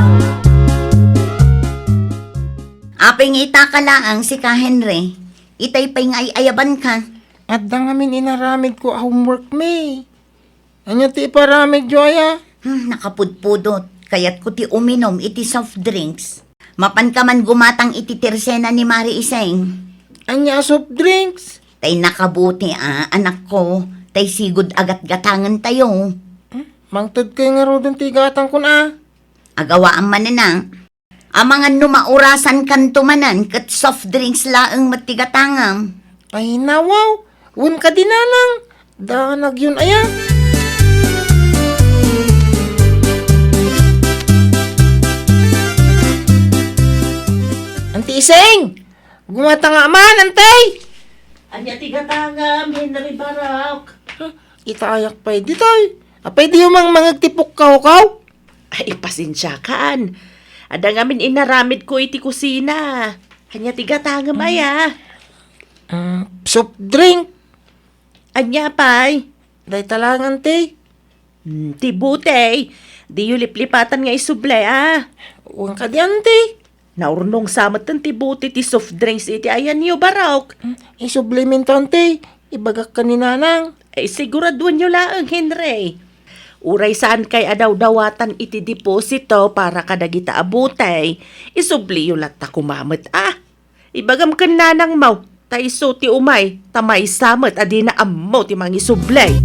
Apay nga itaka laeng sika, Henry? Itay pay nga ay-ayabanka. Adda ngamin inaramidko a homework, May. Ania ti iparamidyo aya? Hmm, nakapudpudot. Kayatko ti uminom iti soft drinks. Mapanka man gumatang iti tersena ni Mari Iseng. Ania a soft drinks? Tay nakabuti a, anakko. Tay sigud a gatgatangen tayo. Hmm, mangted kay ngaruden ti gatangkon a. Agawaam manen a. Amangan no maurasan kanto manen ket soft drinks laeng met ti gatangam. Ay, nawaw. Wen kadi nanang. Danag yun aya. Anti Iseng! Gumatang nga man, anti! Ania ti gatangam, Henry Barok? Huh, itaayak pay ditoy. Apay di umang mangeg ti pukkaw-kaw? Ay, pasensiakan. Adda ngamin inaramidko iti kusina. Ania ti gatangem aya? Mm, soft drink. Ania pay? Dayta laengen ti. Hmm, ti butey. Diyo liplipatan nga isubli, a. Wen kadi, anti. Naurnong sa metten ti butey ti soft drinks iti ayanyo, Barok. Hmm, isubliminto, anti. Ibagak ken ni nanang. Ay, siguraduenyo laeng, Henry. Uray saan kay a dawdawatan iti deposito para kadagita a butey, isubliyo latta koma met a. Ibagam ken nanangmo, ta isu ti umay, ta maysa met a dina ammo ti mangisubli.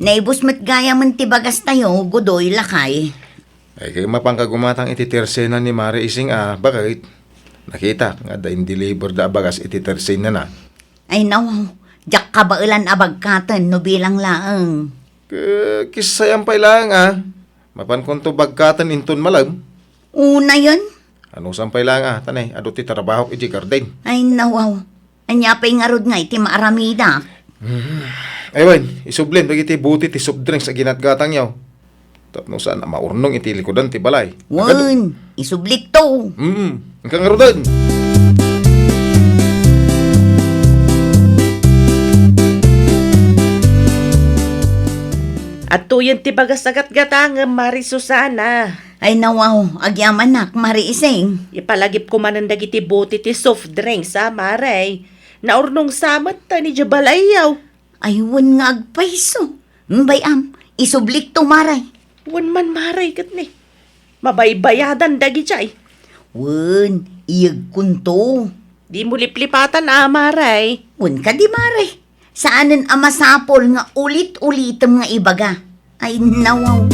Naibus met gayamen ti bagastayo, Gudoy, lakay. Ay, kay mapanka gumatang iti tersena ni Mari Ising a, baket? Nakitak nga adda indeliverda a bagas iti tersenana. Ay, nawaw, diak kabaelan a bagkaten no bilang laeng. Ke-, kissayan pay laeng a. Mapankonto bagkaten inton malem. Unayen? Anusan pay laeng a, ta ne, adu ti trabahok iti garden. Ay, nawaw. Ania pay ngarud nga iti maaramidak? Hmm. Ay, wen, isublim dagiti buti ti soft drinks a ginatgatangyo. Tapno saan a maurnong iti likudan ti balay. Nagadu. Wen, isublikto. Hmm, inka ngaruden. Adtoyen ti bagas a gatgatangem, Mari Susana. Ay, nawaw, agyamanak, Mari Ising. Ipalagipko manen dagiti buti ti soft drinks, a, Mari. Naurnong sa met ta ni diay balayyo. Ay, wen nga agpayso. Bay-am, isublikto, Mari. Wen man, Mari, ket ni. Mabaybayadan dagidiay. Wen, iyegkonto. Dimo liplipatan a, Mari. Wen kadi, Mari. Saanen a masapul nga ulit-ulitem nga ibaga. Ay, nawaw.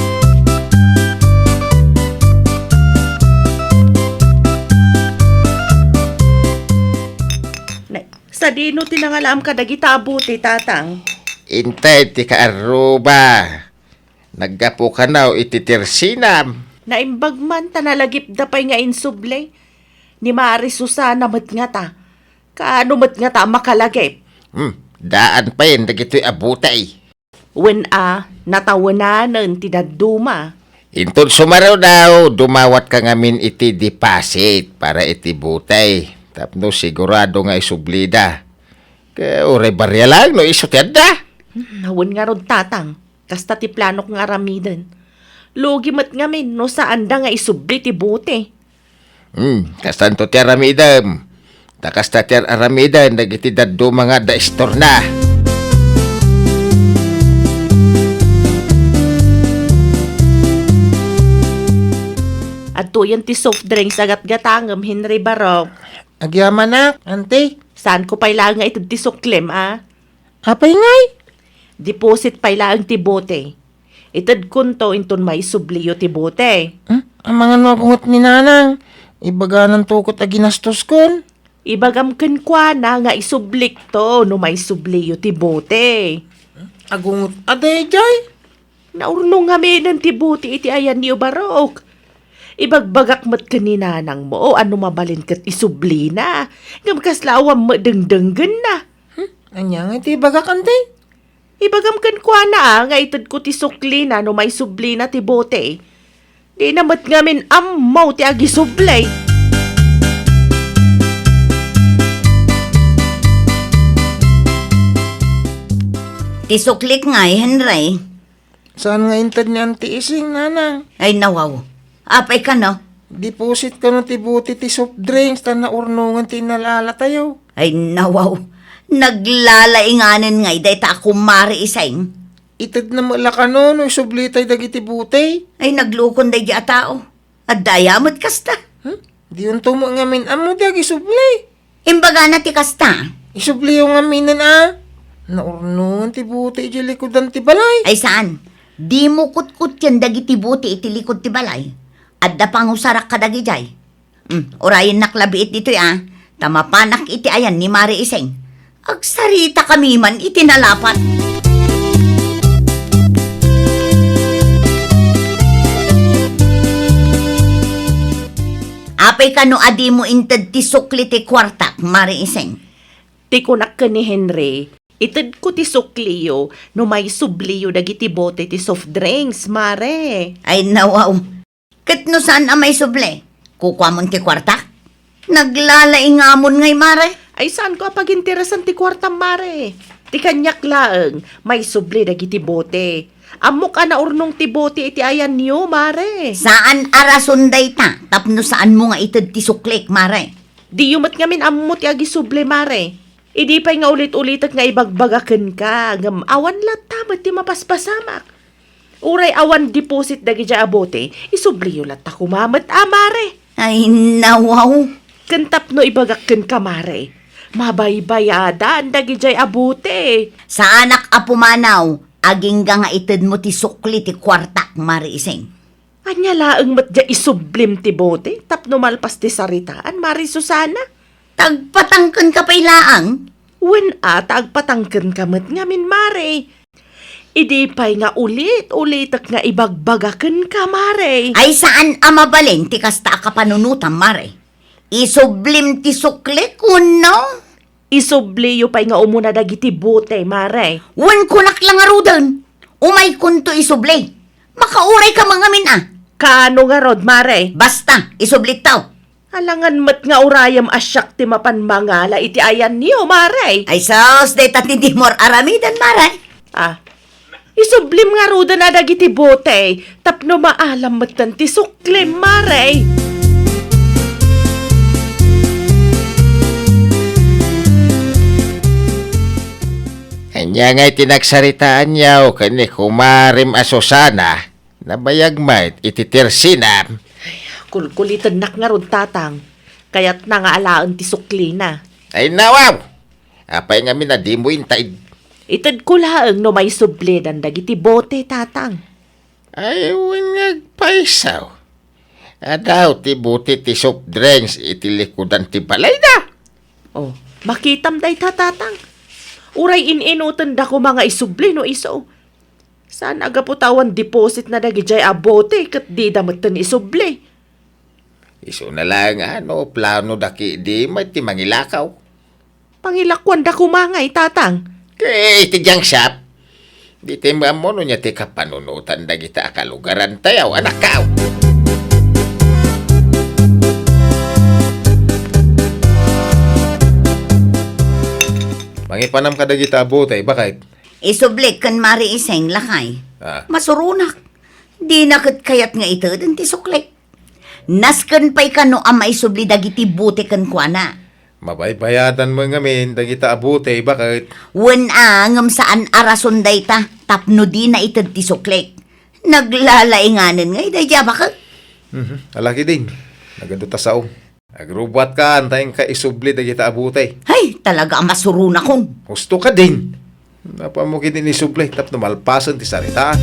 Ne, sadino ti nangalaam kadagita a buti, Tatang? Intay ti kaarruba. Naggapu kano iti tersenam. Naimbag man ta nalagipda pay nga insubli. Ni Mari Susana met ngata. Kaano met ngata a makalagip? Hmm, daan payen dagitoy a butey. Wen a, natawenanen ti dadduma. Inton sumaruno, dumawatka ngamin iti deposit para iti butey. Tapno sigurado nga isublida. Ket uray barria laeng no isu ti adda. Hmm, wen ngarud, Tatang. Kasta ti planok nga aramiden. Lugi met ngamin no saanda nga isubli ti butey. Hmm, kastanto ti aramidem. Ta kasta ti ar-aramiden dagiti dadduma nga adda istorna. Adtoyen ti soft drinks a gatgatangem, Henry Barok. Agyamanak, anti. Saanko pay laeng nga ited ti suklem, a? Apay ngay? Deposit pay laeng ti butey. Itedkonto inton maisubliyo ti butey. Hmm? Amangan no agunget ni nanang. Ibagananto ket a ginastoskon. Ibagam kenkuana nga isublikto no maisubliyo ti butey. Agunget a daydiay? Naurnong ngaminen ti butey iti ayanyo, Barok. Ibagbagak met ken ni nanangmo a no mabalin ket isublina. Ngem kasla awan met dengdenggenna. Hmm? Ania nga iti ibagak, anti? Ibagam kenkuana a nga itedko ti suklina no maisublina ti butey. Dina met ngamin ammo ti agisubli. Ti suklik ngay, Henry. Saan nga inted ni Anti Ising, nanang? Ay, nawaw. Apay kano? Deposit kano ti bote ti soft drinks ta naurnongen ti inalala tayo. Ay, nawaw. Naglalainganen ngay dayta a kumare Iseng. Itedna met la kano no isublitay dagiti bote. Ay, naglukon daydi a tao. Adda aya met kasta? Hmm? Diyonto met ngamin ammo ti agisubli. Imbagana ti kasta. Isubliyo ngaminen a. Naurnongen ti bote idiay likudan ti balay. Ay saan. Dimo kutkutien dagiti bote iti likud ti balay. Adda pangusarak kadagidiay. Hmm, urayennak la biit ditoy a. Ta mapanak iti ayan ni Mare Iseng. Agsaritakami man iti nalapat. Apay kano a dimo inted ti sukli ti kuartak, Mare Iseng? Ti kunak ken ni Henry, itedko ti sukliyo no maisubliyo dagiti bote ti soft drinks, Mare. Ay, nawaw. Ket no saan a maisubli, kukuamon ti kuartak? Naglalaingamon ngay, Mare. Ay, saanko a paginteresan ti kuartam, Mare. Ti kaniak laeng, maisubli dagiti bote. Ammok a naurnong ti bote iti ayanyo, Mare. Saan a rason dayta tapno saanmo nga ited ti suklik, Mare. Diyo met ngamin ammo ti agisubli, Mare. Idi pay nga ulit-ulitek nga ibagbaga kenka, ngem awan latta met ti mapaspasamak. Uray awan deposit dagidiay a bote, isubliyo latta koma met a, Mare. Ay, nawaw. Ken tapno ibagak kenka, Mare, mabaybayadan dagidiay a bote. Saanak a pumanaw, agingga nga itedmo ti sukli ti kuartak, Mare Iseng. Ania laeng met diay isublim ti bote tapno malpas ti saritaan, Mare Susana? Tagpatangkenka pay laeng? Wen a, ta agpatangkenka met ngamin, Mare. Idi pay nga ulit-ulitek nga ibagbaga kenka, Mare. Ay, saan a mabalin ti kasta a kapanunotam, Mare. Isublim ti suklik, wenno? Isubliyo pay nga umuna dagiti bote, Mare. Wen kunak la ngaruden. Umaykonto isubli. Makaurayka met ngamin a. Kaano ngarud, Mare? Basta, isublikto. Alangan met nga urayem a siak ti mapan mangala iti ayanyo, Mare. Ay sus, dayta ti dimo ar-aramiden, Mare. Ah, isublim ngaruden a dagiti bote tapno maalam metten ti suklim, Mare. Ania ngay ti nagsaritaanyo ken ni kumarem a Susana? Nabayag met iti tersinam. Kulkulitennak ngarud, Tatang. Kayatna nga alaen ti suklina. Ay, nawaw! Apay ngamin a dimo inted? Itedko laeng no maisublidan dagiti bote, Tatang. Ay, wen nga agpayso. Adaw ti bote ti soft drinks iti likudan ti balayda. Oh, makitam dayta, Tatang. Uray in-inutenda koma nga isubli no isu. Saan a gapu ta awan depositna dagidiay a bote ket dida metten isubli. Isuna laeng a no planoda ketdi met ti mangilakaw. Pangilakuanda koma ngay, Tatang. Ket iti junk shop, di tayo ammo no ania ti kapanunotan dagita a kalugarantayo, anakkaw. Mangipanam kadagita a bote, baket. Isublik ken Mare Iseng, lakay. Ah. Masuronak. Dina ket kayat nga iteden ti suklik. Nasken pay kano a maisubli dagiti bote kenkuana. Mabaybayadan met ngamin dagita a bote, baket. Wen a, ngem saan a rason dayta tapno dina ited ti suklik. Naglalainganen ngay daydi a baket. Mhm. Alaki din. Nagadu ta sao. Agrubuatka, anta inka isubli dagita a bote. Hay, talaga a masuronakon. Husto ka din. Apaam ketdin isubli tapno malpasen ti saritaan.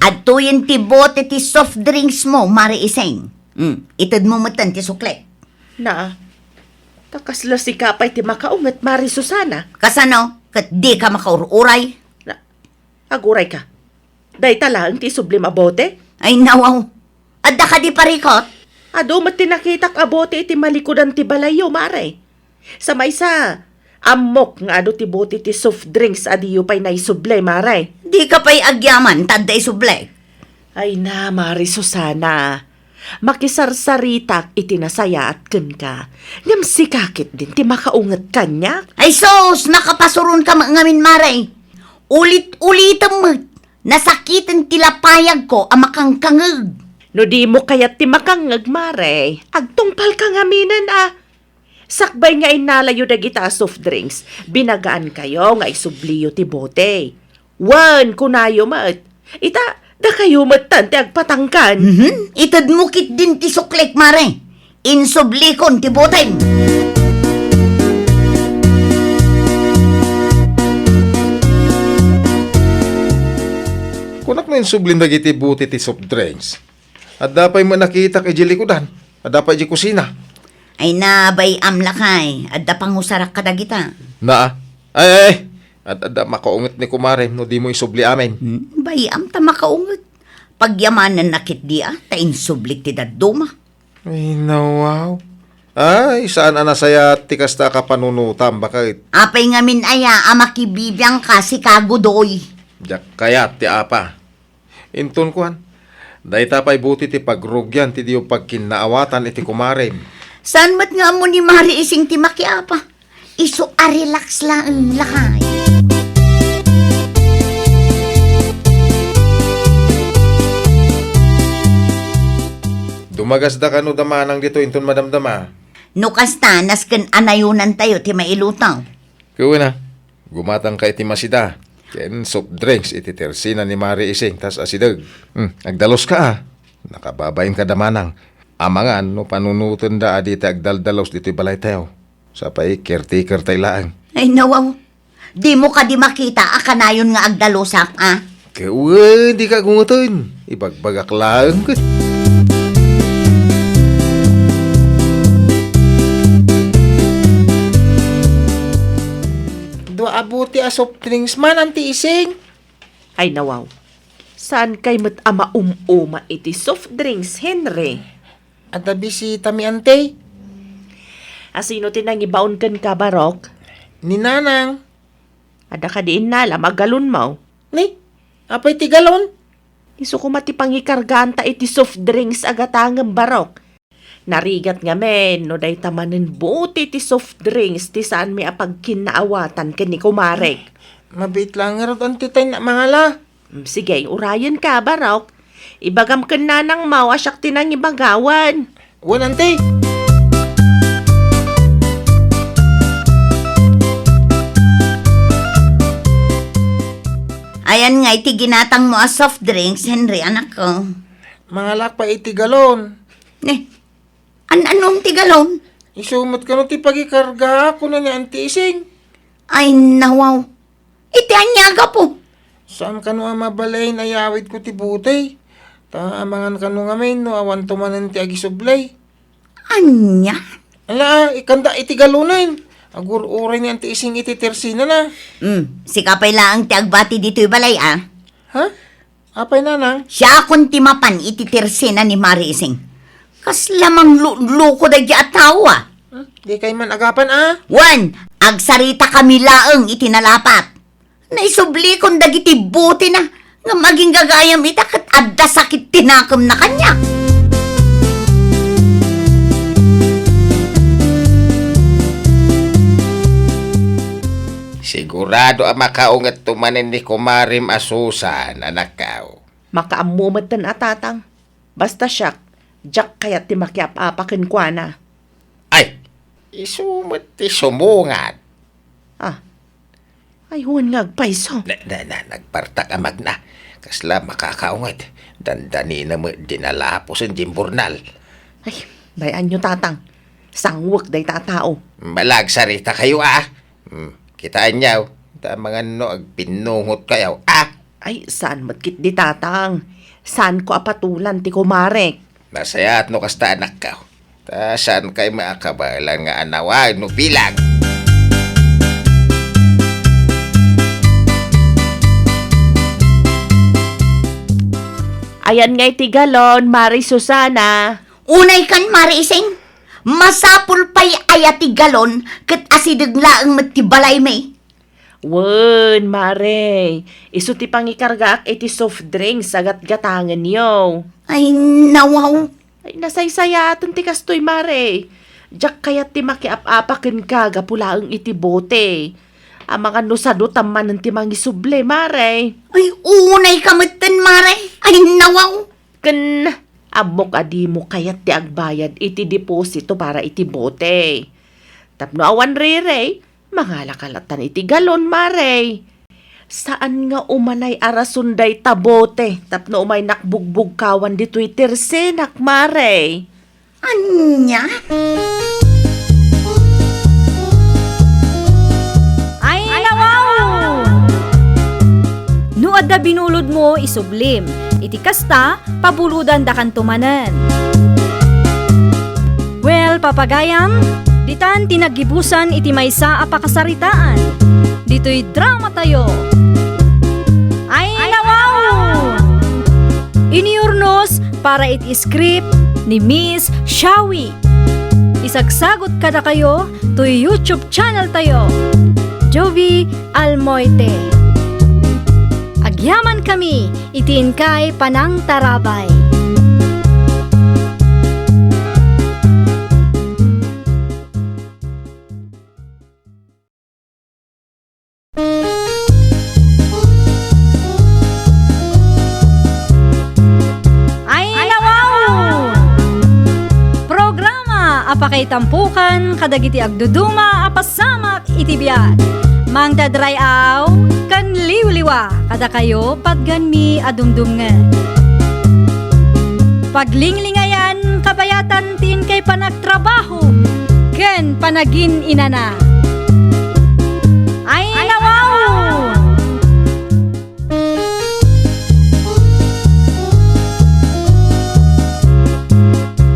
Adtoyen ti bote ti soft drinks mo, Mare Iseng. Hmm, itedmo metten ti suklik. Na, ta kasla sika pay ti makaunget, Mare Susana. Kasano? Ket dika makaur-uray? Na, Agurayka. Dayta laeng ti isublim a bote? Ay, nawaw. Adda kadi parikot? Adu met ti nakitak a bote iti malikudan ti balayyo, Mare. Sa maysa, ammok nga adu ti bote ti soft drinks a diyo pay naisubli, Mare. Dika pay agyaman ta adda isubli. Ay na, Mare Susana. Makisarsaritak iti nasayaat kenka. Ngem sika ketdin ti makaunget kaniak. Ay sus, makapasuronka met ngamin, Mare. Ulit-ulitem met, nasakiten ti lapayagko a makangkangeg. No dimo kayat ti makangngeg, Mare, agtungpalka ngaminen a. Sakbay nga innalayo dagita a soft drinks, binagaankayo nga isubliyo ti bote. Wen, kunayo met, ita, dakayo metten ti agpatangkan. Mhm. Itedmo ketdin ti suklik, Mare. Insublikon ti botem. Kunak no insublin dagiti bote ti soft drinks. Adda pay met nakitak idiay likudan. Adda pay idiay kusina. Ay na, bay-am lakay. Adda pangusarak kadagita. Naa. Ay, ay, ay. Ad-, adda makaunget ni kumarem no dimo isubli amin. Hmm, bay-am ta makaunget. Pagyamanenna ketdi a, ta insublik ti dadduma. Ay, nawaw. Ay, saan a nasayaat ti kasta a kapanunotam, baket. Apay ngamin aya a makibibiangka sika, Godoy? Diak kayat ti apa. Inton kuan, dayta pay buti ti pagrugian ti diyo pagkinnaawatan iti kumarem. Saan met nga ammo ni Mari Ising ti makiapa? Isu a relax laeng, lakay. Dumagasda kano da manang ditoy inton madamdama? No kasta, nasken a nayonantayo ti mailutaw. Ket wen a, gumatangka iti masida ken soft drinks iti tersina ni Mari Ising, tas asideg. Hmm, agdaluska a. Nakababainka da manang. Amangan no panunotenda a dita agdaldalus ditoy balaytayo. Sapay caretaker tay laeng. Ay, nawaw. Dimo kadi makita a kanayon nga agdalusak, a? Ket wen, dika gungeten. Ibagbagak laeng ket. Dua a buti a soft drinks man, Anti Ising. Ay, nawaw. Saankay met a maum-uma iti soft drinks, Henry? Adda bisitami, Anti. Asino ti nangibaon kenka, Barok? Ni Nanang. Adda kadi innalam a galonmo? Ni, apay ti galon? Isu koma ti pangikargaanta iti soft drinks a gatangem, Barok. Narigat ngamin no dayta manen buti ti soft drinks ti saanmi a pagkinnaawatan ken ni kumarek. Mabiit laeng ngarud, Anti, tay na-, mangala. Mm, sige, urayenka, Barok. Ibagam ken nanangmo a siak ti nangibagawan. Wen, Anti. Ayan nga iti ginatangmo a soft drinks, Henry, anakko. Mangalak pay iti galon. Ne, an-anom ti galon? Isu met kano ti pagikarga, kuna ni Anti Ising. Ay, nawaw. Iti ania a gapu? Saan kano a mabalin a yawidko ti butey? Ta amangan kano ngamin no awanto manen ti agisublay. Ania? Ala, ikanda iti galonen. Agur-uray ni Anti Ising iti tersinana. Hmm, sika pay laeng ti agbati ditoy balay, a? Ha? Apay, Nanang? Siakon ti mapan iti tersina ni Mari Ising. Kasla mangluluko daydi a tao, a. Hmm? Dikay man agapan, a? Wen, agsaritakami laeng iti nalapat. Naisublikon dagiti butena, ngem agingga gayam ita ket adda sakit ti nakemna kaniak. Sigurado a makaungetto manen ni kumarem a Susan, anakko. Makaammo metten a, Tatang. Basta siak, diak kayat ti makiap-apa kenkuana. Ay, isu met ti sumungad. Ah. Ay, wen nga agpayso. Na, na, na, nagpartak a magna. Kasla makakaunget. Dandanina met di nalapusen di imburnal. Ay, bay-anyo, Tatang. Sangwek dayta a tao. Malagsaritakayo, a. Hmm, kitaenyo, ta amangan no agpinnungotkayo, a? Ay, saan met ketdi, Tatang. Saanko a patulan ti kumarek. Nasayaat no kasta, anakko. Ta saankay makabaelan nga anawag no bilang. Ayan nga iti galon, Mari Susana. Unay kan, Mari Ising. Masapul pay aya ti galon ket asideg laeng met ti balaymi? Wen, Mare, isu ti pangikargaak iti soft drinks a gatgatangenyo. Ay, nawaw. Ay, nasaysayaaten ti kastoy, Mare. Diak kayat ti makiap-apa kenka gapu laeng iti bote. Amangan no sadutam manen ti mangisubli, Mare. Ay, unay ka metten, Mare. Ay, nawaw. Ken, ammok a dimo kayat ti agbayad iti deposito para iti bote. Tapno awan riri, mangalak ka lattan iti galon, Mare. Saan nga umanay a rason dayta bote tapno umaynak bugbugkawan ditoy tersenak, Mare. Ania? Ay, nawaw! No adda binulodmo, isublim. Iti kasta, pabulodandakanto manen. Well, papagayam, ditan ti naggibusan iti maysa a pakasaritaan. Ditoy dramatayo. Ay, nawaw! Iniurnos para iti script ni Miss Shawi. Isagsagot kadakayo toy YouTube channel tayo, Jovi Almoite. Agyaman kami iti inkay panangtarabay. Ay, nawaw! Programa a pakaitampukan kadagiti agduduma a pasamak iti biag. Mangdadray-aw ken liwliwa kadakayo patgenmi a dumdumngeg. Paglinglingayan kabayatan ti inkay panagtrabaho ken panagin-inana. Ay, nawaw!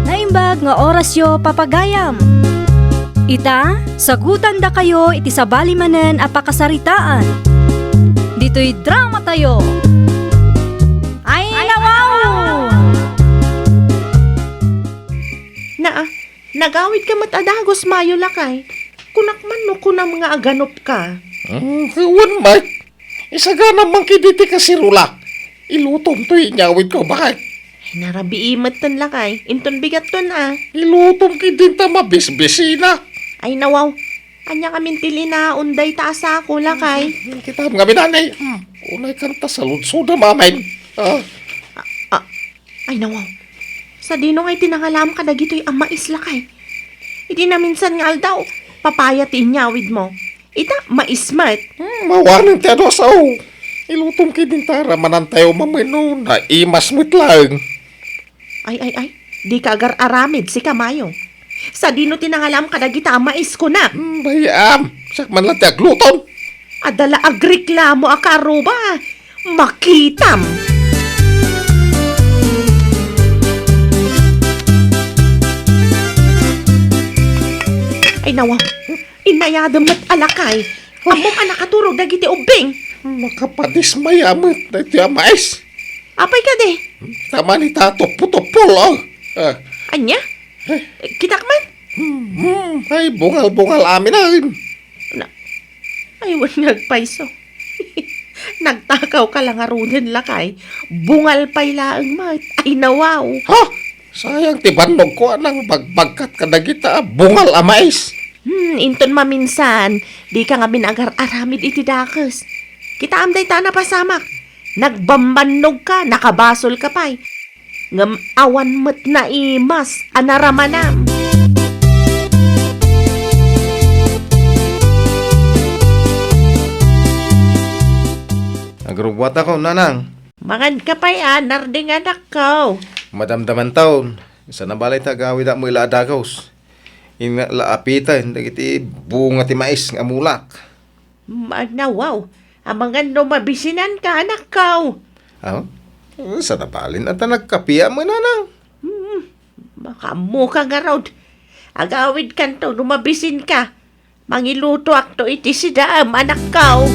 Naimbag nga orasyo, papagayam. Ita, sagutandakayo iti sabali manen a pakasaritaan. Ditoy dramatayo. Ay, nawaw! Naa, nagawidka met a dagus mayo, lakay. Kunak man no kunam nga aganupka. Mm, wen met. Isaganam man ketdi ti kasirula. Ilutom toy inyawidko, baket. Ay, narabii metten, lakay. Inton bigatton a. Ilutom ketdin ta mabisbisina. Ay, nawaw. Ania ngamin ti linaon dayta a sako, lakay? Kitam ngamin, anay. Hmm. Unay kanta saludsodam amin. Ah. Ah, ah. Ay, nawaw. Sadino ngay ti nangalaam kadagitoy a mais, lakay? Idi naminsan nga aldaw, papaya ti inyawidmo. Ita, mais met. Hmm, mawanen ti adu a sao. Ilutom ketdin ta ramanantayo mamano, naimas met laeng. Ay, ay, ay. Dika agar-aramid, sika mayo. Sadino ti nangalaam kadagita a mais, kunak? Hmm, bay-am. Siak man la ti aglutom. Adda la agreklamo a kaarruba. Makitam. Ay, nawa. Inayadem met a lakay. Ammom a nakaturog dagiti ubbing. Makapadismaya met daytoy a mais. Apay kadi? Tamani ta tuppo-tuppol, oh. Ah. Ania? Eh. Kitak man? Hmm, hmm. Ay, bungal-bungal amin, ah. Na, ay, wen nga agpayso. Nagtakaw ka la ngaruden, lakay. Bungal pay laeng met. Ay, nawaw. Ha? Sayang ti bannogko a nangbagbagkat kadagita a bungal a mais. Hmm, inton maminsan, dika ngamin agar-aramid iti dakes. Kitaem dayta a napasamak. Nagbambannogka, nakabasolka pay. Ngem awan met naimas a naramanam. Agrubbuatakon, nanang. Manganka pay a, Narding anakko. Madamdamantaon. Saan a balay ta agawidakmo ila a dagus. Innak la apiten dagiti bunga ti mais nga mulak. Manawaw, amangan no mabisinanka, anakko. Ah? Saan a balin a ta nagkapiak met, nanang? Hmm, makaammoka ngarud. Agawidkanto no mabisinka. Mangilutoakto iti sidaem, anakko.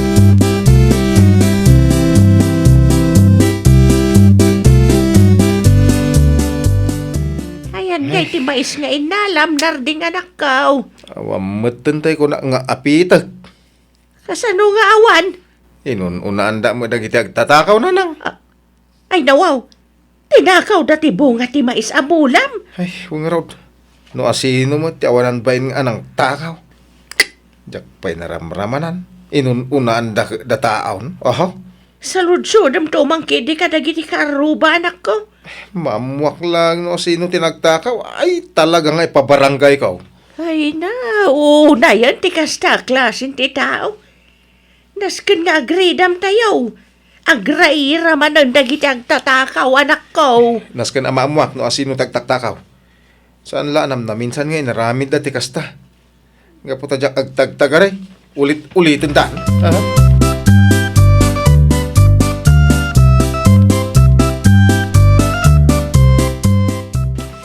Ayan ngay ti mais nga innalam, Narding anakko. Awan metten tay kunak nga apitek. Kasano nga awan? Inun-unaanda met dagiti agtatakaw, nanang. Ah, ay, nawaw. Tinakawda ti bunga ti mais a mulam. Ay, wen ngarud. No asino met ti awanan bain nga anang takaw. Diak pay naramramanan. Inun-unaan da, da taon. Aha. Saludsodem to umangkidi kadagiti kaarruba, anakko. Maammuak lang no sino ti nagtakaw. Ay, talaga nga ipabarangay ko. Ay na, unayen ti kasta a klasen ti tao. Nasken nga agridam tayo. Agraira manen dagiti agtatakaw, anakko. Nasken a maammuak no asino ti agtaktakaw. Saan la a namnaminsan nga inaramidda ti kasta. Gapu ta diak agtagtagari, ulit-uliten dan. Aha.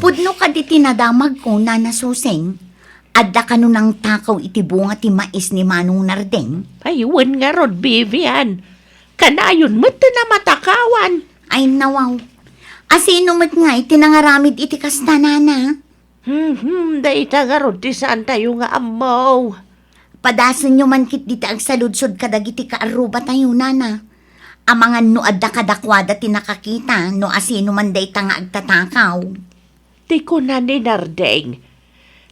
Pudno kadi ti nadamagko, Nana Susing. Adda kano nangtakaw iti bunga ti mais ni Manong Narding? Ay, wen ngarud, Vivian. Kanayon met ti namatakawan. Ay, nawaw. Asino met nga iti nangaramid iti kasta, Nana? Hmm, dayta ngarud ti saantayo nga ammo. Padasenyo man ketdi ti agsaludsod kadagiti kaarrubatayo, Nana. Amangan no adda kadakuada ti nakakita no asino man dayta nga agtatakaw. Ti kuna ni Nardeng,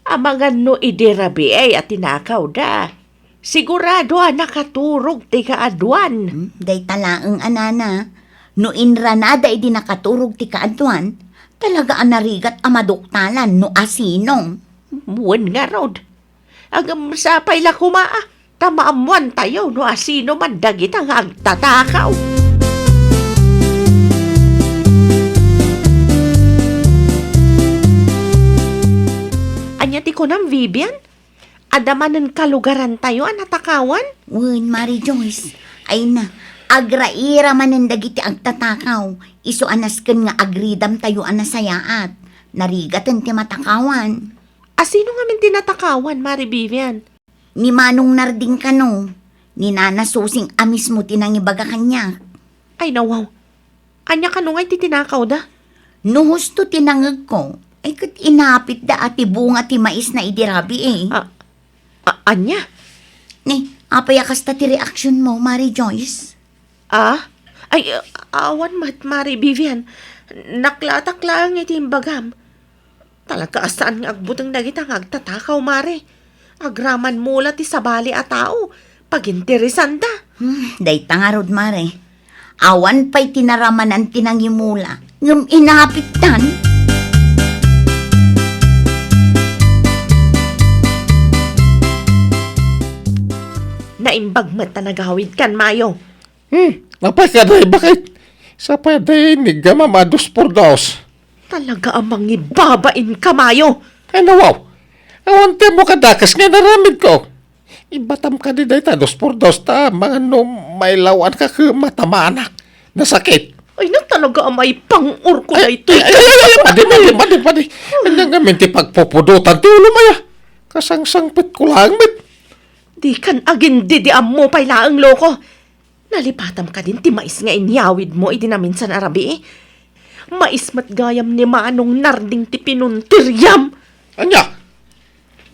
amangan no idi rabii a tinakawda, sigurado a nakaturog ti kaaduan. Hmm, dayta laeng a, Nana. No inranada idi nakaturog ti kaaduan, talaga a narigat a maduktalan no asino. Wen ngarud. Ngem sapay la koma a ta maammoantayo no asino man dagita nga agtatakaw. Ania ti kunam, Vivian? Adda manen kalugarantayo a natakawan? Wen, Mari Joyce. Ay na, agraira manen dagiti agtatakaw. Isu a nasken nga agridamtayo a nasayaat. Narigaten ti matakawan. Asino ngamin ti natakawan, Mari Vivian? Ni Manong Narding kano, ni Nana Susing a mismo ti nangibaga kaniak. Ay, nawaw. Ania kano nga iti tinakawda? No husto ti nangegko, ay ket inapitda a ti bunga ti maisna idi rabii. A, a, ania? Ni, apay a kasta ti reaksionmo, Mari Joyce? Ah? Ay, a-, awan met, Mari Vivian. Naklatak laeng iti imbagam. Talaga a saan nga agbuteng dagita nga agtatakaw, Mari. Agraman mula ti sabali a tao. Paginteresanda. Hmm, dayta ngarud, Mari. Awan pay ti naramanan ti nangimula, ngem inapitdan. Naimbag met a nagawidkan, Mayo. Hmm, apay kadi, bakit? Sapay a di ni gamam a dos por dos. Talaga a mangibabain ka, Mayo. Ay, nawaw. Awan ti ammo kadakes nga inaramidko. Ibatam kadi dayta dos por dos ta, mangano mailawan ka ket matamanak. Nasakit. Ay, na talaga a maipang-or ko daytoy. Ay, ay, ay, ay, padi, padi, padi, padi. Ania ngamin ti pagpupudotan ti ulom aya? Kasangsangpetko laeng met. Dikan agin-, di, di ammo pay laeng, loko. Nalipatam kadin ti mais nga inyawidmo idi naminsan a rabii? Mais met gayam ni Manong Narding ti pinuntiryam. Ania?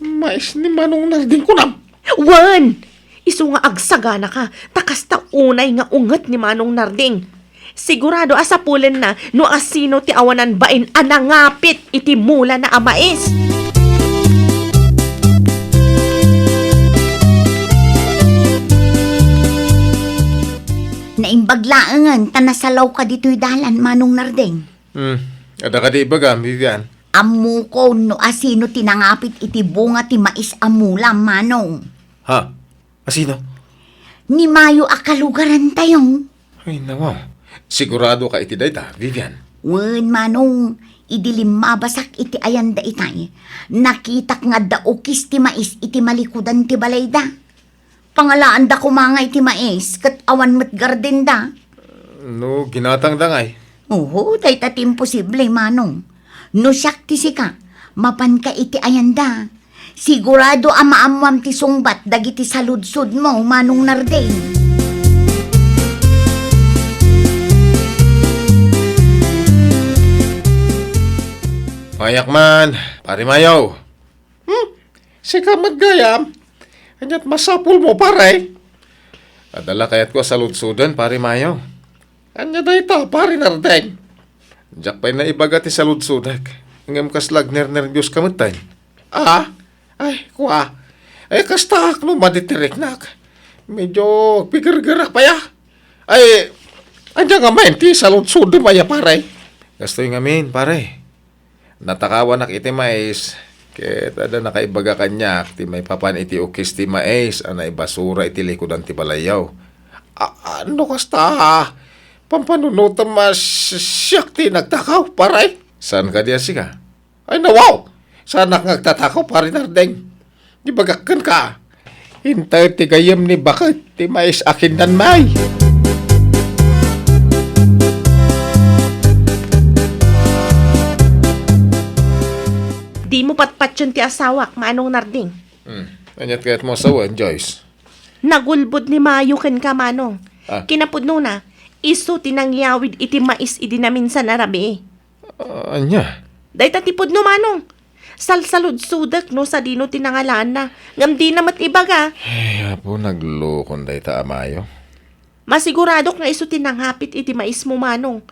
Mais ni Manong Narding kunam? Wen! Isu nga agsaganaka, ta kasta unay nga unget ni Manong Narding. Sigurado a sapulenna no asino ti awanan bain a nangapit iti mulana a mais. Naimbag laengen ta nasalawka ditoy dalan, Manong Narding. Hmm. Adda kadi ibagam, Vivian? Ammokon no asino ti nangapit iti bunga ti mais a mula, Manong. Ha? Asino? Ni Mayo a kalugarantayo. Ay, nawaw. Sigurado ka iti dayta, Vivian? Wen, Manong, idi limmabasak iti ayanda itay, nakitak nga adda ukis ti mais iti malikudan ti balayda. Pangalaanda koma nga iti mais, ket awan met gardenda. No ginatangda ngay? Oho, dayta ti imposible, Manong. No siak ti sika, mapanka iti ayanda. Sigurado a maammoam ti sungbat dagiti saludsodmo, Manong Narding. Mayak man, Pare Mayo. Hmm? Sika met gayam? Ania't masapulmo, pare? Adda la kayatko a saludsoden, Pare Mayo. Ania dayta, Pare Nardeng? Diak pay naibaga ti saludsodek. Ngem kasla agnernerbios ka metten. Ah? Ay, kua. Ay, kastaak no maditiriknak. Medyo agpigergerak pay a. Ay, ania ngamin ti saludsodem aya, pare? Kastoy ngamin, pare. Natakawanak iti mais, ket adda nakaibaga kaniak ti maipapan iti ukis ti mais a naibasura iti likudan ti balayyo. A-, a-, no kasta, pampanunotem a si-, siak ti nagtakaw, pare? Saan kadi a sika? Ay, nawaw! Saanak nga agtatakaw, Pare Nardeng. Ibagak kenka, inted ti gayyem ni baket ti mais a kinnanmi. Dimo patpatien ti asawak, Manong Narding. Hmm. Aniat kayatmo a sawen, Joyce? Nagulbod ni Mayo kenka, Manong. Ah. Kinapudnona, isu ti nangyawid iti mais idi naminsan a rabii. Ah, ania? Dayta ti pudno, Manong. Salsaludsodek no sadino ti nangalaanna, ngem dina met ibaga. Ay, Apo, naglukon dayta a Mayo. Masiguradok nga isu ti nangapit iti maismo, Manong.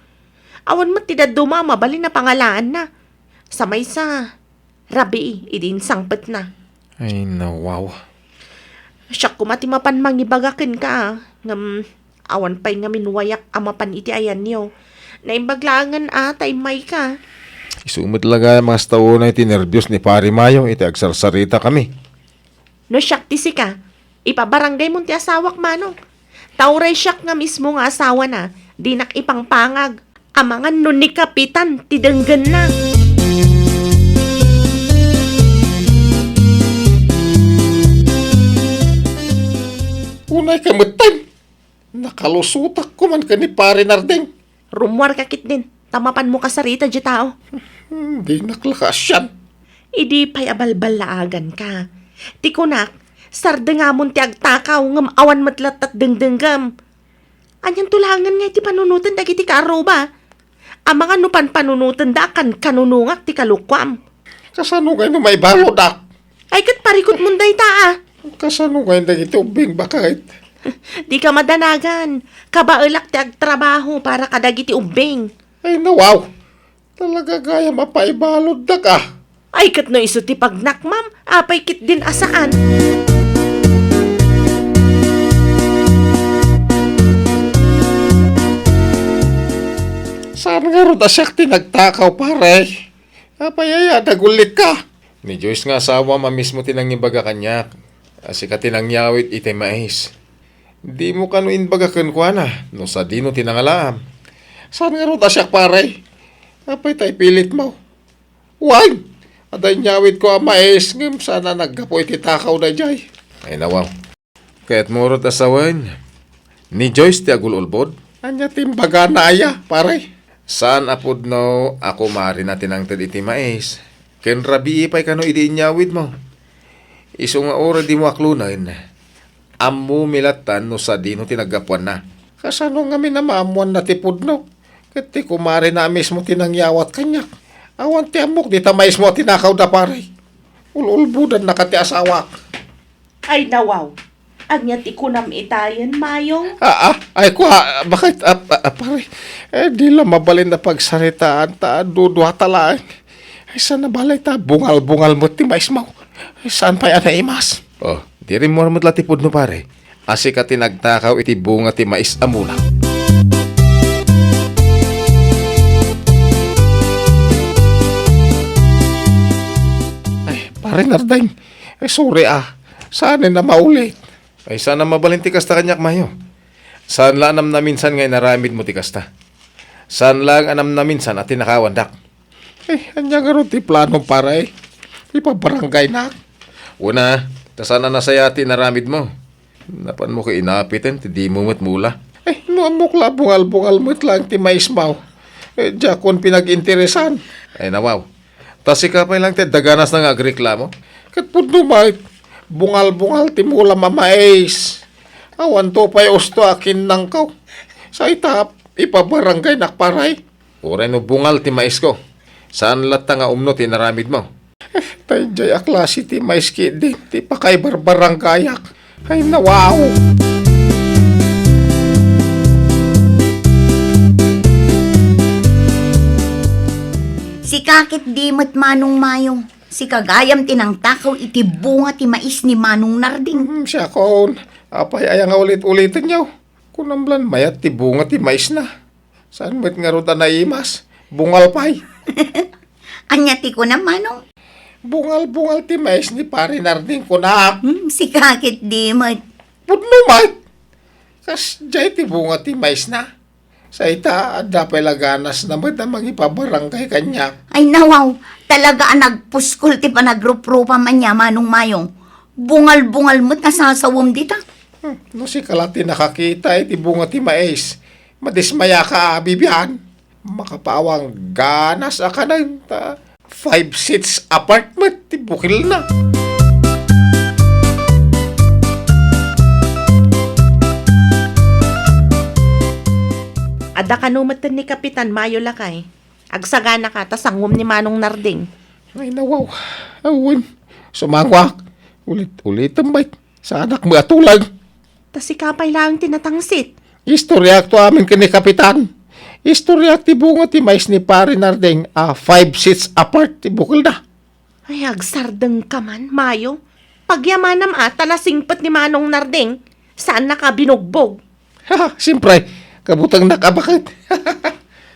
Awan met ti dadduma a mabalin a pangalaanna. Sa maysa, rabii idi insangpetna. Ay, nawaw. Siak koma ti mapan mangibaga kenka, ngem awan pay ngamin wayak a mapan iti ayanyo. Naimbag laengen a ta immayka. Isu met la gayam a kasta unay ti nerbios ni Pare Mayo iti agsarsaritakami. No siak ti sika, ipabaranggaymon ti asawak, Manong. Ta uray siak nga mismo nga asawana, dinak ipangpangag. Amangan no ni Kapitan ti denggenna. Unayka metten. Nakalusotak koman ken ni Pare Nardeng. Rummuarka ketdin, ta mapanmo kasarita diay tao. Hmm, dinak la kaasian. Idi pay a balballaaganka. Ti kunak, sardengamon ti agtakaw ngem awan met latta ti dengdenggem. Anianto laengen nga iti panunoten dagiti kaarruba? Amangan no panpanunotenda a kankanunongak ti kalukuam. Kasano ngay no maibaludak? Ay, ket parikutmon dayta a. Kasano ngay dagiti ubbing, baket? Dika madanagan. Kabaelak ti agtrabaho para kadagiti ubbing. Ay, nawaw. Talaga gayam a paibaluddak a. Ay, ket no isu ti pagnakmam, apay ketdin a saan? Saan ngarud a siak ti nagtakaw, pare? Apay aya, nagullikka? Ni Joyce nga asawam a mismo ti nangibaga kaniak a sika ti nangyawid iti mais. Dimo kano imbaga kenkuana no sadino ti nangalaam? Saan ngarud a siak, pare? Apay ta ipilitmo? Wen, adda inyawidko a mais ngem saan a naggapu iti takaw daydiay. Ay, nawaw. Kayatmo rut a sawen, ni Joyce ti agul-ulbod? Ania ti imbagana aya, pare? Saan a pudno a kumarina ti nangted iti mais. Ken rabii pay kano idi inyawidmo. Isu nga uray dimo aklonen, ammomi lattan no sadino ti naggapuanna. Kasano ngamin a maammoanna ti pudno? Ket ti kumarina a mismo ti nangyawat kaniak. Awan ti ammok dita maismo a tinakawda, pare. Ul-ulbodannaka ti asawak. Ay, nawaw. Ania ti kunam itayen, Mayong? Ah, ah, ay, kua, bakit, ah, ah, ah, pare? Eh, di la mabalin a pagsaritaan ta duduata laeng. Ay, saan a balay ta bungal-bungal met ti maismo. Ay, saan pay a naimas? Oh, di rimmuar met la ti pudno, pare. A sika ti nagtakaw iti bunga ti mais a mula. Ay, pare Nardeng. Ay, sorry, ah. Saan a maulit? Ay, saan a mabalin ti kasta kaniak, Mayo. Saan la a namnaminsan nga inaramidmo ti kasta. Saan laeng a namnaminsan a tinakawandak. Eh, ania ngarud ti planom, pare? Ipabarangaynak? Una, ta saan a nasaya ti inaramidmo. Napanmo ka inapiten ti dimo met mula. Eh, no ammok la bungal-bungal met laeng ti maismo. Eh, diakon pinag-interesan. Ay, nawaw. Ta sika pay laeng ti adda ganasna nga agreklamo. Ket pudno met, bungal-bungal ti mulam a mais. Awanto pay usto a kinnangko. Sa ita, ipabarangaynak, pare. Uray no bungal ti maisko, saan latta nga umno ti inaramidmo? Eh, daydiay a klase ti mais ketdi ti pakaibarbarangayak. Ay, nawaw! Sika ketdi met, Manong Mayong. Sika gayam ti nangtakaw iti bunga ti mais ni Manong Narding. Hmm, siakon. Apay aya nga ulit-ulitenyo? Kunam lan mayat ti bunga ti maisna. Saan met ngarud a naimas? Bungal pay. Ania ti kunam, Manong? Bungal-bungal ti mais ni Pare Narding, kunak. Hmm, sika ket di met. Pudno met. Kasdiay ti bunga ti maisna. Sa ita, adda pay la ganasna met a mangipabarangay kaniak. Ay, nawaw, talaga a nagpuskol ti panagruprupam ania, Manong Mayong. Bungal-bungal met a sasawem dita. Hmm, no sika la ti nakakita iti bunga ti mais, madismayaka a, Bibian. Makapaawang ganas a kanen ta five seats apart met ti bukilna. Adda kano met ni Kapitan Mayo, lakay. Agsaganaka ta sangom ni Manong Narding. Ay, nawaw. Awan. Sumangoak. Ulit-ulitem met. Saanak met a tuleng. Ta sika pay laeng ti natangsit. Istoryaak to amin ken ni Kapitan. Istoryaak ti bunga ti mais ni Pare Narding a five seats apart ti bukilda. Ay, agsardengka man, Mayo. Pagyamanam a, ta nasingpet ni Manong Narding. Saannaka a binugbog. Siempre, kabutengnak a baket.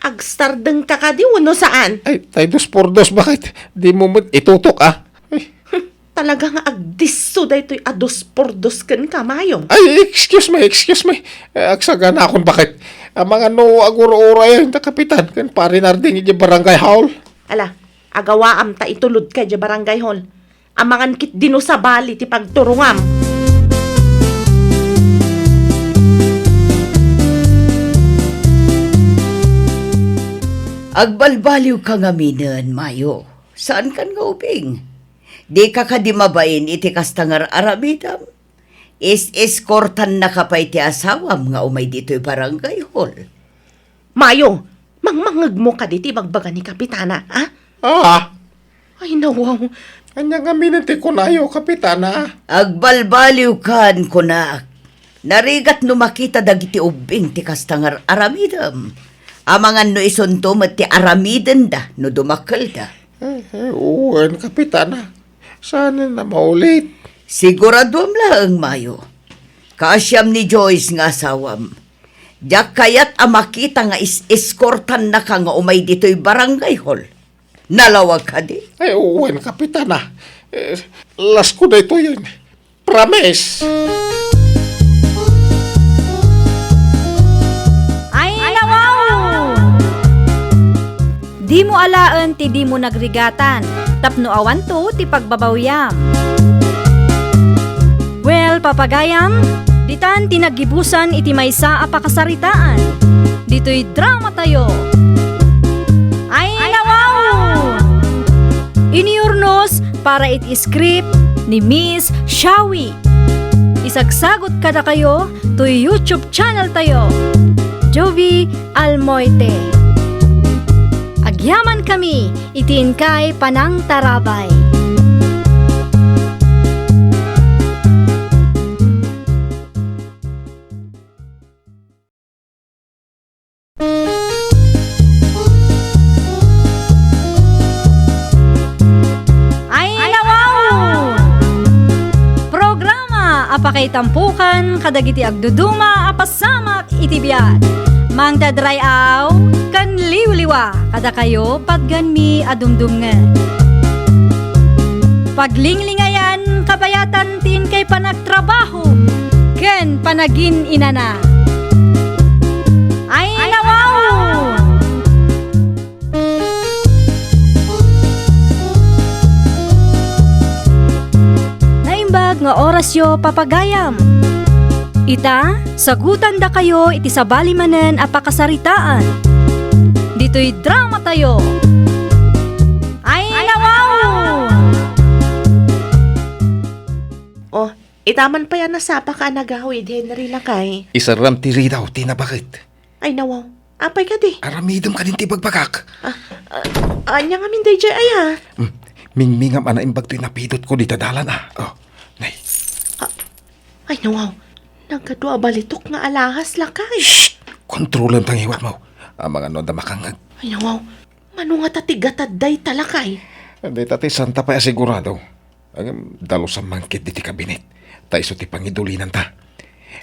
Agsardengka kadi wenno saan? Ay, tay dos por dos, baket. Dimo met itutok, a. Ay. Talaga nga agdisso daytoy a dos por dos kenka, Mayo. Ay, excuse me, excuse me. Eh, agsaganakon, baket. Amangan no agur-urayen ta Kapitan ken Pare Narding idiay barangay hall. Ala, agawaam ta itulodka idiay barangay hall. Amangan ketdi no sabali ti pagturongam. Agbalbaliwka ngaminen, Mayo. Saankan nga ubing? Dika kadi mabain iti kasta nga ar-aramidem? Is-eskortannaka pay ti asawam nga umay ditoy barangay hall. Mayo, mangmangngegmo kadi ti ibagbaga ni Kapitana, a? Ah. Ay, nawaw. Ania ngamin ti kunayo, Kapitana? Agbalbaliwkan, kunak. Narigat no makita dagiti ubbing ti kasta nga ar-aramidem. Amangan no isunto met ti aramidenda no dumakkelda. Eh, eh, wen, Kapitana. Saan a maulit? Siguraduam laeng, Mayo. Kaasiam ni Joyce nga asawam. Diak kayat a makita nga is-eskortannaka nga umay ditoy barangay hall. Nalawag kadi? Ay, wen, Kapitana. Eh, lasko daytoyen. Promise. Ay, nawaw! Dimo alaen ti dimo nagrigatan, tapno awanto ti pagbabawiam. Well, papagayam, ditan ti naggibusan iti maysa a pakasaritaan. Ditoy dramatayo. Ay, nawaw! Iniurnos para iti script ni Miss Shawi. Isagsagot kadakayo toy YouTube channel tayo, Jovi Almoite. Agyaman kami iti inkay panangtarabay. Ay, nawaw! Programa a pakaitampukan kadagiti agduduma a pasamak iti biag. Mangted ray-aw ken liwliwa kadakayo patgenmi a dumdumngeg. Paglinglingayan kabayatan ti inkay panagtrabaho ken panagin-inana. Ay, nawaw! Naimbag nga orasyo, papagayam. Ita, sagutandakayo iti sabali manen a pakasaritaan. Ditoy dramatayo. Ay, nawaw! Oh, ita man pay a nasapaka a nagawid, Henry, lakay. Isaram ti ridaw ti nabaket. Ay, nawaw. Apay kadi? Aramidem kadin ti bagbagak. Ah, ah, ania ngamin daydiay aya? Hmm, mingmingam a naimbag toy napidotko dita dalan, a. Oh, nay. Ah, ay, nawaw. Nagadu a balitok nga alahas, lakay. Shh! Kontrolem ta ngiwatmo. Amangan no adda makangngeg. Ay, nawaw. Mano ngata ti gatad dayta, lakay? Dayta ti santa pay a sigurado. Ngem dalusan man ketdi ti kabinet, ta isu ti pangidulinanta.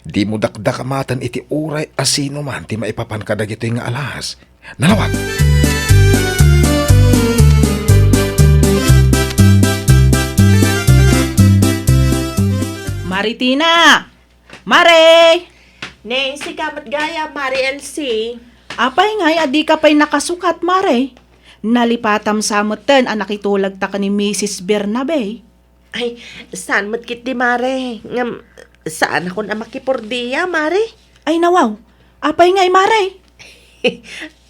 Dimo dakdakamaten iti uray a sino man ti maipapan kadagitoy nga alahas. Nalawag! Maritina! Mare! Ne, sika met gayam, Mare Elsie. Apay ngay a dika pay nakasukat, Mare? Nalipatam sa metten a nakitulagta ken ni Misis Bernabe. Ay, saan met ketdi, Mare. Ngem, saanakon a makipurdia, Mare. Ay, nawaw. Apay ngay, Mare?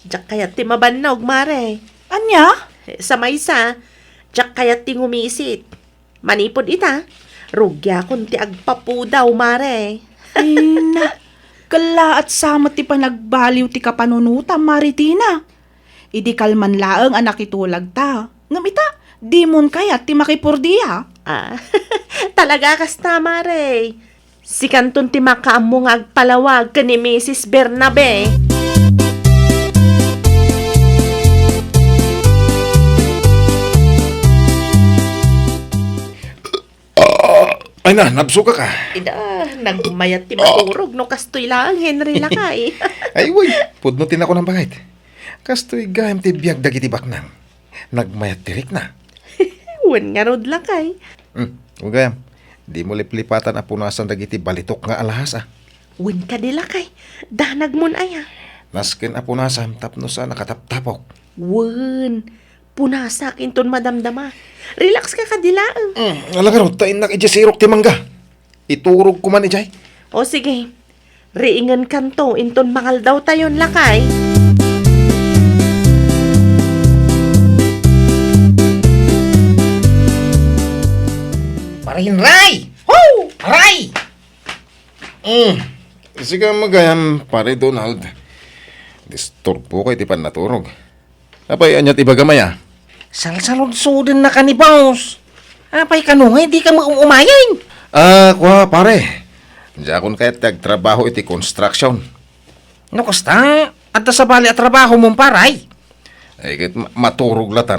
Diak kayat ti mabannog, Mare. Ania? Sa maysa, diak kayat ti ngumisit. Manipud ita, rugiakon ti agpapudaw, Mare. Ay na, kellaat sa met ti panagbaliw ti kapanunotam, Maritina. Idi kalman laeng a nakitulagta. Ngem ita, dimon kayat ti makipurdia. Ah, talaga kasta, Mare. Sikanton ti makaammo nga agpalawag ken ni Misis Bernabe. Ah, ay na, nabsogak. Ida, nagmayat ti maturog no kastoy laeng, Henry, lakay. Ay, uy, pudno ti nakunam, bakit? Kastoy gayam ti biag dagiti baknang. Nagmayat ti rikna. Wen ngarud, lakay. Hmm, wen gayam. Dimo liplipatan a punasan dagiti balitok nga alahas, a. Wen kadi, lakay. Danagmon aya. Nasken a punasam tapno sa nakataptapok. Wen. Punasak inton madamdama. Relax ka kadi laeng. Hmm, ala ngarud, ta innak idiay sirok ti mangga. Iturogko man idiay. O sige. Riingenkanto inton mangaldawtayon, lakay. Pare Henry! Ho! Aray! Mm. Sika met gayam, Pare Donald. Disturboka iti pannaturog. Apay, ania ti ibagam aya? Salsaludsodennaka ni boss. Apay kano nga, dika met um-umayen? Ah, kua, pare. Diakon kayat ti agtrabaho iti construction. No kasta, adda sabali a trabahom, pare? Ay, ket ma-, maturog latta.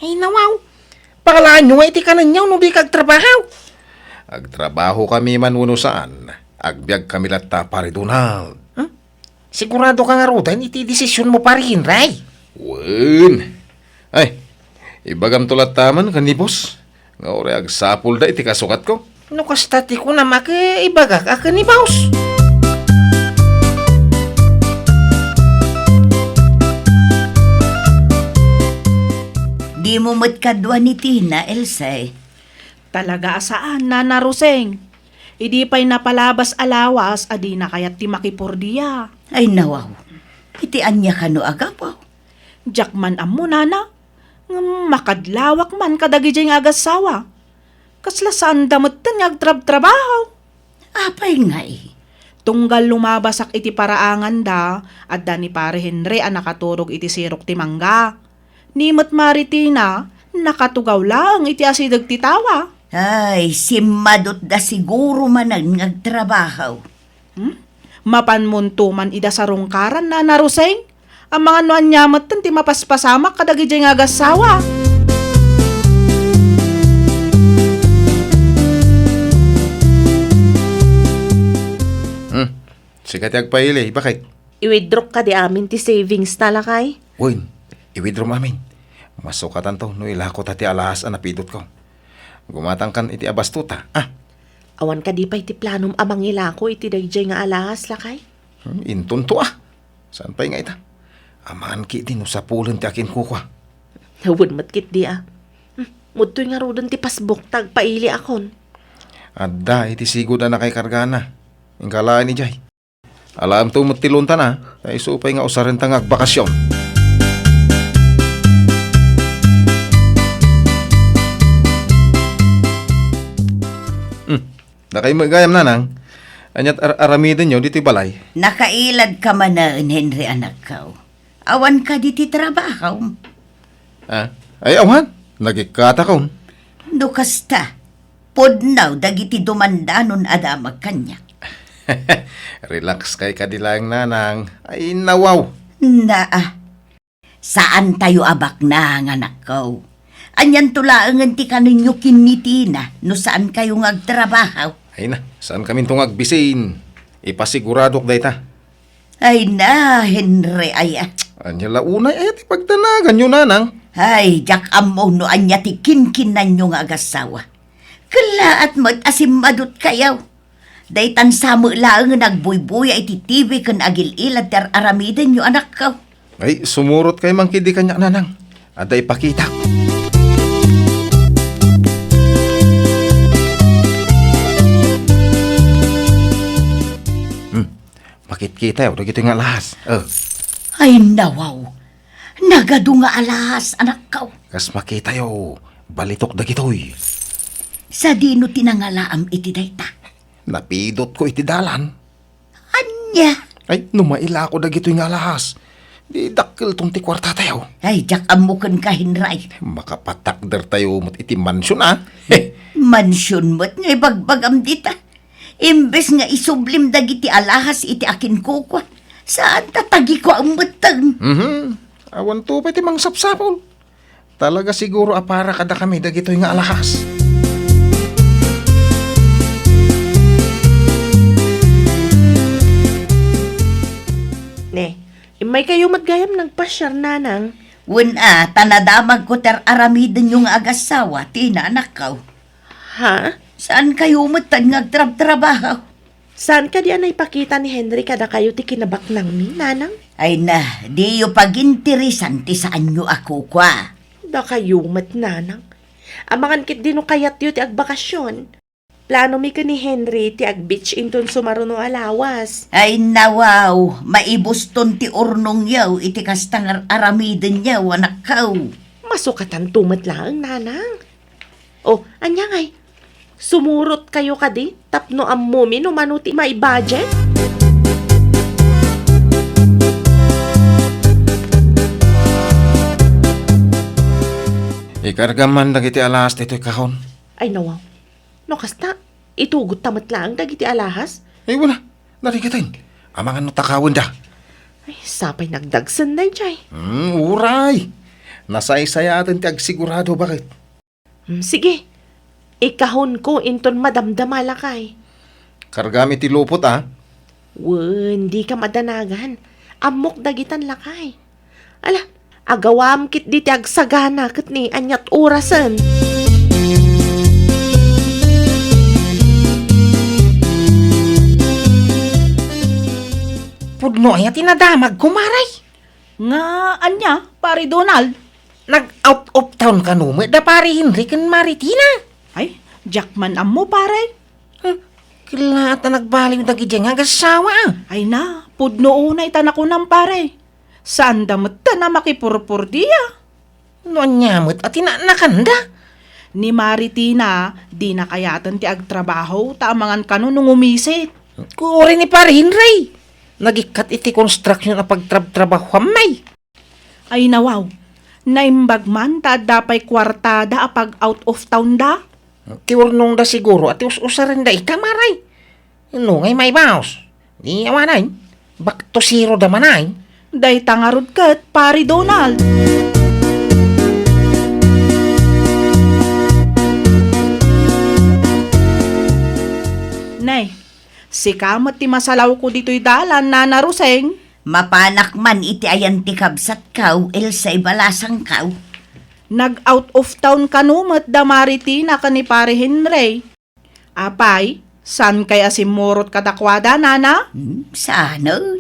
Ay, nawaw. Pangalaanyo nga iti kanenyo no dika agtrabaho. Agtrabahokami man wenno saan, agbiagkami latta, Pare Donald. Hmm? Siguradoka ngaruden iti desisionmo, Pare Henry? Wen. Ay, ibagamto latta man ken ni boss nga uray agsapulda iti kasukatko. No kasta ti kunam, a, ket ibagak a ken ni boss. Dimo met kadua ni Tina, Elsie. Talaga a saan, Nana Roseng. Idi pay napalabas a lawas a dina kayat ti makipurdia. Ay, nawaw. Iti ania kano a gapu? Diak man ammo, Nana. Ngem makadlawak man kadagidiay nga agassawa. Kasla saanda metten nga agtrabtrabaho. Apay ngay? Tunggal lumabasak iti paraanganda, adda ni Pare Henry a nakaturog iti sirok ti mangga. Ni met Mari Tina, nakatugaw laeng iti asideg ti tawa. Ay, simmadutda siguro manen nga agtrabaho. Hmm? Mapanmonto man ida sarungkaran, Nana Roseng? Amangan no ania metten ti mapaspasamak kadagidiay nga agassawa. Hmm. Sika ti agpaili, bakit? I-withdraw kadi amin ti savings ta, lakay? Wen, i-withdraw amin. Masukatanto no ilako ta ti alahas a napidotko. Gumatangkan iti abasto ta, ah. Awan kadi pay ti planom a mangilako iti daydiay nga alahas, lakay? Hmm, intonto, ah. Saan pay nga ita? Amangan ketdi no sapulen ti akinkukua. Wen met ketdi, ah. Hmm, mudtoy ngaruden ti pasbuk ta agpailiakon. Adda iti sigud a nakaikargana. Inka laeng idiay. Alaemto met ti loan ta, a, ta isu pay nga usarenta nga agbakasyon. Hmm. Dakay met gayam, Nanang. Ania't ar-, aramidenyo ditoy balay? Nakailadka manen, Henry, anakko. Awan kadi ti trabahom? Ah, ay, awan. Nagikkatakon. No kasta, pudno dagiti dumandanon a damag kaniak. Relax kay kadi laeng, Nanang. Ay, nawaw. Naa. Saantayo a baknang, anakko. Anianto laengen ti kanenyo ken ni Tina no saankayo nga agtrabaho? Ay na, saankaminto nga agbisin. Ipasiguradok dayta. Ay na, Henry, aya. Ania la unay aya ti pagdanaganyo, nanang? Ay, diak ammo no ania ti kinkinnanyo nga agassawa. Kellaat met a simmadutkayo. Daytan sa met laeng nga agbuybuya iti T V ken agil-ilad ti ar-aramidenyo, anakko. Ay, sumurot kay man kidi kaniak, nanang. Adda ipakitak. Hmm. Makitkitayo dagitoy nga alahas. Eh. Ay, nawaw. Nagadu nga alahas, anakko. Kas makitayo, balitok dagitoy. Sadino ti nangalaam iti dayta? Napidotko iti dalan. Ania? Ay, no mailako dagitoy nga alahas, di dakkelton ti kuartatayo. Ay, diak ammo kenka, Henry. Makapatakdertayo met iti mansion, a? Mansion met nga ibagbagam dita. Imbes nga isublim dagiti alahas iti akinkukua, saan ta tagikuaem metten. Mhm. Awanto pay ti mangsapsapul. Talaga siguro a para kadakami dagitoy nga alahas. Ne, immaykayo met gayam nagpasiar, nanang. Wen a, ta nadamagko ti ar-aramidenyo nga agassawa, Tina, anakko. Ha? Saankayo metten nga agtrabtrabaho? Saan kadi a naipakita ni Henry kadakayo ti kinabaknangmi, nanang? Ay na, diyo paginteresan ti saanyo a kukua. Dakayo met, nanang. Amangan ketdi no kayatyo ti agbakasion. Planomi ken ni Henry ti ag-beach inton sumaruno a lawas. Ay, nawaw, maibuston ti urnongyo iti kasta nga ar-aramidenyo, anakko. Masukatanto met laeng, nanang. O, ania ngay? Sumurotkayo kadi tapno ammomi no mano ti maibudget? Ikargam man dagiti alahas ditoy kahon. Ay, nawaw. No kasta, itugotta met laeng dagiti alahas? Ay, wala. Narigatan. Amangan no takawenda. Ay, sapay nagdagsen daydiay. Hmm, uray. Nasaysayaten ti agsigurado, baket. Hmm, sige. Ikahonko inton madamdama, lakay. Kargam iti lupot, a? Wen, dika madanagan. Ammok dagitan, lakay. Ala, agawam ketdi ti agsagana ket ni aniat orasen. Pudno aya ti nadamag, kumare? Nga ania, Pare Donald? Nag-out of town kano met da Pare Henry ken Mare Tina? Ay, diak man ammo, pare. Huh, kellaat a nagbaliw dagidiay nga agassawa, a. Ay na, pudno unay ta nakunam, pare. Saanda metten a makipurpurdia. No ania met a tinaknakanda? Ni Mare Tina, dina kayaten ti agtrabaho ta amangan kano no ngumisit. Uray ni Pare Henry, nagikkat iti construction a pagtrabtrabahoan, may. Ay, nawaw, naimbag man ta adda pay kuartada a pag-out of town da? Ti urnongda siguro a ti us-usarenda ita, mare. No ngay maibaos, di awanen, back to zero da manen. Dayta ngarud ket, Pare Donald. Nay, sika met ti masalawko ditoy dalan, Nana Roseng. Mapanak man iti ayan ti kabsatko, Elsa, ibalasangko. Nag-out of town kano met da Mare Tina ken ni Pare Henry? Apay, saankay a simmurot kadakuada, nana? Hmm, saanen.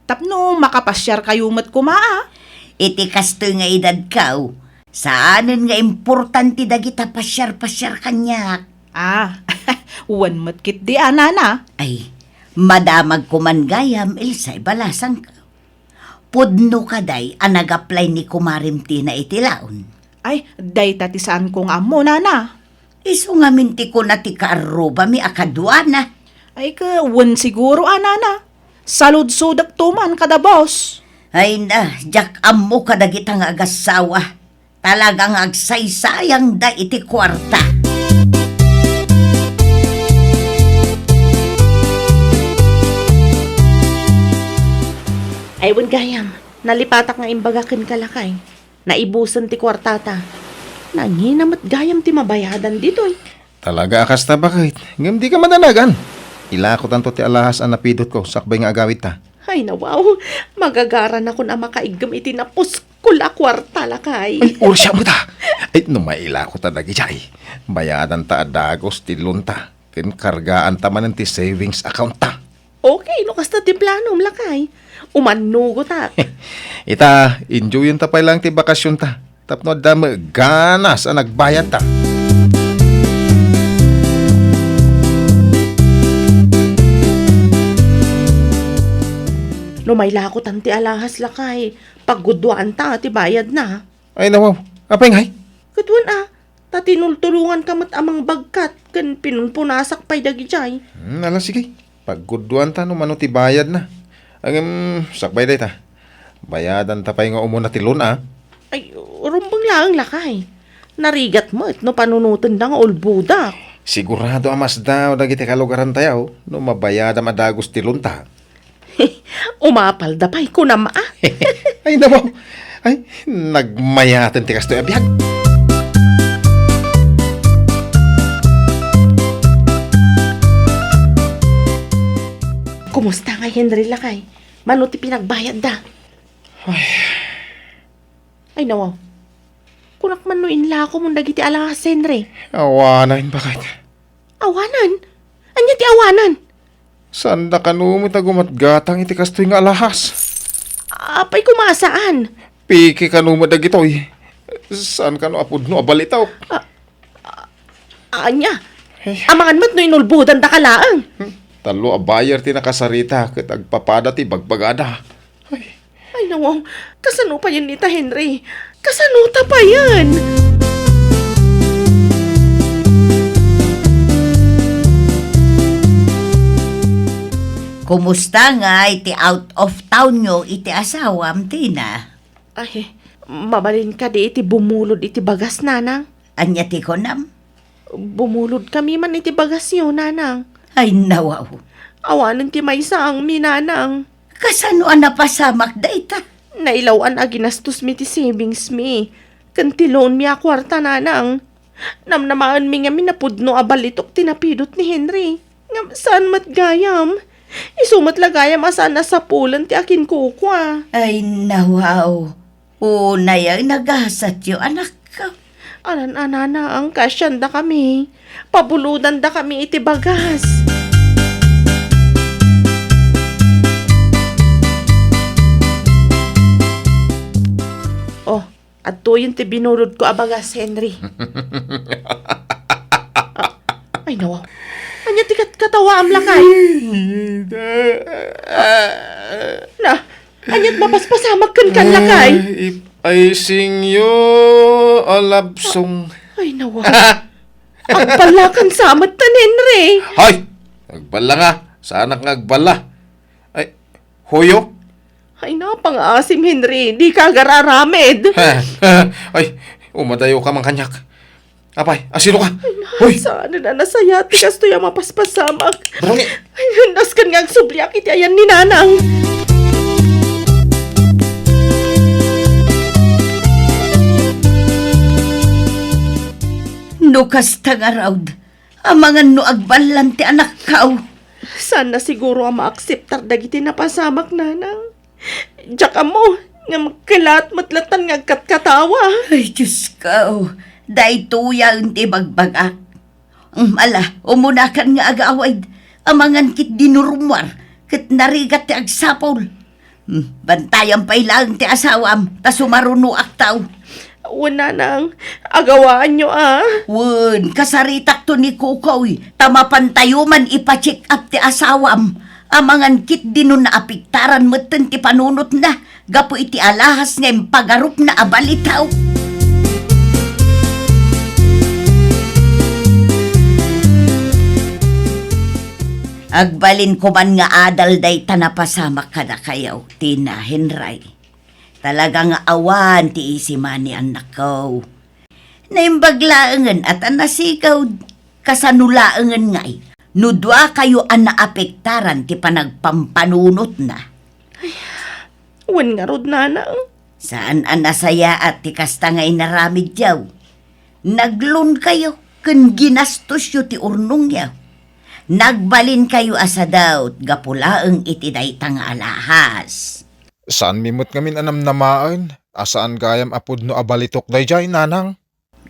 Tapno makapasiarkayo met koma, a? Iti kastoy nga edadko, saanen nga importante dagita pasiar-pasiar kaniak. Ah, wen met ketdi a, nana. Ay, madamagko man gayam, Elsa, ibalasangko. Pudno kadi a nag-apply ni Kumarem Tina iti laon? Ay, dayta ti saanko nga ammo, nana. Isu ngamin ti kuna ti kaarrubami a kaduana. Ay, ket wen siguro a, nana. Saludsodekto man kada boss. Ay na, diak ammo kadagita nga agassawa. Talaga nga agsaysayangda iti kuarta. Ay, wen gayam, nalipatak nga imbaga kenka, lakay. Naibusen ti kuartata. Nangina met gayam ti mabayadan ditoy. Talaga a kasta, baket. Ngem dika madanagan. Ilakotanto ti alahas a napidotko sakbay nga agawidta. Ay, nawaw. Magagaranakon a makaiggem iti napuskol a kuarta, lakay. Ay, ursa mo ta. Ay, no mailako ta dagijay, bayadanta a dagus ti loan ta, ken kargaanta manen ti savings account ta. Okay, no kasta ti planom, lakay. Umannugotak. Ita, enjoyenta pay lang ti bakasionta. Tapno adda met ganas a nagbayadta. No mailakotan ti alahas, lakay, pagguduanta ti bayadna. Ay, nawaw. Apay ngay? Ket wen a, ta tinultulonganka met a mangbagkat ken pinunpunasak pay dagijay. Hmm, ala, sige. Pagguduanta no mano ti bayadna. Ngem, sakbay dayta. Bayadanta pay nga umuna ti loan, a? Ay, rumbeng laeng, lakay. Narigat met no panunotenda nga ulbodak. Sigurado a masdaaw dagiti kalugarantayo no mabayadam a dagus ti loan ta. Umapalda pay, kunam a. Ay, nawaw. Ay, nagmayaten ti kastoy a biag. Kumusta ngay, Henry, lakay? Mano ti pinagbayadda? Ay. Ay, nawaw. Kunak man no inlakomon dagiti alahas, Henry. Awanen, baket. Awanen? Ania ti awanen? Saanda kano met a gumatgatang iti kastoy nga alahas? Apay koma a saan? Peke kano met dagitoy. Saan kano a pudno a balitok? A-, a-, ania? Eh. Amangan met no inulbodandaka laeng. Hmm. Tallo a buyer ti nakasarita ket agpapada ti bagbagada. Ay. Ay, nawaw. Kasano payen ita, Henry? Kasano ta payen? Kumusta ngay ti out of townyo iti asawam, Tina? Ay, mabalin kadi iti bumulod iti bagas, nanang? Ania ti kunam? Bumulodkami man iti bagasyo, nanang. Ay, nawaw. Awanen ti maysaangmi, nanang. Kasano a napasamak dayta? Nailaw-an a ginastosmi ti savingsmi ken ti loanmi a kuarta, nanang. Namnamaenmi ngamin a pudno a balitok ti napidot ni Henry. Ngem saan met gayam. Isu met la gayam a saan a sapulen ti akinkukua. Ay, nawaw. Unay a nagasatyo, anakko. Anan-anana, angkasiandakami. Pabulodandakami iti bagas. Oh, adtoyen ti binulodko a bagas, Henry. Ah, ay, nawaw. Ania ti kat-, katawaam, lakay? Na, Ania't mapaspasamak kenka, lakay? Ay, ipay singyo a labsong. Ay, nawa. Agballakan sa met, Henry. Hay! Agballa nga. Saanak nga agballa. Ay, huyo? Ay, napangaasim, Henry. Dika agar-aramid. Ay, umadayoka man kaniak. Apay, asino ka? Ay, hoy! Saan a nasayaat ti kastoy a mapaspasamak? Barangay! Ay, nasken nga agsubliak iti ayan ni Nanang. No kasta ngarud, amangan no agballan ti anakko. Saan na siguro a maakseptar dagiti napasamak, Nanang. Diak ammo, ngem kelaat met latta nga agkatkatawa. Ay, Diosko, daytoyen ti ibagbagak. Mm, ala, umunakan nga agawid, amangan ketdi no rummuar, ket narigat ti agsapul. Mm, bantayam pay laeng ti asawam, ta sumarunoakto. Wen, Nanang, agawaanyo a. Wen, kasaritakto ni Kukoy, ta mapantayo man ipa-check up ti asawam. Amangan ketdi no naapektaran metten ti panunotna gapu iti alahas nga impagarupna a balitok. Agbalin koman nga adal dayta napasamak kadakayo, Tina, Henry. Talaga nga awan ti isi manen, annakko. Naimbag laengen a ta nasigawd, kasano laengen ngay no duakayo a naapektaran ti panagpampanunotna? Ay, wen ngarud, Nanang. Saan a nasayaat ti kasta nga inaramidyo. Nag-loan kayo. ken ginastosyo ti urnongyo. Nagbalinkayo a sadaut gapu laeng iti dayta nga alahas. Saanmi met ngamin a namnamaen a saan gayam a pudno a balitok daydiay, nanang?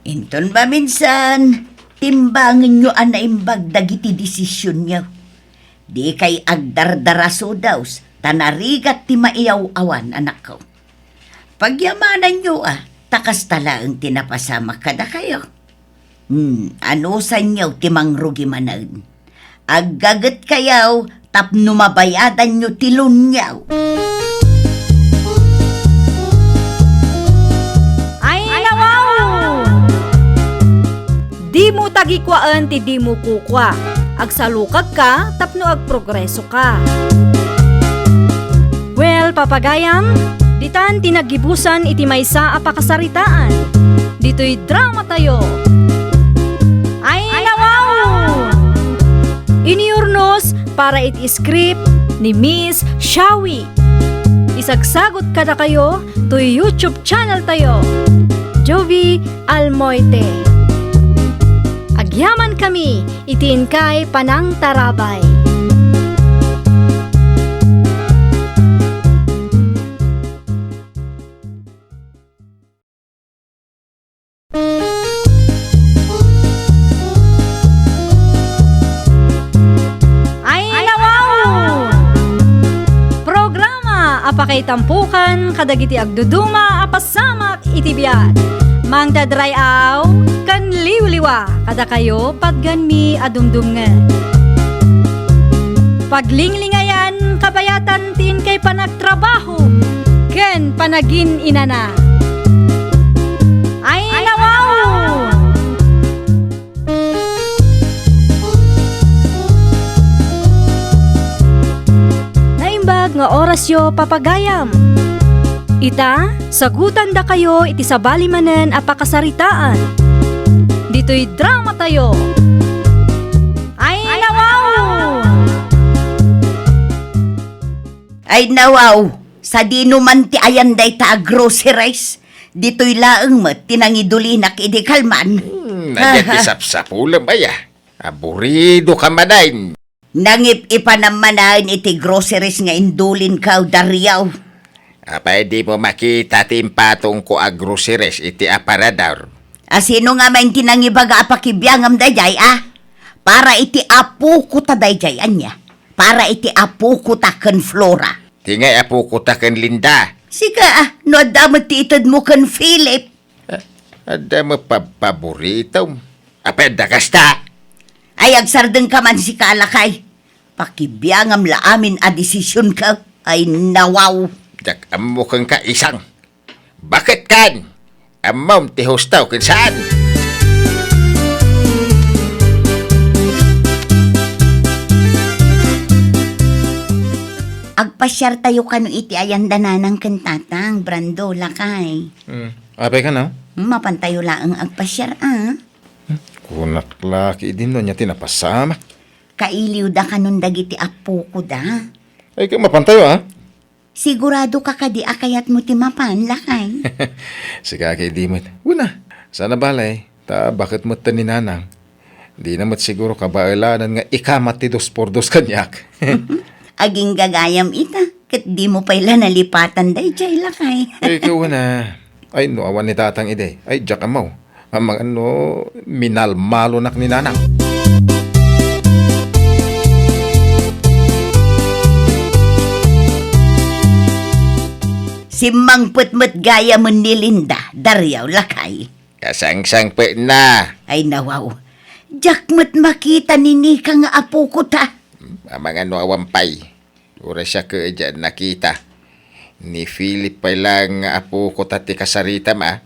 Inton maminsan, timbangenyo a naimbag dagiti desisionyo. Dikay agdardaraso daws ta narigat ti maiyaw-awan, anakko. Pagyamananyo a, ta kasta laeng ti napasamak kadakayo. Hmm, anusanyo ti mangrugi manen? Aggagetkayo tapno mabayadanyo ti loanyo. Ay, nawaw! Dimo tagikuaen ti dimo kukua. Agsalukagka tapno agprogresoka. Well, papagayam, ditan ti naggibusan iti maysa a pakasaritaan. Ditoy dramatayo. Ay, nawaw! Iniurnos para iti script ni Miss Shawi. Isagsagot kadakayo toy YouTube channel tayo, Jovie Almoite. Agyaman kami iti inkay panangtarabay. Ay, nawaw! Programa a pakaitampukan kadagiti agduduma a pasamak iti biag. Mangdadray-aw ken liwliwa kadakayo patganmi a dumdumngeg. Paglinglingayan kabayatan ti inkay panagtrabaho ken panagin-inana. Ay, nawaw! Naimbag nga orasyo, papagayam. Ita, sagutandakayo iti sabali manen a pakasaritaan. Ditoy dramatayo. Ay, nawaw! Ay, nawaw! Sadino man ti ayan dayta a groceries? Ditoy laeng met ti nangidulinak idi kalman. Hmm, ania ti sapsapulem, aya? Aburidoka manen. Nangip-ipanam manen iti groceries nga indulinko, Dario. Apay dimo makita ti impatongko a groceries iti aparador? A, sino ngamin ti nangibaga a pakibiangam daydiay, a? Para iti apokota daydiay, ania? Para iti apokota ken Flora. Ti ngay apokota ken Linda? Sika, a, no adda met ti itedmo ken Philip. A, adda met pab-, paboritom. Apay adda kasta? Ay, agsardengka man sika, lakay. Pakibiangam la amin a desisionko. Ay, nawaw. Diak ammo kenka, isang. Baket kan? Ammom ti husto ken saan? Agpasiartayo kano iti ayan da nanang ken tatang, Brando, lakay. Hmm. Apay kano? Mapantayo laeng agpasiar, a. Hmm. Kunak la, ki idin no ania ti napasamak. Kailiwda kanon dagiti apokoda. Ay, ket mapantayo, a? Siguradoka kadi a kayatmo ti mapan, lakay? Sika, ket idi met. Wen a, saan a bale, ta baket met ni nanang. Dina met siguro kabaelanen nga ikamat ti dos por dos kaniak. Agingga gayam ita, ket dimo pay la nalipatan daydiay, lakay. Ay, ket wen a. Ay, no awan ni tatang idi, ay, diak ammo. Amangan no minalmalonak ni nanang. Simmangpet met gayamen ni Linda, Dario, lakay. Kasangsangpetna. Ay, nawaw. Diak met makita ni Nika nga apokota. Amangan no awan pay. Uray siak ket diak nakita. Ni Philip pay la nga apokota ti kasaritam, a.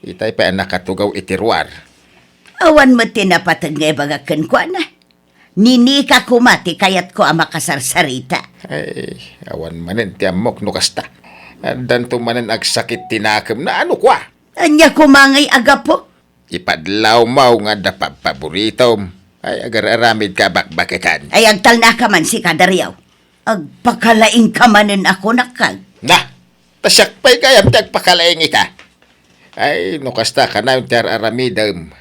Itay pay a nakatugaw iti ruar. Awan met ti napateg nga ibagak kenkuana. Ni Nika koma ti kayatko a makasarsarita. Ay, awan manen ti ammok no kasta. Addanto manen agsakit ti nakemna, ano kua? Ania koma ngay a gapu? Ipadlawmo nga adda pabpaboritom. Ay, agar-aramidka a bakbaketan. Ay, agtalnaka man sika, Dario. Agpakalaingka manen a kunak. Na, ta siak pay gayam ti agpakalaing ita. Ay, no kasta, kanayon ti ar-aramidem.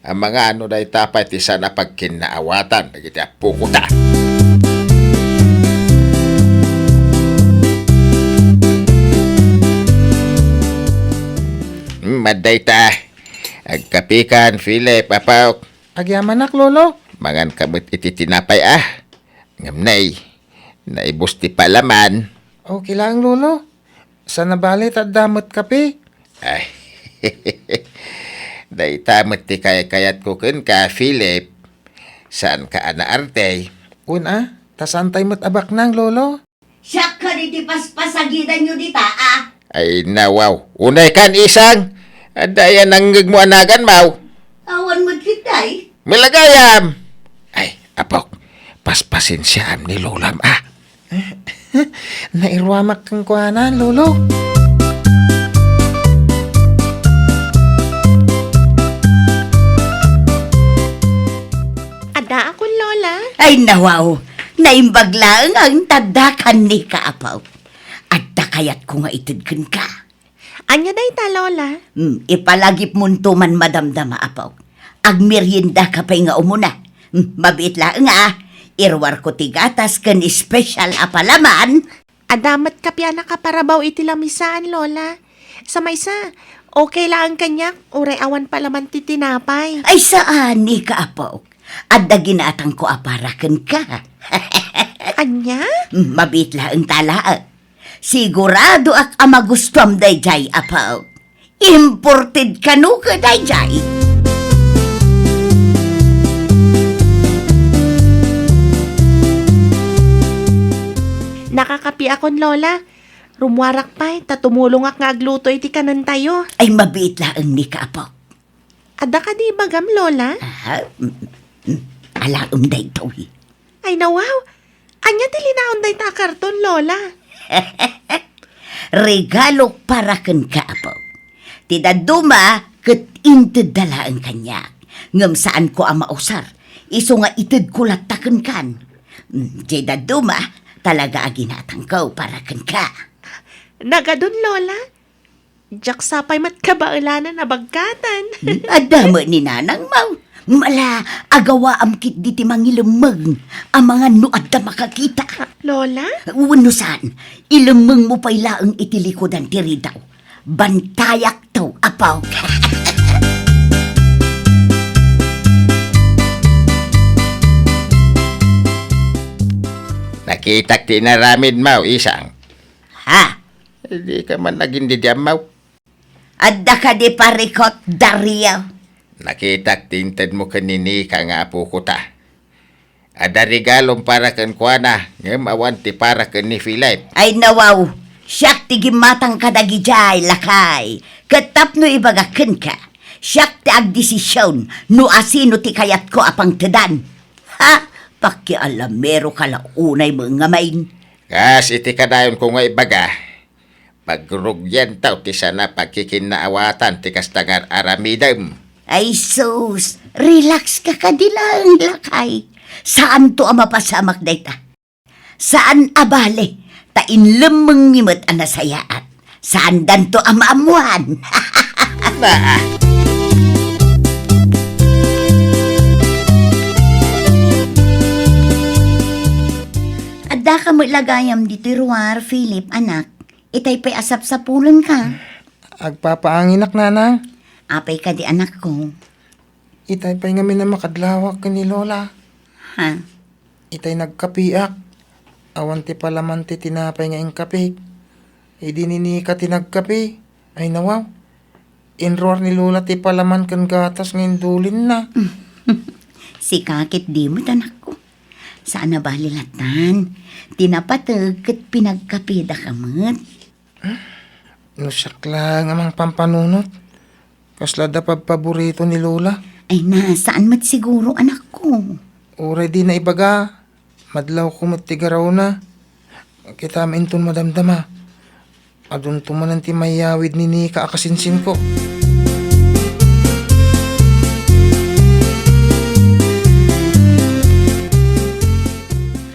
Amangan no dayta pay ti saan a pagkinnaawatan dagiti appokota. Hmm, adda ita. Agkapikan, Philip, apok. Agyamanak, Lolo. Manganka met iti tinapay, a. Ngem nay, naibus ti palaman. Okay lang, Lolo. Saan a bale ta adda met kape? Ay, dayta met ti kaykayatko kenka, Philip. Saanka a naarte? Wen a, ta saantay met a baknang, Lolo. Siak kadi ti paspasagidanyo dita, a. Ay, nawaw. Unay kan, isang. Adda aya nangngegmo a naganmaw? Awan met ketdi. Malagayam. Ay, apok, paspasensiaam ni lolam, a. Nairuamak kenkuana, Lolo. Addaakon, Lola. Ay, nawaw. Naimbag laeng a inta addakan, Nika, apok. Adda kayatko nga ited kenka. Ania dayta, Lola? Hmm, ipalagipmonto man madamdama, apok. Agmeriendaka pay nga umuna. Hmm, mabiit laeng, a. Iruarko ti gatas ken espesyal a palaman. Adda met kape a nakaparabaw iti lamisaan, Lola. Sa maysa, okay laeng kaniak, uray awan palaman ti tinapay. Ay, saan, Nika, apok. Adda ginatangko a para kenka. Ania? Hmm, mabiit laeng ta laeng. Siguradoak a magustuam daydiay, apok. Imported kano ket daydiay. Nakakapiakon, Lola. Rummuarak pay, ta tumulongak nga agluto iti kanentayo. Ay, mabiit laeng, Nika, apok. Adda kadi ibagam, Lola? Aha, mm, mm, alaem daytoy. Ay, nawaw! Ania ti linaon dayta a karton, Lola? Regalok para kenka, apok. Ti dadduma ket intedda laeng kaniak. Ngem saanko a mausar. Isu nga itedko latta kenkan. Mm, diay dadduma, talaga a ginatangko para kenka. Nagadun, Lola. Diak sapay met kabaelanan a bagkatan. Hmm, adda met ni nanangmo. Ala, agawaam ketdi ti mangilemmeng amangan no adda makakita. Lola? Wenno saan, ilemmengmo pay laeng iti likudan ti ridaw. Bantayakto, apok. Nakitak ti inaramidmo, isang. Ha? Dika man nagin didiammaw. Adda kadi parikot, Dario? Nakitak ti intedmo ken ni Nika nga apokota. Adda regalom para kenkuana, ngem awan ti para ken ni Philip. Ay nawaw, siak ti gimmatang kadagidiay, lakay. Ket tapno ibagak kenka, siak ti agdesision no asino ti kayatko a pangtedan. Ha? Pakialameroka la unay met ngamin. Kas iti kadayonko nga ibaga, pagrugianto ti saan a pagkikinnaawatan ti kasta nga ar-aramidem. Ay sus, relax ka kadi laeng, lakay. Saanto a mapasamak dayta. Saan a bale, ta inlemmengmi met a nasayaat. Saandanto a maammoan. Naa. Addaka met la gayam ditoy ruar, Philip, anak. Itay pay a sapsapulenka. Agpapaanginak, nanang. Apay kadi, anakko? Itay pay ngamin a makadlawak ken ni Lola. Ha? Itay nagkapiak. Awan ti palaman ti tinapay nga inkapik. Idi ni Nika ti nagkapi. Ay nawaw. Inruar ni Lola ti palaman ken gatas nga indulinna. Sika ket di met, anakko. Saan a bale latan. Ti napateg ket pinagkapidaka met. No siak laeng a mangpampanunot, kasla da pabpaborito ni Lola. Ay na, saan met siguro, anakko. Uray dina ibaga, madlawko met ti garawna. Kitam inton madamdama. Adunto manen ti mayawid ni Nika a kasinsinko.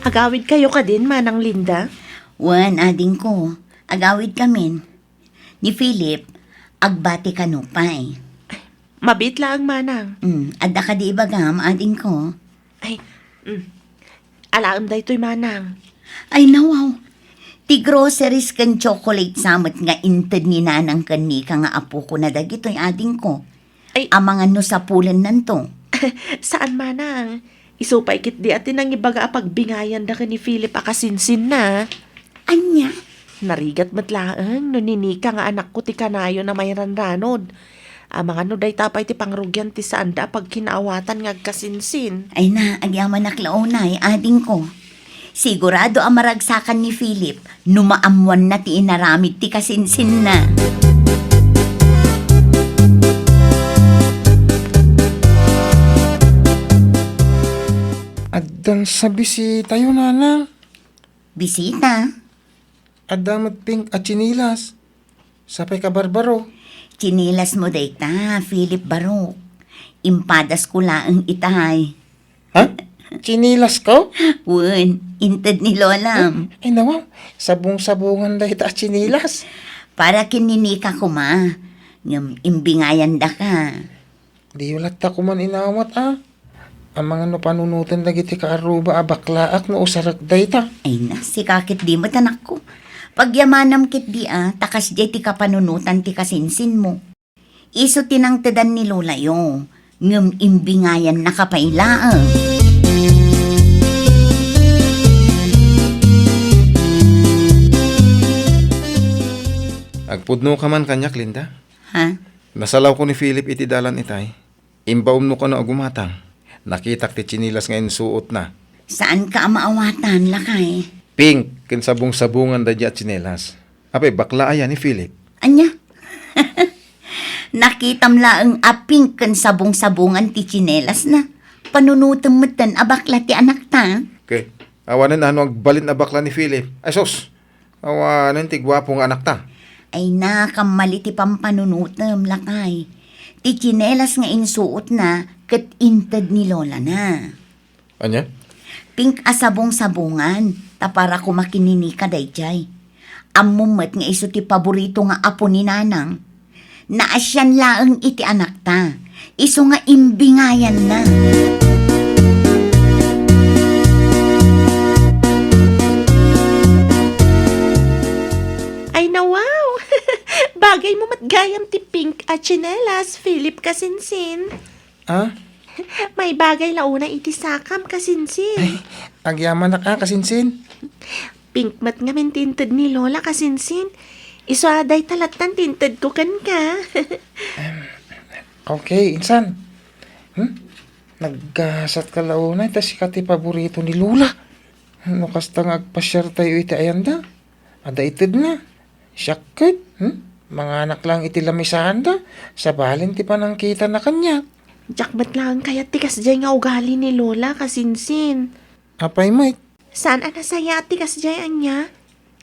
Agawidkayo kadin, Manang Linda? Wen, adingko. Agawidkamin. Ni Philip, agbati kano pay. Mabiit laeng, manang. Mm, adda kadi ibagam, adingko? Ay, mm. Alaem daytoy, manang. Ay, nawaw. Ti groceries ken chocolate sa met nga inted ni nanang ken Nika nga apokona dagitoy, adingko. Ay. Amangan no sapulennanto. Saan, manang. Isu pay ketdi a ti nangibaga a pagbingayanda ken ni Philip a kasinsinna. Ania? Narigat met laeng no ni Nika nga anakko ti kanayon a mairanranod. Amangan no dayta pay ti pangrugian ti saanda a pagkinaawatan nga agkasinsin. Ay na, agyamanak la unay, adingko. Sigurado a maragsakan ni Philip no maammoanna ti inaramid ti kasinsinna. Addan sa bisitayo, nanang. Bisita? Adda met pink a tsinelas. Sapay ka, Barbaro. Tsinelasmo dayta, Philip Barok. Impadasko laeng itay. Ha? Tsinilasko? Wen, inted ni Lolam. Ay, nawaw. Sabong-sabongan dayta a tsinelas. Para ken ni Nika koma. Ngem imbingayandaka. Diyo latta koman inawat, a. Amangan no panunoten dagiti kaarruba a baklaak no usarek dayta. Ay na, sika ketdi met, anakko. Pagyamanam ketdi, a, ta kasdiay ti kapanunotan ti kasinsinmo. Isu ti nangtedan ni lolayo, ngem imbingayannaka pay laeng. Agpudnoka man kaniak, Linda? Ha? Nasalawko ni Philip iti dalan itay. Imbaonmo kano a gumatang. Nakitak ti tsinelas nga insuotna. Saanka a maawatan, lakay? Pink ken sabong-sabongan daydiay a tsinelas. Apay, bakla aya ni Philip? Ania? Nakitam laeng a pink ken sabong-sabongan ti tsinelasna. Panunotem metten a bakla ti anakta. Okay. Awanen a no agbalin a bakla ni Philip. Ay, sus! Awanen ti guapo nga anakta. Ay na, kammali ti pampanunotem, lakay. Ti tsinelas nga insuotna ket inted ni lolana. Ania? Pink a sabong-sabongan, ta para koma ken ni Nika daydiay. Ammom met nga isu ti paborito nga apo ni Nanang. Naasian laeng iti anakta, isu nga imbingayanna. Ay, nawaw! Bagay mo met gayam ti pink a tsinelas, Philip kasinsin. Ah? Maibagay la unay iti sakam, kasinsin. Ay, agyamanak a, kasinsin. Pink met ngamin ti inted ni Lola, kasinsin. Isu a dayta lattan ti intedko kenka. Em, okay, insan. Hmm? Naggasatka la unay, ta sika ti paborito ni Lola. No kasta nga agpasiartayo iti ayanda, adda itedna. Siak ket, hmm? Manganak laeng iti lamisanda, sabalen ti panangkitana kaniak. Diak met laeng kayat ti kasdiay nga ugali ni Lola, kasinsin. Apay met? Saan a nasayaat ti kasdiay ania?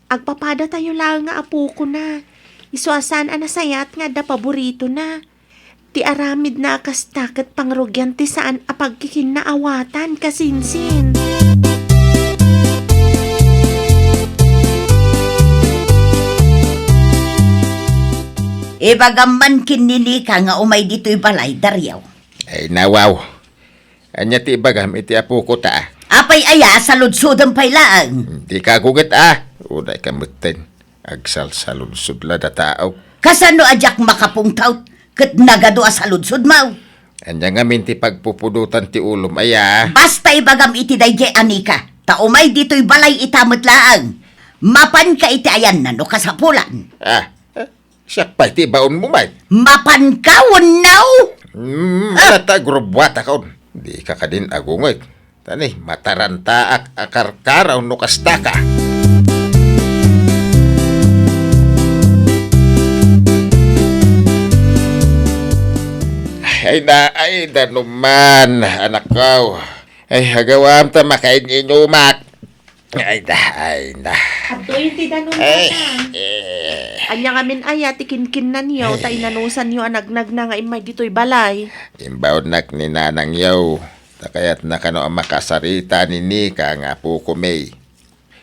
Agpapadatayo laeng nga apokona. Isu a saan a nasayaat nga adda paboritona. Ti aramidna a kasta ket pangrugian ti saan a pagkikinnaawatan, kasinsin. Ibagam man ken ni Nika nga umay ditoy balay, Dario. Ay, nawaw. Ania ti ibagam iti apoko ta? Apay aya, saludsodem pay laeng. Dika agunget a. Unay ka metten. Agsalsaludsod la dataok. Kasano a diak makapungtot ket nagadu a saludsodmo? Ania ngamin ti pagpupudotan ti ulom aya? Basta ibagam iti daydiay a Nika, ta umay ditoy balay ita met laeng. Mapanka iti ayanna no kasapulan. Ah, eh, siak pay ti ibaonmo met. Mapanka wenno? Hmm, ah! Nata, grubuatakon. Dika kadin agunget. Tani, matarantaak a karkaraw no kastaka. Ay na, ay, danuman, anakko. Ay, agawam ta makain-inumak. Ay da, ay da. Adtoy ti danum, ay, Tatang. Eh. Ania ngamin aya ti kinkinnanyo, ta inanusanyo a nagnagna nga immay ditoy balay? Imbaonnak ni nanangyo. Ta kayatna kano a makasarita ni Nika nga apoko, May.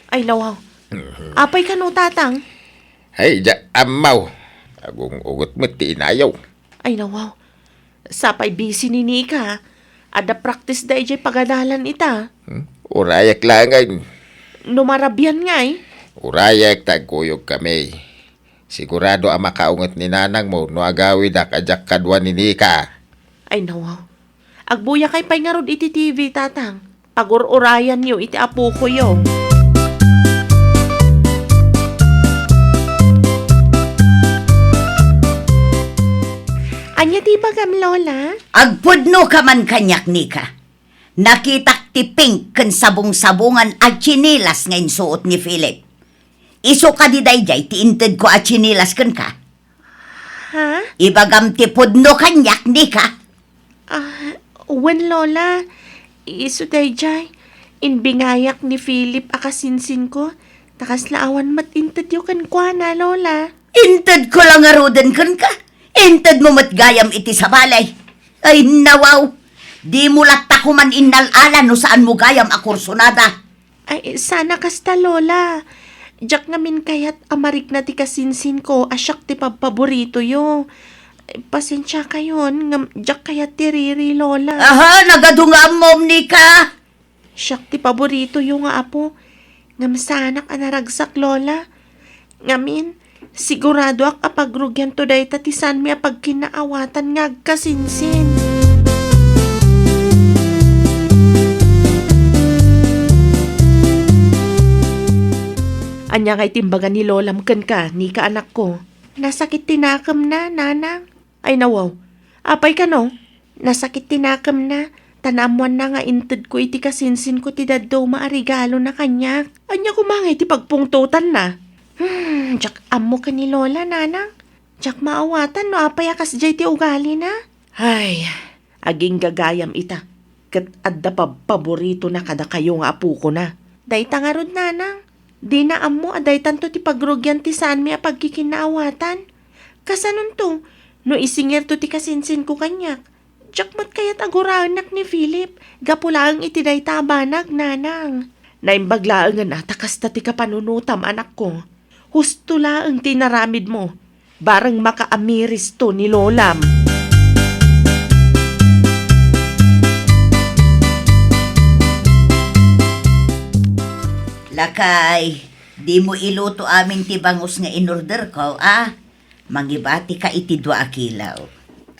Ay, nawaw. Mhm. Apay kano, Tatang? Ay, diak ammo. Agung-ugot met ti inayo. Ay, nawaw. Sapay busy ni Nika. Adda practice da idiay pagadalan ita. Hmm? Urayek laeng ngay. No marabian ngay. Urayek ta agkuyogkami. Sigurado a makaunget ni nanangmo no agawidak a diak kadua ni Nika. Ay, nawaw. Agbuyakay pay ngarud iti T V, Tatang. Pagur-urayanyo iti apokoyo. Ania ti ibagam, Lola? Agpudnoka man kaniak, Nika. Nakitak ti pink ken sabong-sabongan a tsinelas nga insuot ni Philip. Isu kadi daydiay ti intedko a tsinelas kenka? Ha? Ibagam ti pudno kaniak, Nika. Ah, wen, Lola. Isu daydiay. Imbingayak ni Philip a kasinsinko. Ta kasla awan met intedyo kenkuana, Lola. Intedko la ngaruden kenka. Intedmo met gayam iti sabali. Ay, nawaw. Dimo latta koman innal-ala no saanmo gayam a kursunada. Ay, sana kasta, Lola. Diak ngamin kayat a marikna ti kasinsinko a siak ti pabpaboritoyo. Ay, pasensiakayon, ngem diak kayat ti riri, Lola. Aha, nagadu nga ammom, Nika? Siak ti paboritoyo nga apo. Ngem saanak a naragsak, Lola. Ngamin, siguradoak a pagrugianto dayta ti saanmi a pagkinnaawatan nga agkasinsin. Ania ngay ti imbaga ni Lolam kenka, Nika, anakko? Nasakit ti nakemna, Nanang. Ay, nawaw. Apay kano? Nasakit ti nakemna, ta naammoanna nga intedko iti kasinsinko ti dadduma a regalona kaniak. Ania koma ngay ti pagpungtotanna? Hmm, diak ammo ken ni Lola, Nanang. Diak maawatan no apay a kasdiay ti ugalina. Ay, agingga gayam ita, ket adda pabpaboritona kadakayo nga apokona. Dayta ngarud, Nanang. Dina ammo a daytanto ti pagrugian ti saanmi a pagkikinnaawatan. Kasanonto, no isingirto ti kasinsinko kaniak? Diak met kayat a guraennak ni Philip, gapu laeng iti dayta a banag, Nanang. Naimbag laengen a ta kasta ti kapanunotam, anakko. Husto laeng ti inaramidmo. Bareng makaamiristo ni Lolam. Lakay, dimo iluto amin ti bangus nga inorderko, a? Mangibatika iti dua a kilo.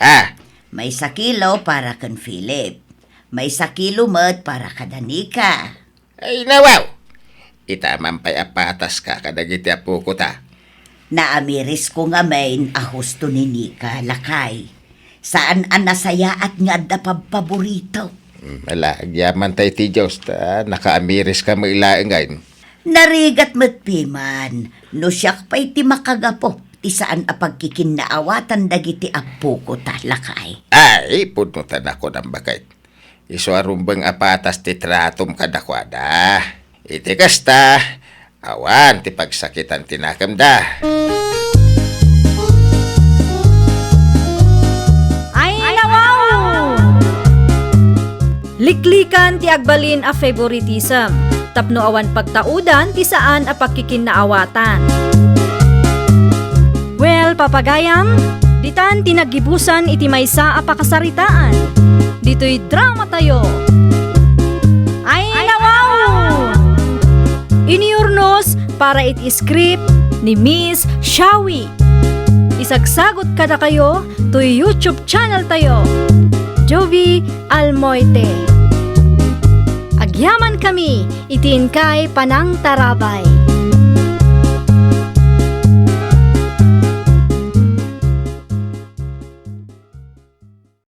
Ah! Maysa kilo para ken Philip. Maysa kilo met para kada Nika. Ay, nawaw! Ita man pay a pataska kadagiti apokota. Naamirisko ngamin a husto ni Nika, lakay. Saan a nasayaat nga adda pabpaborito. Hmm, ala, agyamanta iti Dios, ta nakaamiriska met laengen. Narigat met piman, no siak pay ti makagapu ti saan a pagkikinnaawatan dagiti apokota, lakay. Ay, pudno ta nakunam, baket. Isu a rumbeng a patas ti tratom kadakuada. Iti kasta, awan ti pagsakitan ti nakemda. Ay, nawaw! Liklikan ti agbalin a favoritism tapno awan pagtaudan ti saan a pagkikinnaawatan. Well, papagayam, ditan ti naggibusan iti maysa a pakasaritaan. Ditoy dramatayo. Ay, nawaw! Iniurnos para iti script ni Miss Shawi. Isagsagut kadakayo toy YouTube channel tayo, Jovi Almoite. Agyaman kami iti inkay panangtarabay.